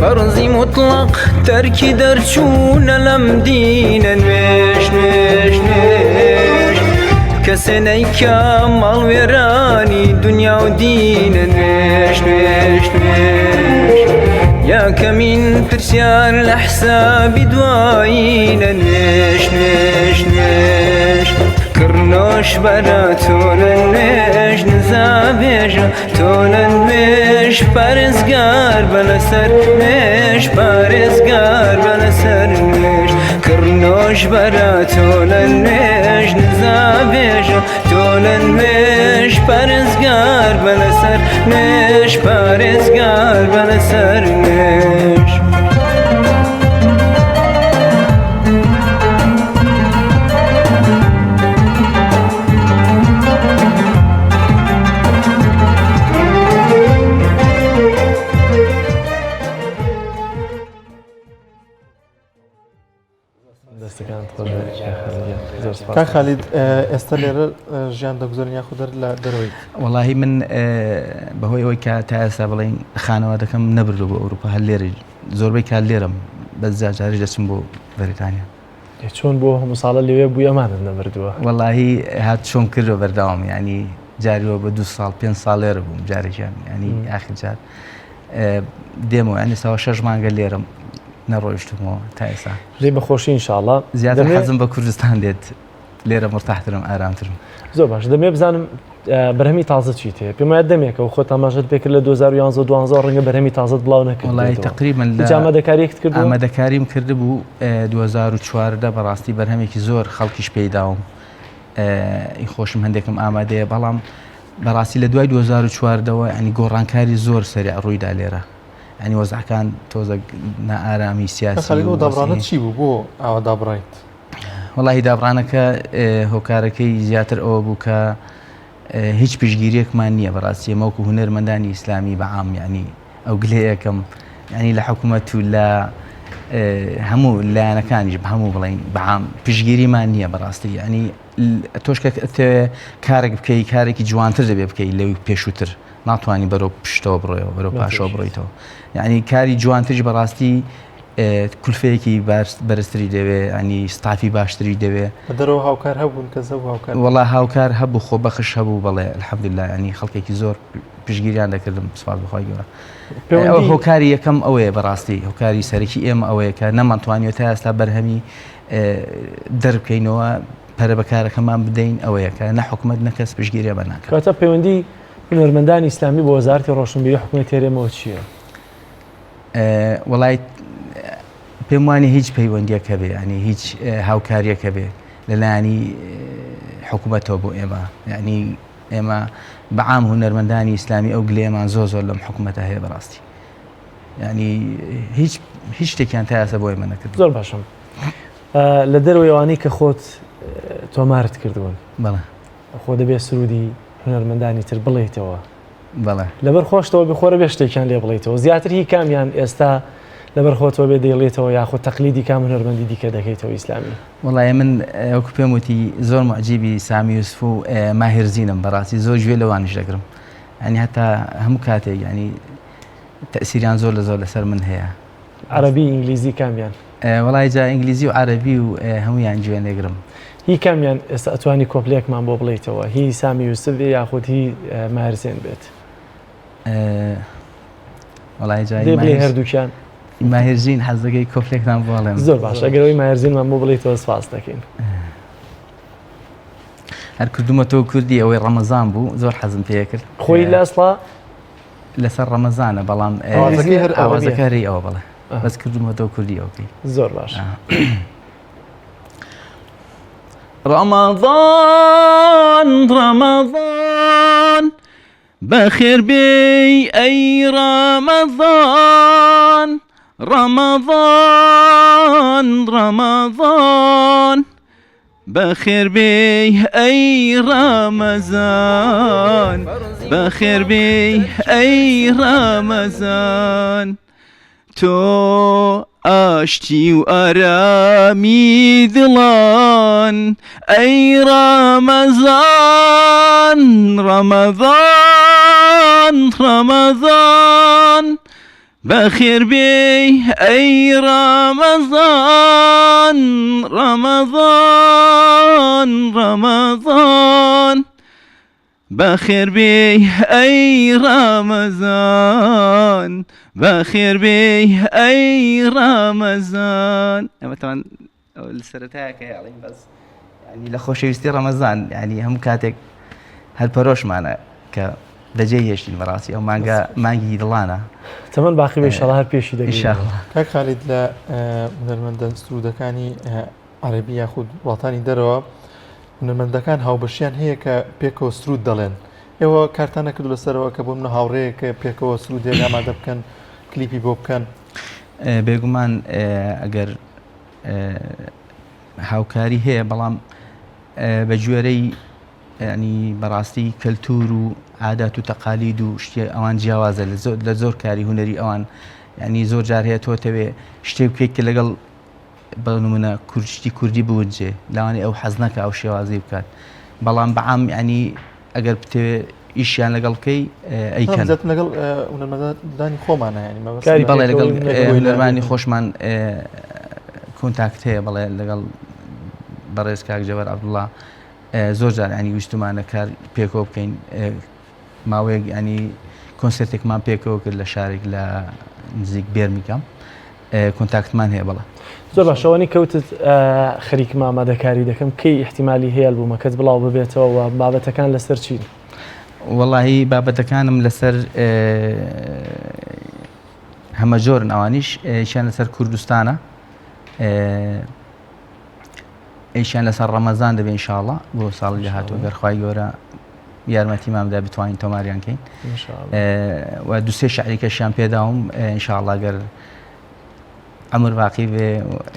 فەرزی مطلق تەرکی دەرچوونە لەم دینە نوێژ نوێژ نوێژ کەسێ نەیکا ماڵوێرانی دنیا و دینە نوێژ نوێژ نوێژ یەکەمین پرسیار لە حسابی دوایینە نوێژ نوێژ نوێژ. کڕنۆش بەرە تۆ لە نوێژ نزا بێژە تۆ لە نوێژ پارێزگار بە لەسەر نوێژ پارێزگار بە لەسەر نوێژ کڕنۆش بەرە تۆ لە نوێژ نزا بێژە تۆ لە نوێژ پارێزگار بە لەسەر نوێژ پارێزگار بە لەسەر نوێژ. کاک خالید ئێستا لێرە ژیان دەگوزەرن یاخود هەر لە دەرەوەی؟ وەڵاهی من بەهۆی ئەوەی کە تا ئێستا بڵێین خانەوادەکەم نەبردووە بۆ ئەوروپا هەر لێرە زۆربەی کات لێرەم بەس جار جاریش دەچم بۆ بەریتانیا. چۆن بۆ هەموو ساڵە لەوێ بووی ئەمانت نەبردووە؟ وەڵاهی هات چۆن کردوە بەردەوام یعنی جاریوە بە دو ساڵ پێنج ساڵ لێرە بووم جارێکیان یعنی ئاخر جار دێمەوە یعنی ساوە شەش مانگە لێرم نەڕۆیشتمەوە تا ئێستا. لێ بەخۆشی ئینشاڵڵا. زیاتر حەزم بە کوردستان دێت لێرە مرتاحترم ئارامترم. زۆر باش دەمێ بزانم بەرهەمی تازە چیت هەیە پێم وایە دەمێکە و خۆت ئاماژەت پێ کرد لە 2011 و 12 ڕەنگە بەرهەمی تازەت بڵاو نەکردبێتەوە. وەڵای تەقریبەن لە هیچ ئامادەکارییەکت کردووە؟ ئامادەکاریم کردبوو 2014 بەڕاستی بەرهەمێکی زۆر خەڵکیش پێی داوم ئی خۆشم هەندێکم ئامادەیە بەڵام بەڕاستی لە دوای 2014ەوە ینی گۆڕانکاری زۆر سەریع ڕوویدا لێرە ینی وەزعەکان تۆزە نائارامی سیاسی خەلیل ئەو دابڕانە چی بوو بۆ ئاوا دابڕایت؟ وەڵاهی دابڕانەکە هۆکارەکەی زیاتر ئەوە بوو کە هیچ پشگیریەکمان نییە بەڕاستی ئێمە وەکو هونەرمەندانی ئیسلامی بە عام یعنی ئەو گلەیەکەم یعنی لە حکوومەت و لە هەموو لایەنەکانیش بە هەموو بڵین بەعام پشگیریمان نییە بەڕاستی یعنی تۆش کە کارێک بکەی کارێکی جوانتر دەبێ بکەی لەوی پێشووتر ناتوانانی بەرەو پشتەوە بڕۆیەوە بەرەو پاشەوە بڕۆیتەوە یعنی کاری جوانتریش بەڕاستی کولفەیەکی بەرزتری دەوێ ینی ستافی باشتری دەوێ. لە دەرەوە هاوکار هەبوون کەس هەبوو هاوکار وەڵا هاوکار هەبوو خۆبەخش هەبوو بەڵێ الحمدلله ینی خەڵکێکی زۆر پشتگیریان دەکردم سوپاس بەخوای گەورە ئەوە هۆکاری یەکەم ئەوەیە بەڕاستی هۆکاری سەرەکی ئێمە ئەوەیە کە نەمانتوانیوە تا ئێستا بەرهەمی دەربکەینەوە پەرە بە کارەکەمان بدەین ئەوەیە کە نە حکومەت نە کەس پشتگیریمان ناکات. کەواتە پەیوەندی هونەرمەندانی ئیسلامی بە وەزارەتی ڕۆشنبیری حکومەتی هەرێمەوە چییە؟ وەڵای پێم وانە هیچ پەیوەندیەک هەبێ ینی هیچ هاوکاریەک هەبێ لەلایانی حکوومەتەوە بۆ ئێمە یعنی ئێمە بەعام هونەرمەندانی ئیسلامی ئەو گلێمان زۆر زۆر لەم حکوومەتە هەیە بەڕاستی ینی هیچ هیچ شتێکیان تا ئێستا بۆ ئێمە نەکرد زۆر باشم لە دەرەوەی ئەوانەی کە خۆت تۆمارت کردوون بەڵێ خۆ دەبێ سرودی هونەرمەندانی تر بڵێیتەوە بەڵێ. لەبەر خۆشتەوە بێ خۆرە بێ شتێکیان لێ بڵێیتەوە زیاتر هی کامیان ئێستا لەبەر خۆتەوە بێ دەیڵێتەوە یاخود تەقلیدی کام هونەرمەندی دیکە دەکەیتەوە ئیسلامی؟ وەڵای من وەکو پێم وتی زۆر معجیبی سامی یوسف و ماهر زینم بەڕاستی زۆر گوێ لەوانیش دەگرم ینی هەتا هەموو کاتێک ینی تەسیریان زۆر لە زۆر لەسەر من هەیە. عەرەبی ئینگلیزی کامیان؟ وەڵای جا ئینگلیزی و عەرەبی و هەموویان گوێ لێگرم. هی کامیان ئێستا ئەتوانی کۆپلەیەکمان بۆ بڵێیتەوە هی سامی یوسف بێ یاخود هی ماهر زێن بێت؟ وەڵای جا دەی بڵێ هەردووکیان. ماهر زین حەز دەکەی کۆپلێکتان بۆ بڵێم؟ زۆر باشە ئەگەر ئەوەی ماهر زینمان بۆ بڵێیتەوە سپاس دەکەین. هەر کردومەتەوە کوردی ئەوەی ڕەمەزان بوو زۆر حەزم پێ کرد. خۆی لە ئەسڵا لەسەر ڕەمەزانە بەڵام ئاوازەکەی هەر ئەوە ئاوازەکە هەر ئەوە بەڵێ بەس کردومەتەوە کوردی ئەوکەی زۆر باش. ڕەمەزان ڕەمەزان بەخێر بێی ئەی ڕەمەزان ڕەمەزان ڕەمەزان بەخێر بێی ئەی ڕەمەزان بەخێر بێی ئەی ڕەمەزان تۆ ئاشتی و ئارامی دڵان ئەی ڕەمەزان ڕەمەزان ڕەمەزان بەخێر بێی ئەی ڕەمەزان ڕەمەزان ڕەمەزان بەخێر بێی ئەی ڕەمەزان بەخێر بێی ئەی ڕەمەزان ئەمە تەوان لە سەرەتایەکە یاڵین بەس. ینی لە خۆشەویستی ڕەمەزان ینی هەموو کاتێک هەر پەرۆشمانە کە بەجێی هێشتین بەڕاستی ئەو مانگە مانگی دڵانە. تەمەن باقی بێ ئیشەڵا هەر پێشی دەگرین. ئیشاڵا. کاک خالید لە هونەرمەندە سروودەکانی عەرەبی یاخود وڵاتانی دەرەوە هونەرمەندەکان هاوبەشیان هەیە کە پێکەوە سروود دەڵێن ئێوە کارتان نەکردو لەسەرەوە کە بۆ منە هاوڕێیەک پێکەوە سروودێک ئامادە بکەن کلیپی بۆ بکەن؟ بێگومان ئەگەر هاوکاری هەیە بەڵام بە گوێرەی یانی بەڕاستی کەلتور و عادات و تەقالید و شتی ئەوان جیاوازە لە زۆر لە زۆر کاری هونەری ئەوان یعنی زۆر جار هەیە تۆ تەوێ شتێک بکەیت کە لەگەڵ بە نمونە کورد شتی کوردی بگونجێ لەوانەیە ئەو حەز نەکا ئەو شێوازی بکات بەڵام بەعام یعنی ئەگەر بتەوێ ئیشیان لەگەڵ بکەی ئەیکەن زیاتر لەگەڵ هونەرمەندانی خۆمانە یعنی مەبەستم کاری بەڵێ لەگەڵ پێکەوەی لەگەڵ هونەرمانی خۆشمان کۆنتاکت هەیە بەڵێ لەگەڵ بەڕێز کاک جەبار عەبدوڵڵا زۆر جار ینی ویستمانە کار پێکەوە بکەین ماوەیەک ینی کۆنسرتێکمان پێکەوە کرد لە شارێک لە نزیک بێرمیگەم کۆنتاکتمان هەیە بەڵێ. زۆر باشە ئەوەنی کەوتت خەریکم ئامادەکاری دەکەم کەی ئیحتیمالی هەیە ئەلبومەکەت بڵاو ببێتەوە و بابەتەکان لەسەر چین؟ وەڵاهی بابەتەکانم لەسەر هەمەجۆرن ئەوانیش یان لەسەر کوردستانە ئیشیان لەسەر ڕەمەزان دەبێ ئینشاڵڵا بۆ ساڵی داهاتوو گەر خوای گەورە یارمەتیمان بدا بتوانین تۆماریان کەین و دوسێ شعریکەشیان پێداوم ئینشاڵڵا گەر عمر باقی بێ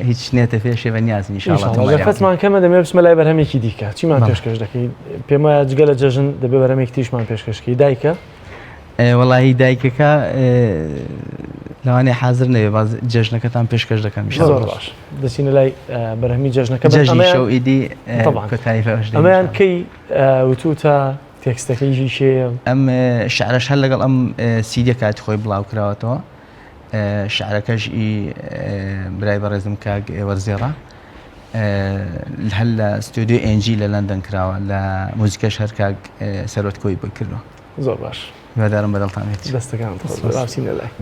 هیچ نێتە پێشێ بە نیاز ئینشاڵڵا دەرفەتمان کەمە دەمێ بچمە لای بەرهەمێکی دیکە چیمان پێشکەش دەکەی پێم وایە جگە لە جەژن دەبێ بەرهەمێکی تریشمان پێشکەشکەی دایکە وەڵاهی دایکەکە لەوانەیە حازر نەبێ باز جەژنەکەتان پێشکەش دەکەم زۆر باش دەچینە لای بەرهەمی جەژنەکە جەژنی شەو ئیدی کۆتایی بەوەش دێنین. ئەمەیان کەی وتوتە تێکستەکەی هی کێیە؟ ئەم شعرەش هەر لەگەڵ ئەم سیدیە کاتی خۆی بڵاو کراوەتەوە شعرەکەش ئی برای بەڕێزم کاک وەرزێڕە هەر لە ستۆدیۆ ئێنجی لە لەندەن کراوە لە موزیکەش هەر کاک سەرۆت کۆی بۆی کردووە. زۆر باش هیوادارم بەدڵتان بێت. دەستەکانت خۆش بێت. با بچینە لای.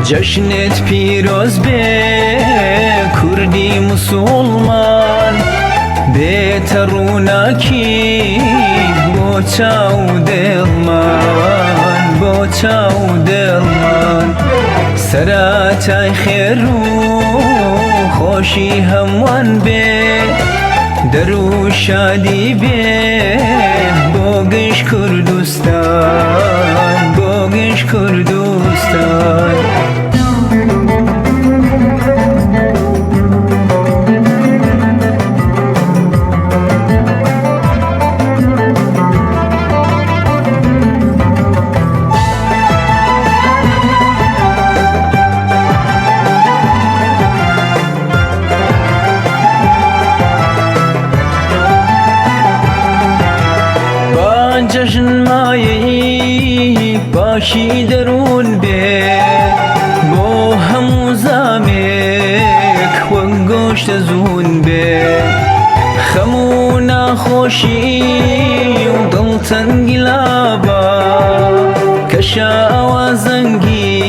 جەژنت پیرۆز بێ کوردی مسوڵمان بێتە ڕووناکی بۆ چاو دڵمان بۆ چاو دڵمان سەرەتای خێر و خۆشی هەمووان بێ دەرو شادی بێ بۆ گشت کوردستان بۆ گشت کوردستان. با جەژن مایەی پاکی دەروون بێ بۆ هەموو زامێک وەک گۆشتە زوون بێ خەم و ناخۆشی و دڵتەنگی لابا کەشە ئەوە زەنگی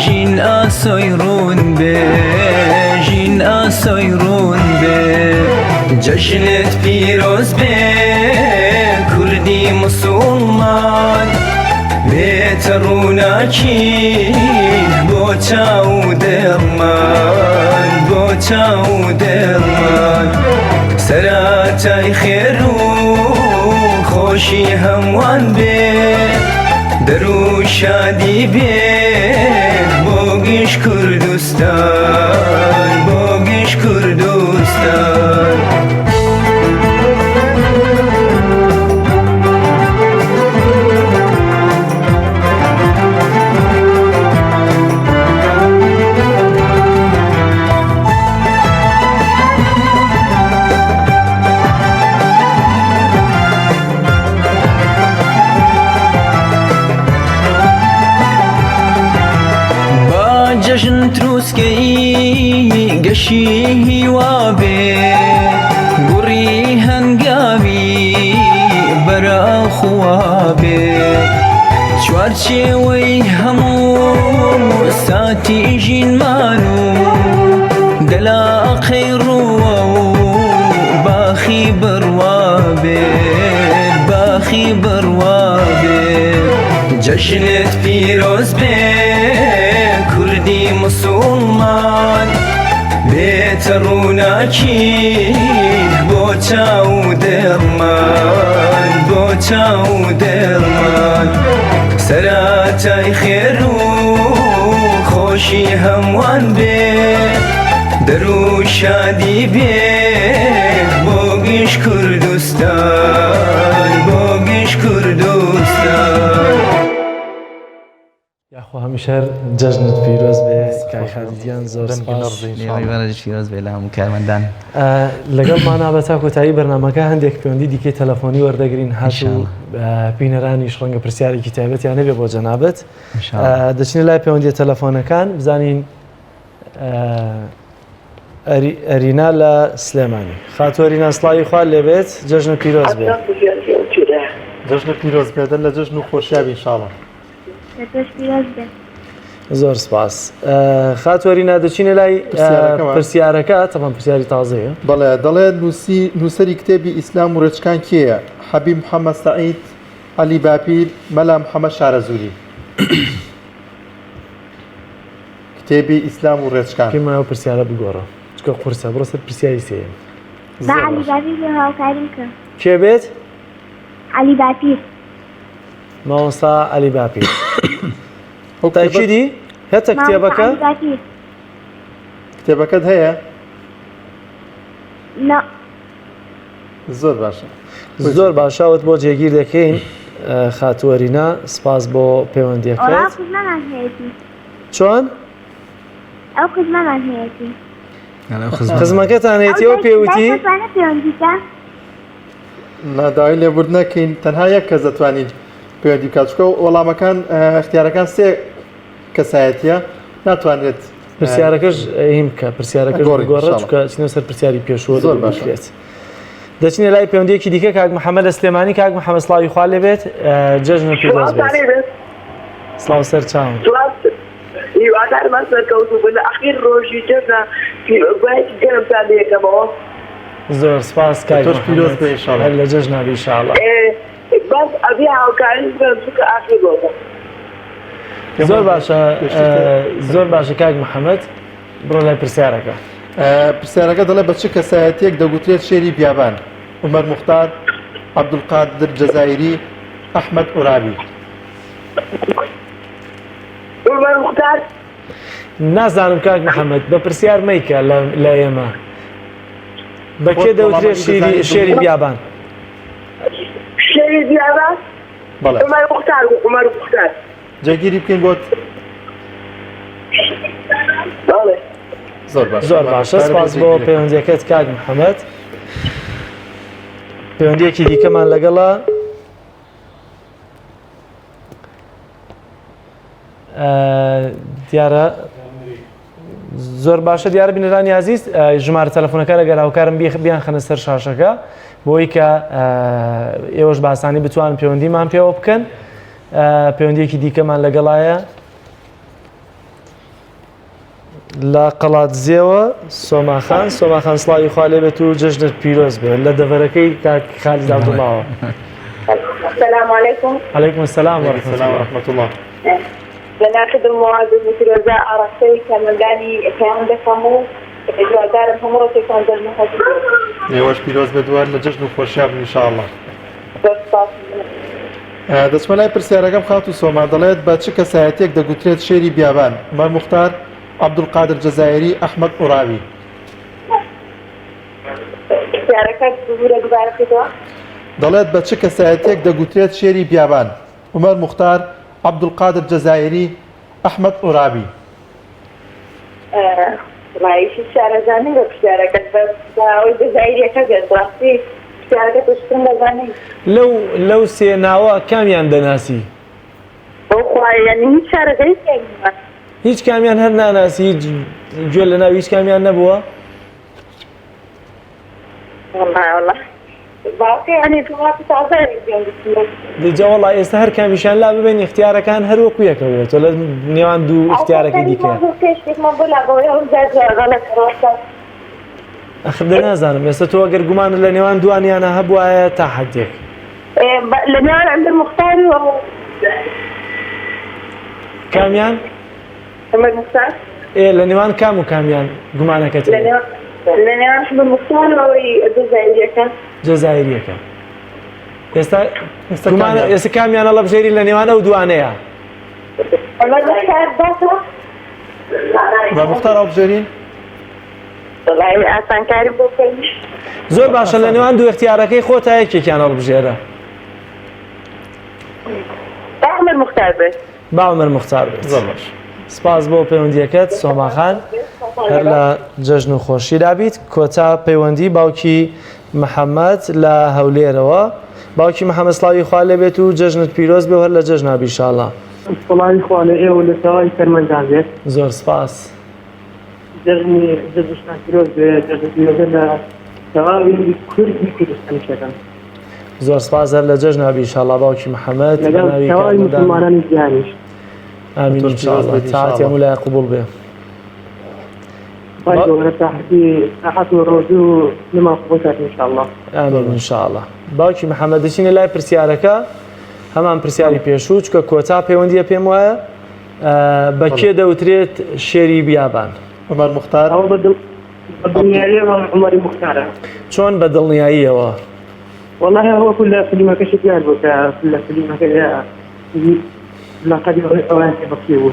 ژین ئاسۆی ڕوون بێ ژین ئاسۆی ڕوون بێ جەژنت پیرۆز بێ کوردی مسوڵمان بێتە ڕووناکی بۆ چاو و دڵمان بۆ چاو و دڵمان سەرەتای خێر و خۆشی هەمووان بێ دەر و شادی بێ بۆ گشت کوردستان بۆ گشت کوردستان. تروسکەی گەشی هیوا بێ گوڕی هەنگاوی بەرەو خوا بێ چوارچێوەی هەموو ساتی ژینمان و دەلاقەی ڕووە و باخی بڕوا بێ باخی بڕوا بێ جەژنت پیرۆز بێ کوردی مسوڵمان بێتە ڕووناکی بۆ چاو و دڵمان بۆ چاو و دڵمان سەراتای خێر و خۆشی هەمووان بێ دەرو شادی بێ بۆ گشت کوردستان بۆ گشت کوردستان. یاخوا هەمیشە هەر جەژنت پیرۆز بێ کاک خالید گیان زۆر سپاس. بەڕێزیش پیرۆز بێ لە هەموو کارمەندان. لەگەڵمانا بە تا کۆتایی بەرنامەکە هەندێک پەیوەندی دیکەی تەلەفۆنی وەردەگرین هاتوو بینەرانیش ڕەنگە پرسیارێکی تایبەتیان هەبێ بۆ جەنابت دەچینە لای پەیوەندیە تەلەفۆنەکان بزانین ئەرینا لە سلێمانی خاتوو ئەرینا سڵاوی خوا لێبێت جەژنە پیرۆز بێت جەژنە پیرۆز بێت لە جەژن و خۆشیابی ئینشاڵڵا زۆر سپاس خاتوو ئەرینا دەچینە لای پرسیارەکە تەمان پرسیاری تازەیە بەڵێ دەڵێت نووسی نووسەری کتێبی ئیسلام و ڕێچکان کێیە حەبیب محەممەد سەعید عەلی باپیر مەلا محەممەد شارەزووری کتێبی ئیسلام و ڕێچکان. پێم وایە ئەو پرسیارە بگۆڕە چونکە قورسە بڕۆ سەر پرسیاری سێیەم. با عەلی باپیر بێ هاوکاریم کە. کێ بێت؟ عەلی باپیر. مامۆستا عەلی باپیر. تاکیدی؟ هێتە کتێبەکە؟ کتێبەکەت هەیە؟ نا. زۆر باشە. زۆر باشە ئەوت بۆ جێگیر دەکەین خاتووەرینا سپاس بۆ پەیوەندیەکەت. چۆن؟ ئەو خزمەمان هەیەتی. خزمەکەتان هەیەتی ئەو پێوتی؟ نا داوای لێبوردن نەکەین تەنها یەک کەس دەتوانین پەیوەندی بکات چونکە وەڵامەکان اختیارەکان سێ کەسایەتیە ناتوانرێت پرسیارەکەش هین بکە پرسیارەکەش گۆڕە چونکە چینە سەر پرسیاری پێشووە زۆر باشێت. دەچینە لای پەیوەندیەکی دیکە کاک محەممەد لە سلێمانی کاک محەممەد سڵاوی خوا لێبێت جەژنە پیرۆز بێت. سڵاو سەر چاوم. هیوادارم سەرکەوتوو بن لە ئەخیر ڕۆژی جەژنە پیرۆزبایەکی گەرمتان لێکەمەوە. زۆر سپاس کاک تۆش پیرۆز بێ ان شاء الله. هەر لە جەژنا بی ان شاء الله. بەس ئەبێ هاوکاریم بکەن چونکە ئاخیر ڕۆژە. زۆر باشە زۆر باشە کاک محەممەد بڕۆ لای پرسیارەکە. پرسیارەکە دەڵێ بە چ کەسایەتیەک دەگوترێت شێری بیابان؟ عومەر موختار، عەبدولقادر جەزائیری، ئەحمەد عورابی. عومەر موختار. نازانم کاک محەممەد بە پرسیار مەیکە لە ئێمە بە کێ دەوترێت شیری شێری بیابان؟ شێری بیابان؟ بەڵێ. عومەر موختار عومەر موختار. جێگیری بکەین بۆت. بەڵێ. زۆر باشە. زۆر باشە سپاس بۆ پەیوەندیەکەت کاک محەممەد. پەیوەندیەکی دیکەمان لەگەڵە دیارە زۆر باشە دیارە بینەرانی ئازیز ژمارە تەلەفۆنەکە لەگەر هاوکارم بیان خەنە سەر شاشەکە بۆی کە ئێوەش باسانی بتوان پەیوەندیمان پێوە بکەن پەیوەندیەکی دیکەمان لەگەڵایە لە قەڵادزێوە سۆماخان سۆماخان سڵاوی خوا لێبێت و جەژنت پیرۆز بێت لە دەڤەرەکەی کاک خالید عەبدوڵڵاوە. السلام علیکم. علیکم السلام و رحمة الله. ورحمة الله. لە ناخی دڵمەوە جەژنی پیرۆزە ئاڕاستەی کارمەندانی پەیام دەکەم و هیوادارم هەموو ڕۆژێکتان جەژن خۆش بێت. ئێوەش پیرۆز بێت و هەر لە جەژن و خۆشیا بن ان شاء الله. زۆر سوپاس. دەچمە لای پرسیارەکەم خاتوو سۆما دەڵێت بە چ کەسایەتیەک دەگوترێت شێری بیابان؟ عومەر موختار، عەبدولقادر جەزایری، ئەحمەد عوراوی. پرسیارەکەت ببورە دووبارە بکەیتەوە. دەڵێت بە چ کەسایەتیەک دەگوترێت شێری بیابان؟ عومەر موختار، عەبدولقادر جەزایری، ئەحمەد عورابی. وەڵایی هیچ شارەزا نیم بە پرسیارەکەت بەس با ئەوەی جەزایریەکە بێت ڕاستی پرسیارەکە پێشترم دەزانی. لەو لەو سێ ناوە کامیان دەناسی؟ بەو خوایە یانی هیچ شارەزایی تیا نییە. هیچ کامیان هەر ناناسی هیچ گوێ لە ناو هیچ کامیان نەبووە؟ دەجا وەڵا ئێستا هەر کامیشان لا ببین اختیارەکان هەر وەکو یەکە بێت تۆ لە نێوان دوو اختیارەکەی دیکە ئەخر دە نازانم ئێستا تۆ ئەگەر گومانت لە نێوان دوانیانە هەبوایە تا حدێک لە نێوان عمر مختار و کامیان؟ عمر مختار ئێ لە نێوان کام و کامیان گومانەکەت لە نێوان لە نێوان عمر مختار و ئەوەی جەزائیریەکە جەزائیریەکە ئێستا گومان ئێستا کامیان هەڵەبژێری لە نێوان ئەو دوانەیە عمر مختار باشە بە مختار هەڵبژێرین وەڵایی ئاسانکاری بۆ بکەن. زۆر باشە لە نێوان دوو اختیارەکەی خۆتا یەکێکیان هەڵبژێرە. با عومەر موختار بێت. با عومەر موختار بێت. زۆر باش. سپاس بۆ پەیوەندیەکەت سۆما خان هەر لە جەژن و خۆشیدا بیت کۆتا پەیوەندی باوکی محەممەد لە هەولێرەوە باوکی محەممەد سڵاوی خوا لێبێت و جەژنت پیرۆز بێ و هەر لە جەژنا بی ئیشاڵڵا. سڵاوی خوا لە ئێوە و لە تەواوی کەرمەندان بێت. زۆر سپاس. جەژنی جەژنتان پیرۆز بێ جەژنی پیرۆزە لە تەواوی کوردی کوردستانیش دەکەم. زۆر سپاس هەر لە جەژنا بی ئیشاڵڵا باوکی محەمەد لەگەڵ بەناوی تەواوی کارمەندان موسڵمانانی جیهانیش. ئامین تۆش پیرۆز ئینشاڵڵا بێت تاعەتی ئینشاڵڵا. هەموو لایەک قبوڵ بێ. خوای گەورە تاعەتی تاعەت و ڕۆژوو و لێمان قبوڵ کات ئینشاڵڵا. ئامین ئینشاڵڵا. باوکی محەمەد دەچینە لای پرسیارەکە هەمان پرسیاری پێشوو چونکە کۆتا پەیوەندیە پێم وایە بە کێ دەوترێت شێری بیابان؟ عومەر موختار. ئەوە بە دڵ بە دڵنیاییەوە عومەری موختارە. چۆن بە دڵنیاییەوە؟ وەڵاهی ئەوە وەکو لە فلیمەکەشی دیار بوو کە لە فلیمەکە لەقەبی ئەویان پێ بەخشی بوو.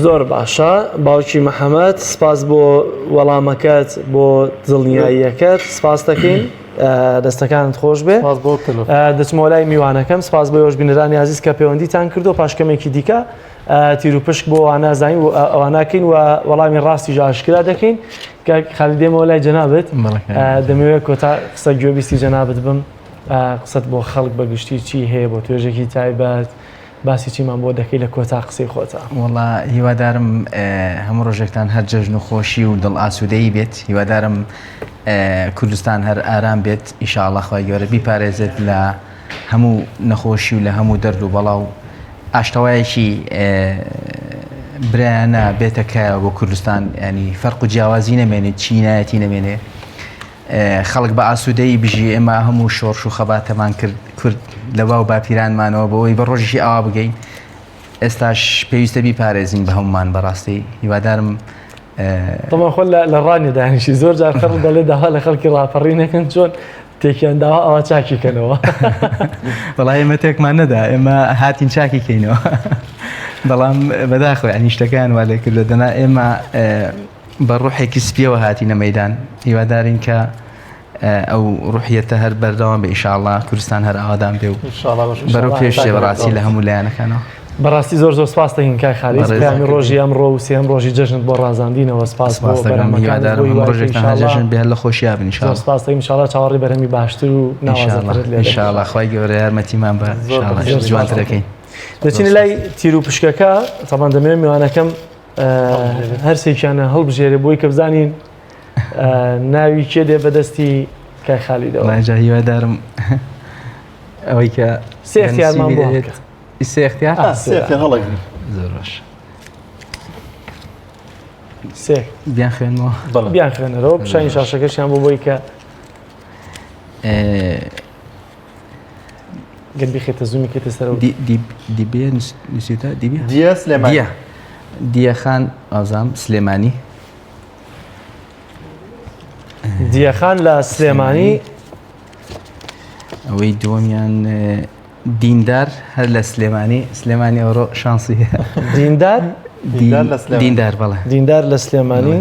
زۆر باشە باوکی محەمەد سپاس بۆ وەڵامەکەت بۆ دڵنیاییەکەت سپاس دەکەین دەستەکانت خۆش بێ دەچمەوە لای میوانەکەم سپاس بۆ ئێوەش بینەرانی ئازیز کە پەیوەندیتان کردو پاش کەمێکی دیکە تیروپشک بۆ ئەوانە زانین و ئەواناکەین و وەڵامی ڕاستیش ئاشکرا دەکەین کە خالید دێمەوە لای جەنابت دەمەوێت کۆتا قسە گوێبیستی جەنابت بم قسەت بۆ خەڵک بە گشتی چی هەیە بۆ توێژێکی تایبەت باسی چیمان بۆ دەکەی لە کۆتا قسەی خۆتا؟ وەڵا هیوادارم هەموو ڕۆژێکتان هەر جەژن و خۆشی و دڵ ئاسوودەیی بێت هیوادارم کوردستان هەر ئارام بێت ئیشاڵە خوای گەورە بیپارێزێت لە هەموو نەخۆشی و لە هەموو دەرد و بەڵا و ئاشتەوایەکی برایانە بێتە کایەوە بۆ کوردستان ینی فەرق و جیاوازی نەمێنێت چینایەتی نەمێنێ خەڵک بە ئاسوودەیی بژی، ئێمە هەموو شۆڕش و خەباتەمان کرد کورد لە باو باپیرانمانەوە بۆ ئەوەی بە ڕۆژێکی ئاوا بگەین، ئێستاش پێویستە بیپارێزین بە هەموومان بەڕاستی هیوادارم تەمان خۆ لە ڕانیە دانیشی زۆر جار خەڵک دەڵێ داوا لە خەڵکی ڕاپەڕی نەکەن چۆن تێکیان داوا ئەوە چاکی کەنەوە وەڵا ئێمە تێکمان نەدا ئێمە هاتین چاکی کەینەوە بەڵام بەداخەوە یانی شتەکان وا لێ کردە دەنا ئێمە بە ڕوحێکی سپیەوە هاتینە مەیدان هیوادارین کە ئەو ڕوحیەتە هەر بەردەوام بێ ئیشاڵا کوردستان هەر ئاوادان بێ و بەرەو پێش شێ بەڕاستی لە هەموو لایەنەکانەوە. بەڕاستی زۆر زۆر سپاس دەکەین کاک خالید پەیامی ڕۆژی ئەمڕۆ و سێهەم ڕۆژی جەژنت بۆ ڕازاندینەوە سپاس بۆ بەرهەمەکانت بۆ هیوای کە ڕۆژێکتان هەر جەژن بێ هەر لە خۆشیا بن زۆر ئینشاڵا سپاس دەکەین ئینشاڵا چاوەڕێی بەرهەمی باشتر و ناوازەترت لێ دەکەین ئینشاڵا خوای گەورە یارمەتیمان بە ئینشاڵا زۆر سپاس جوانتر دەکەین دەچینە لای تیر و پشکەکە تەبان دەمەوێت میوانەکەم هەرسێکیانە هەڵبژێرێ بۆی کە بزانین ناوی کێ دێ بەدەستی کاک خالیدەوە. وەڵا هیوادارم ئەوەی کە سێ اختیارمان بۆ سێ اختیار سێ اختیار هەڵەگری زۆر باش سێ بیان خوێنمەوە بیان خوێنەرەوە پیشانی شاشەکەشیان بۆ بۆی کە گەر بیخێتە زوومی کێتە سەرەوە. دی دی دیبێ نووسیوتە دیبێ؟ دیە سلێمانی. دیە دیە خان ئازام سلێمانی. دیە خان لە سلێمانی. ئەوەی دووەمیان دیندار هەر لە سلێمانی سلێمانی ئەوڕۆ شانسی هەیە. دیندار؟ دیندار لە سلێمانی. دیندار بەڵێ. دیندار لە سلێمانی.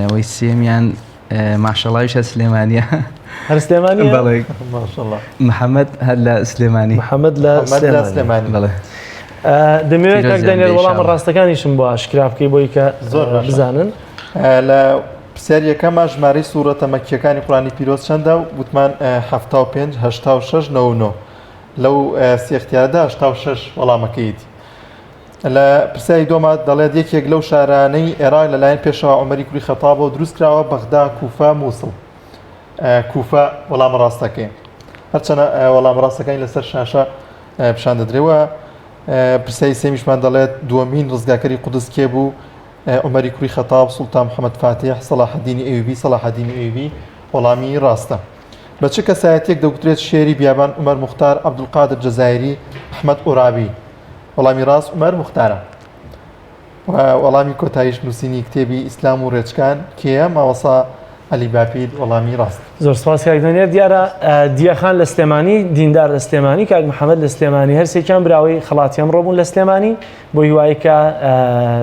ئەوەی سێمیان ماشەڵاویش هەر سلێمانیە. هەر سلێمانیە؟ بەڵێ. ماشەڵا. محەممەد هەر لە سلێمانی. محەممەد لە سلێمانی. بەڵێ. دەمەوێت کاک دانیال وەڵامە ڕاستەکانیشم بۆ ئاشکرا بکەی بۆی کە زۆر بزانن. لە پرسیاری یەکەما ژمارەی سوڕەتە مەکیەکانی قورئانی پیرۆز چەندە؟ وتمان 75 86 99 لەو سێ اختیارەدا 86 وەڵامەکەیت. لە پرسیاری دۆما دەڵێت یەکێک لەو شارانەی عێراق لەلایەن پێشەوا عومەری کوری خەتابەوە دروست کراوە بەغدا کوفە مووسڵ کوفە وەڵامە ڕاستەکەی هەرچەنە وەڵام ڕاستەکانی لەسەر شاشە پیشان دەدرێەوە پرسیاری سێمیشمان دەڵێت دووەمین ڕزگاکەری قودس کێ بوو عومەری کوری خەتاب سوڵتان محەممەد فاتیح سەڵاحەدینی ئەیوبی سەڵاحەدینی ئەیوبی وەڵامی ڕاستە. بە چ کەسایەتیەک دەگوترێت شێری بیابان عومەر موختار عەبدولقادر جەزایری ئەحمەد ئۆرابی وەڵامی ڕاست عومەر موختارە و وەڵامی کۆتاییش نووسینی کتێبی ئیسلام و ڕێچکان کێیە مامۆستا عەلی باپیر وەڵامی ڕاست. زۆر سپاس کاک دەنێر دیارە دیەخان لە سلێمانی دیندار لە سلێمانی کاک محەممەد لە سلێمانی هەرسێکیان براوەی خەڵاتی ئەمڕۆ بوون لە سلێمانی بۆ هیوایی کە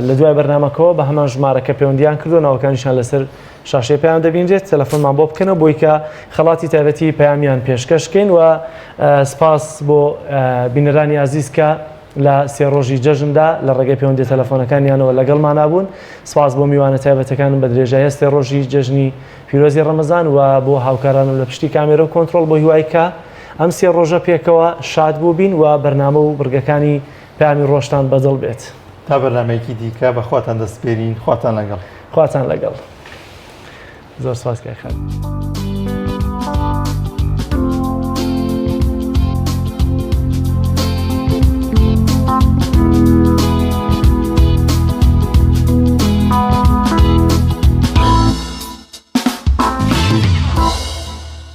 لە دوای بەرنامەکەەوە بە هەمان ژمارە کە پەیوەندیان کردو ناوەکانیشان لەسەر شاشەی پەیام دەبینرێت تەلەفۆنمان بۆ بکەنەوە بۆی کە خەڵاتی تایبەتی پەیامیان پێشکەش بکەین و سپاس بۆ بینەرانی ئازیز کە لە سێ ڕۆژی جەژندا لە ڕێگەی پەیوەندی تەلەفۆنەکانیانەوە لەگەڵمانا بوون سپاس بۆ میوانە تایبەتەکانم بە درێژایی سێ ڕۆژی جەژنی پیرۆزی ڕەمەزان و بۆ هاوکارانم لە پشتی کامێرە و کۆنترۆڵ بۆ هیوای کە ئەم سێ ڕۆژە پێکەوە شاد بووبین و بەرنامە و بڕگەکانی پەیامی ڕۆژتان بەدڵ بێت. تا بەرنامەیەکی دیکە بە خواتان دەسپێرین خواتان لەگەڵ. خواتان لەگەڵ. زۆر سپاس کاک خالید.